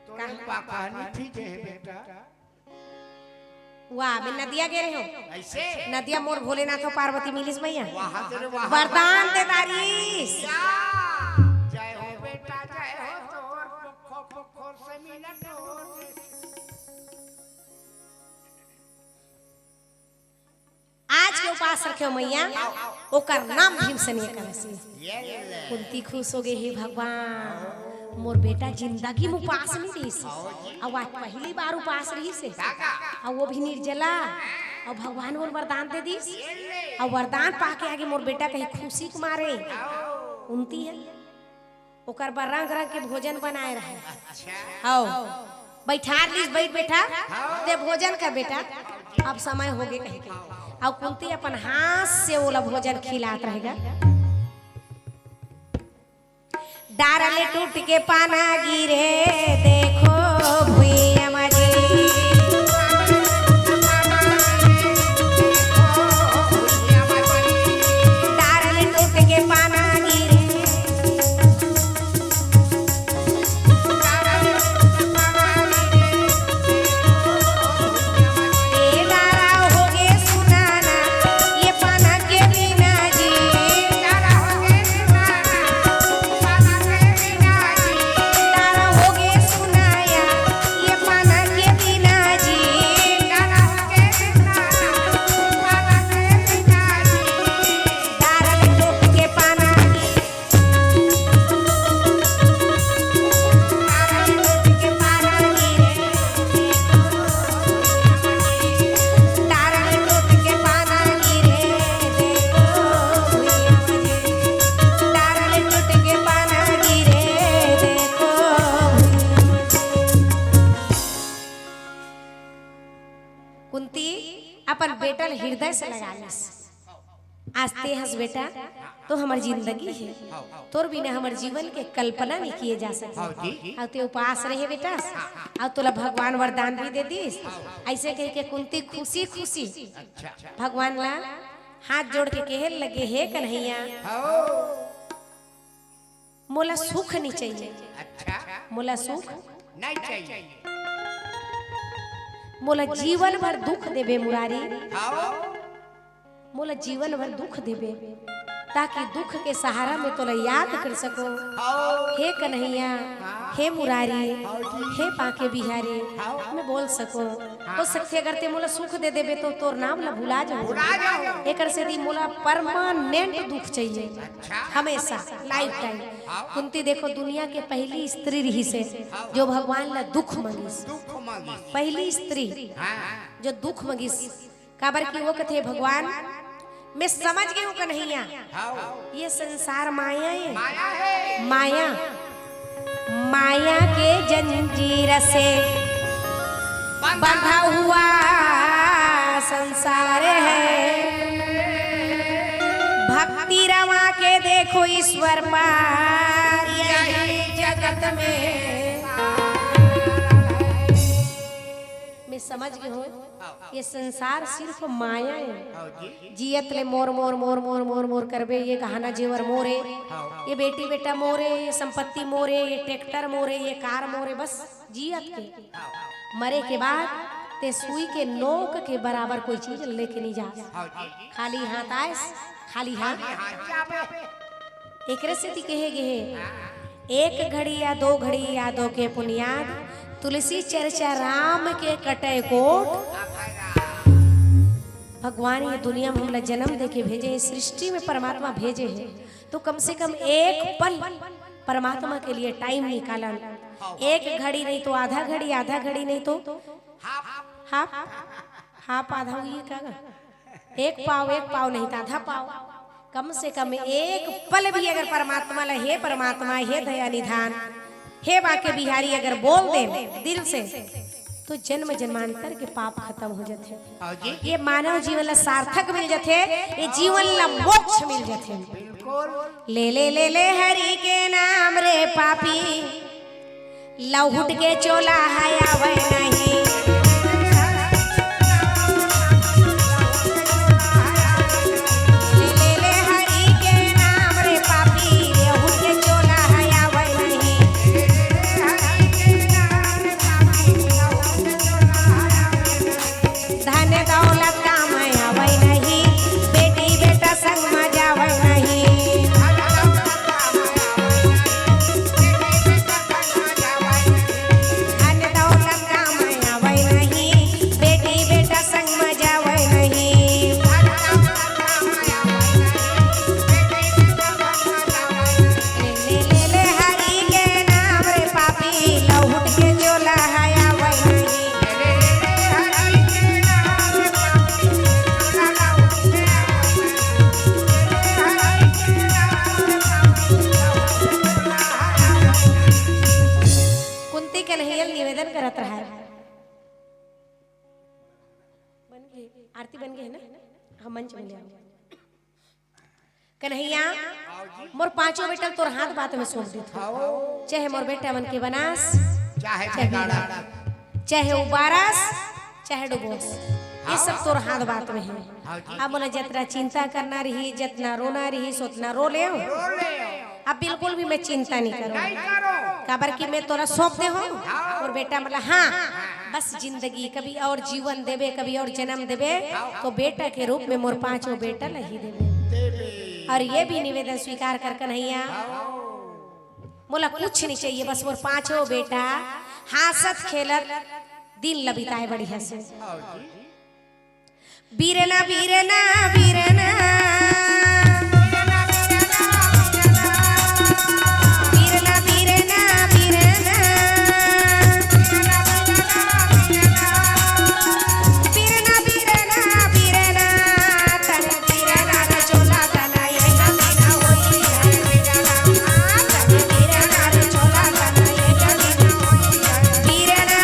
तोरे का? बा कहानी ठीक हे बेटा। वाह, मैं नदिया गे रहे हो। ऐसे? नदिया मोर भोलेनाथ अउ पार्वती मिलिस मैया। वाह रे वाह। वरदान दे दारिस। या। जय हो बेटा, जय हो तोर, पोखर, पोखर से मिला तोर। आज के उपास रखे हो मैया, ओकर नाम भीमसेनी एकादशी। ये ले। कुंती खुश हो गे, "हे भगवान, मोर बेटा जिंदगी में उपास नहीं रहिस, अउ आज पहली बार उपास रहिस हे।" अउ वो भी निर्जला, अउ भगवान मोर वरदान दे दिस, अउ वरदान पाके आगे मोर बेटा कहीं खुशी के मारे कुंती हे। ओकर बर रंग रंग के भोजन बनाए रहे। अच्छा। हव, बैठार लीस, "बैठ बेटा, ते भोजन कर बेटा, अब समय हो गे," कहिके। अउ कुंती अपन हाथ से ओला भोजन खिलात रहेगा। डार ले टूट के पाना गिरे, देखो भुइयां मा जी। डार ले टूट के पाना गिरे। ए डारा हो गे सुनाना, ये पाना के बिना कुंती अपन बेटा ल हृदय से लगा लिस। आज ते हस बेटा, तो हमर जिंदगी हे, तोर बिना हमर जीवन के कल्पना नहीं किए जा सकत। अउ ते उपास रहे बेटा, अउ तोला भगवान वरदान भी दे दिस। ऐसे कह के कुंती खुशी खुशी भगवान ला हाथ जोड़ के कहे लगे, हे कन्हैया, मोला सुख नहीं चाहिए। अच्छा। मोला सुख नहीं चाहिए। मोला जीवन भर दुख देबे मुरारी। मोला जीवन भर दुख देबे, ताकि दुख के सहारा में तोला याद कर सको। हे कन्हैया, हे मुरारी, हे बांके बिहारी, मैं बोल सको। हो सकथे अगर ते मोला सुख दे देबे तो तोर नाम ला भुला जाऊं। एकर सेती मोला परमानेंट दुख चाहिए, हमेशा, लाइफ टाइम। कुंती देखो, दुनिया के पहली स्त्री रहिसे जो भगवान ला दुख मंगिस। पहली स्त्री जो दुख मंगिस, काबर कि वो कथे, भगवान, मैं समझ गए हूँ कन्हैया, ये संसार माया है। माया है। माया, माया के जंजीर से बंधा हुआ संसार है। भक्ति रवा के देखो ईश्वर पार, यही जगत में। मैं समझ गई हूँ, ये संसार सिर्फ माया है। जियत ले मोर मोर मोर मोर मोर मोर करबे, ये गहना जेवर मोरे, ये बेटी बेटा मोरे, ये संपत्ति मोरे, ये ट्रैक्टर मोरे, ये कार मोरे, बस जियत के। मरे के बाद ते सुई के नोक के बराबर कोई चीज लेके नहीं जा। खाली हाथ आयस, खाली हाथ। एकरे सेती कहे गे हे, एक घड़ी या दो घड़ी यादों के पुनियाद, तुलसी चर्चा राम के कटे कोट। भगवान ये दुनिया में हमला जन्म देके भेजे हे, सृष्टि में परमात्मा भेजे हे, तो कम से कम एक पल परमात्मा के लिए टाइम निकालन। एक घड़ी नहीं तो आधा घड़ी, आधा घड़ी नहीं तो हाफ, हाफ आधा हुई का? एक पाव, एक पाव नहीं तो आधा पाव। कम से कम एक पल भी अगर परमात्मा ला, हे परमात्मा, हे दया निधान, हे बांके बिहारी, अगर बोल दे दिल से, तो जन्म जन्मांतर के पाप खत्म हो जाथे। ये मानव जीवन ला सार्थक मिल जाथे, ये जीवन ला मोक्ष मिल जाथे। ले ले ले ले हरि के नाम रे पापी, लहुट के चोला है आवे नहीं। ले ले ले हरि के नाम रे पापी, लहुट के चोला है आवे नहीं। धन दौलत काम आवे नहीं, बेटी बेटा संग में जावे नहीं। धन दौलत काम आवे नहीं, बेटी बेटा संग में जावे नहीं। ले ले ले ले हरि के नाम रे पापी, लहुट के चोला है आवे नहीं। कुंती कन्हैया निवेदन करत रहा है। बन गए, आरती बन गए है ना? हम मंच में ले आओ। कन्हैया, मोर पांचों बेटा तोर हाथ बात में सौंप देथों। चाहे मोर बेटा मन के बनास, चाहे बिगाड़स, चाहे उबारस, चाहे डुबोस, ये सब तोर हाथ बात में है। अब मोला जतना चिंता करना रही, जतना रोना रही, सोतना रो ले। अब बिल्कुल भी मैं चिंता नहीं करूँ, काबर कि मैं तोला सौंप दे हूँ। और बेटा मतलब, हाँ, बस जिंदगी कभी और जीवन देबे, कभी और जन्म देबे, तो बेटा के रूप में मोर पांचों बेटा ला ही देबे। और ये भी निवेदन स्वीकार कर कन्हैया, मोला कुछ नहीं चाहिए, बस मोर पांचों बेटा हांसत खेलत दिन ला बिताए बढ़िया से। बीरना बीरना बीरना, बीरना बीरना बीरना, बीरना बीरना बीरना, तन बीरना रे चोला तना ये ना बीना होई, तन बीरना रे चोला तना ये ना बीना होई, बीरना,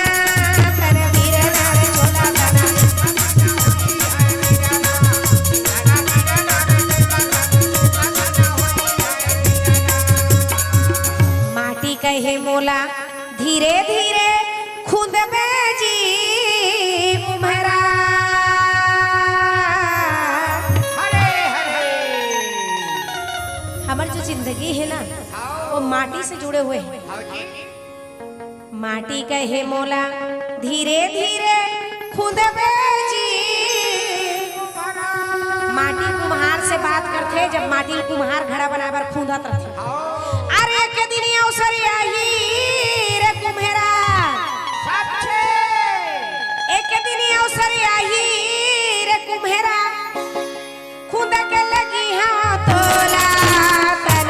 तन बीरना रे चोला तना। हे मोला धीरे धीरे खुंदबे जी कुम्हरा। हरे हरे। हमर जो जिंदगी हे ना, वो माटी से जुड़े हुए हे। माटी कहे मोला धीरे धीरे खुंदबे जी। माटी कुम्हार से बात करथे, जब माटी कुम्हार घड़ा बनाए बर खुंदत रथे। अरे एक दिन अवसर आही रे कुम्हेरा, एक दिन अवसर आही रे कुम्हेरा, खुंद के लगी हाँ तोला। तन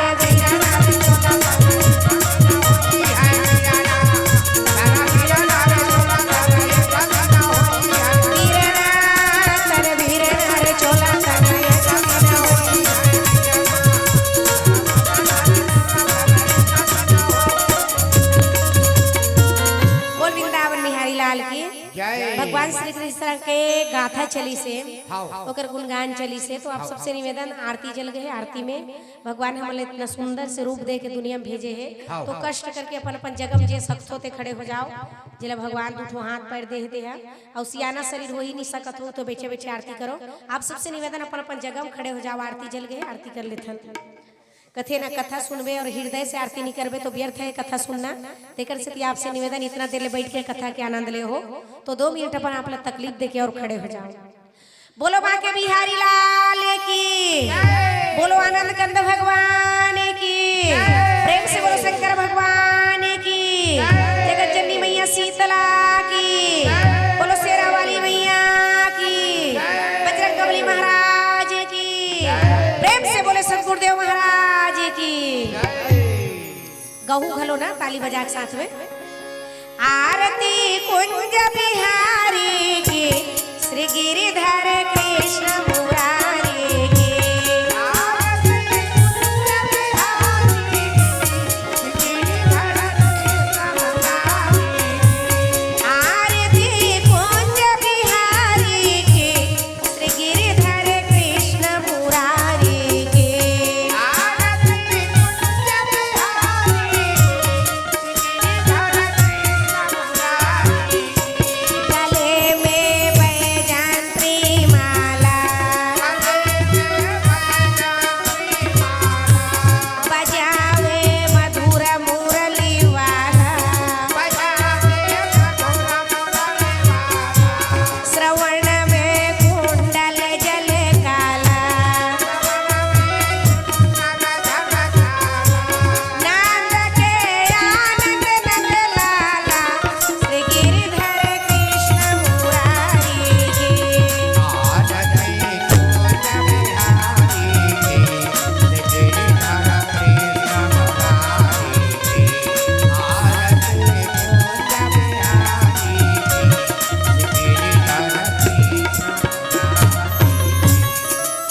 बोल वृंदावन बिहारी लाल की। जय। भगवान श्री कृष्ण के गाथा चलिस हे, हाँ। ओकर गुणगान चलिस हे, तो आप सबसे निवेदन, आरती जल गे हे, आरती में भगवान हमन ला इतना सुंदर से रूप दे के दुनिया में भेजे हे, हाँ। तो कष्ट करके अपन अपन जगह में जे सकथो ते खड़े हो जाओ। जेला भगवान दू ठो हाथ पैर दे हे, दे हे, अउ सियाना शरीर हो ही नहीं सकत हो तो बैठे बैठे आरती करो। आप सबसे निवेदन, अपन अपन जगह में खड़े हो जाओ, आरती जल गे हे, आरती कर लेथन। कथे ना, कथा सुनबे और हृदय से आरती नहीं करबे तो व्यर्थ है कथा सुनना। तेकर सेती आपसे निवेदन, इतना देर ले बैठ के कथा के आनंद ले हो, तो दो मिनट अपन आप ला तकलीफ देके और खड़े हो जाओ। बोलो बांके बिहारी लाल की, बोलो आनंद कंद भगवान की, प्रेम से बोलो शंकर भगवान की, जगत जननी मैया शीतला की, बोलो शेरा वाली मैया की, बजरंग बली महाराज की, प्रेम से बोले सतगुरुदेव महाराज की। गहू घलो ना ताली बजा के साथ में। आरती कुंज बिहारी की, श्री गिरिधर कृष्ण मुरारी की। आरती कुंज बिहारी की, श्री गिरिधर कृष्ण मुरारी की। आरती कुंज बिहारी की, श्री गिरिधर कृष्ण मुरारी की। आरती कुंज बिहारी, श्री गिरिधर कृष्ण मुरारी की। गले में बैजंत्री माला, गले में बैजंत्री माला। बजावे मधुर मुरली वाला। श्रवण में कुंडल जल काला। नांद के आनंद नंद लाला। श्री गिरिधर कृष्ण मुरारी की।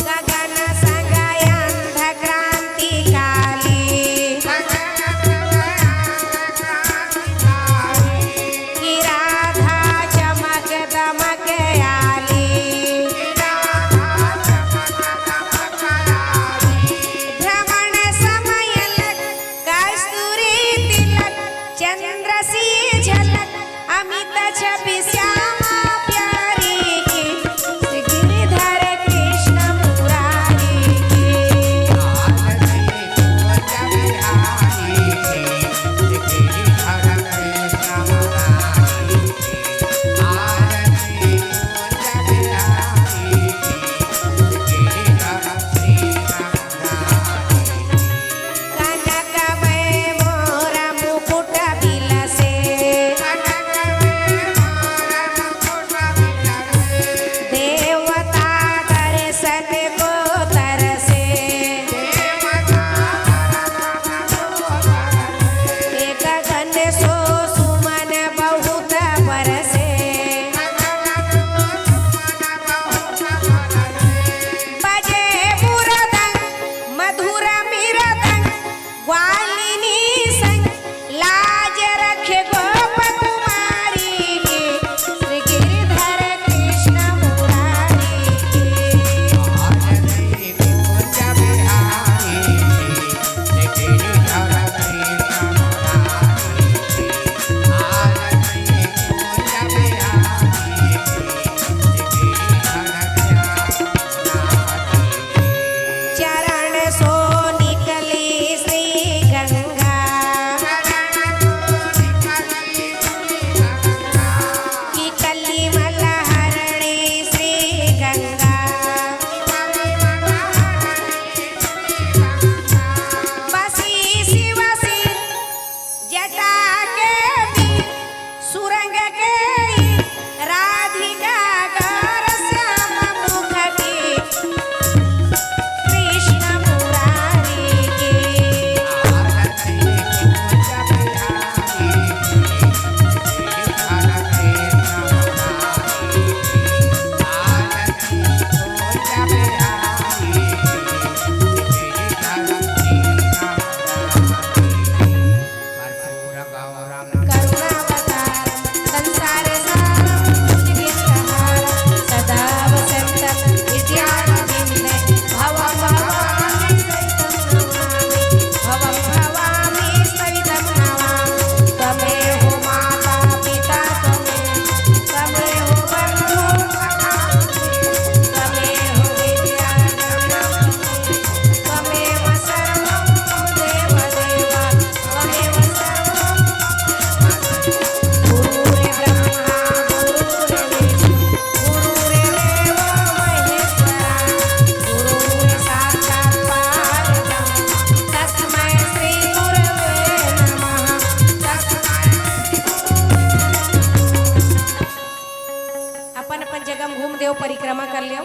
गगन संग अंध क्रांतिकारी। कि राधा चमक दमक आली। भ्रमण समय लग कस्तूरी तिलक, चंद्र सी झलक, अमित छवि श्यामा प्यारी की। श्री गिरिधर कृष्ण मुरारी की। कनक में मोर मुकुट बिलसे। राधिका गौर श्याम मुख की, कृष्ण मुरारी की। करुणावतार संसार सारं भुजगेन्द्रहारं सदा वसन्तं हृदयारविन्दे। भवं भवामि सहितं नमामि, भवं भवामि सहितं नमामि। त्वमेव माता पिता त्वमेव, त्वमेव बन्धु सखा त्वमेव, त्वमेव विद्या द्रविणं त्वमेव, त्वमेव सर्वं मम देव देव। त्वमेव सर्वं मम। गुरुर्ब्रह्मा गुरुर्विष्णु गुरुर्देवो महेश्वरा। गुरुर्साक्षात् परब्रह्म तस्मै श्री गुरवे नमः। तस्मै श्री गुरवे नमः। अपन अपन जगह में घूम देव, परिक्रमा कर लेव।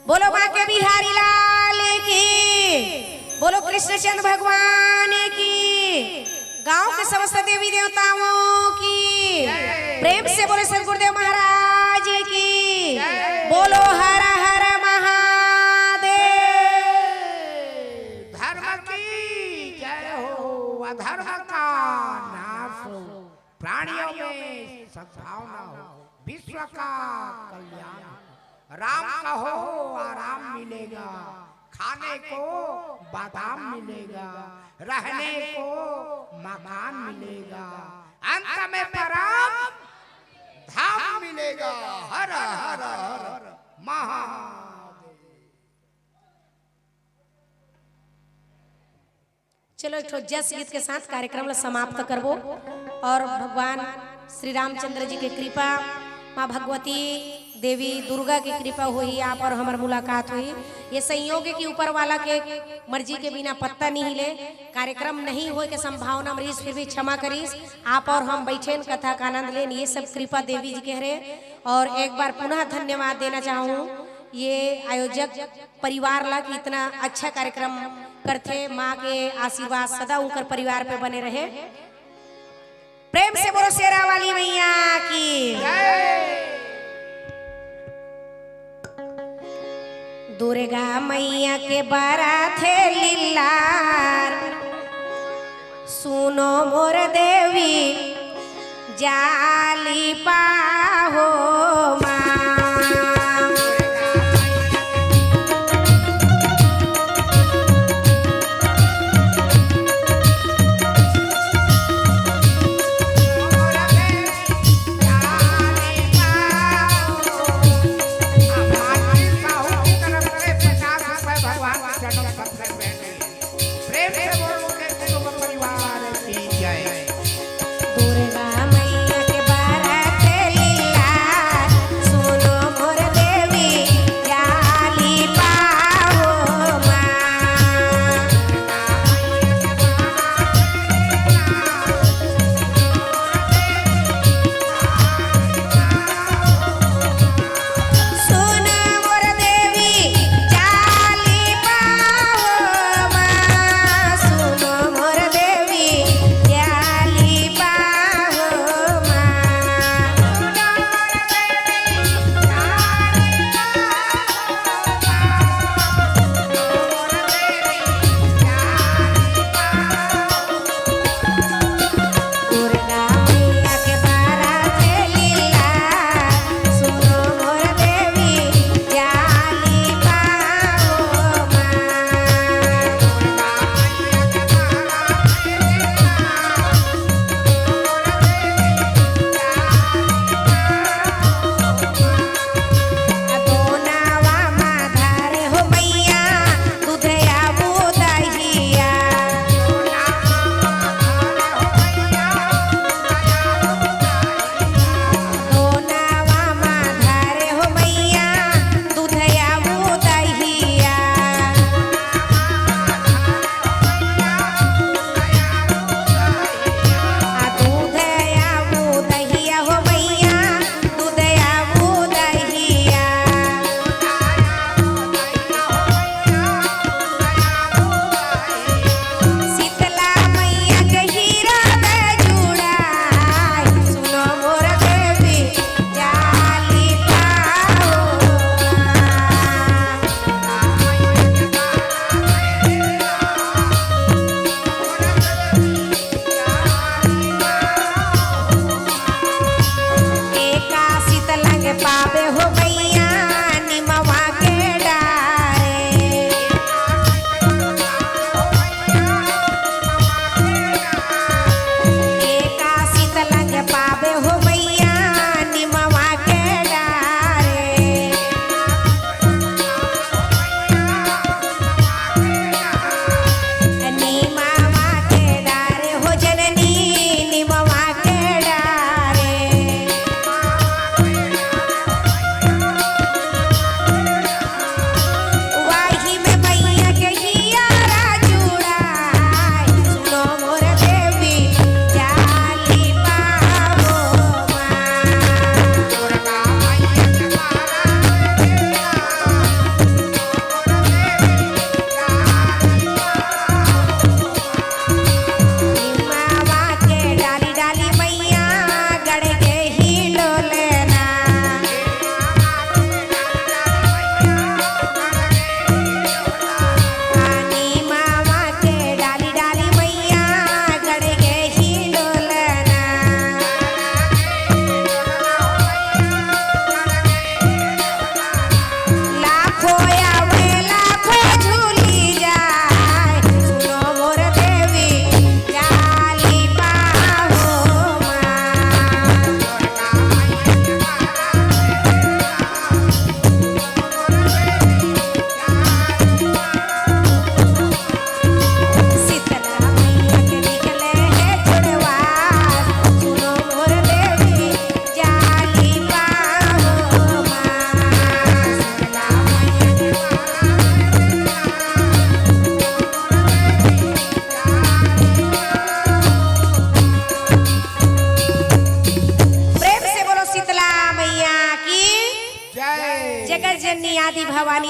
बोलो बांके बिहारी लाल की, बोलो कृष्णचंद भगवान की, गांव के समस्त देवी देवताओं की, प्रेम से बोलो सदगुरुदेव महाराज की, बोलो हर हर महादेव। धर्म की जय हो, अधर्म का नाश हो, प्राणियों में सद्भावना हो, विश्व का कल्याण हो। राम कहो आराम मिलेगा, खाने को बादाम मिलेगा, रहने को मकान मिलेगा, अंत में परम धाम मिलेगा। हर हर हर महादेव। चलो, एक ठो जस गीत के साथ कार्यक्रम ला समाप्त करबो और भगवान श्री रामचंद्र जी के कृपा, माँ भगवती देवी दुर्गा के कृपा होही, आप और हमर मुलाकात होही। ये संयोग है कि ऊपर वाला के मर्जी के बिना पत्ता नहीं हिले, कार्यक्रम नहीं होए के संभावना में रहिस, फिर भी क्षमा करिस। आप और हम बैठेन, कथा का आनंद लेन, ये सब कृपा देवी जी के हरे। और एक बार पुनः धन्यवाद देना चाहूँ ये आयोजक परिवार ला कि इतना अच्छा कार्यक्रम करथे। माँ के आशीर्वाद सदा उनकर परिवार पे बने रहे। प्रेम से बोलो शेरा वाली मैया की। दुर्गा मैया के बरथे लीलार, सुनो मोर देवी जाली पाहो माँ। प्रेम से बोलो के कुटुंब परिवार की जय। दुर्गा मैया के बरत लीला,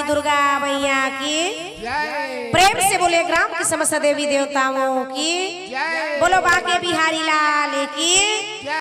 दुर्गा मैया की। प्रेम से बोले ग्राम की समस्त देवी देवताओं की। बोलो बांके बिहारी लाल की।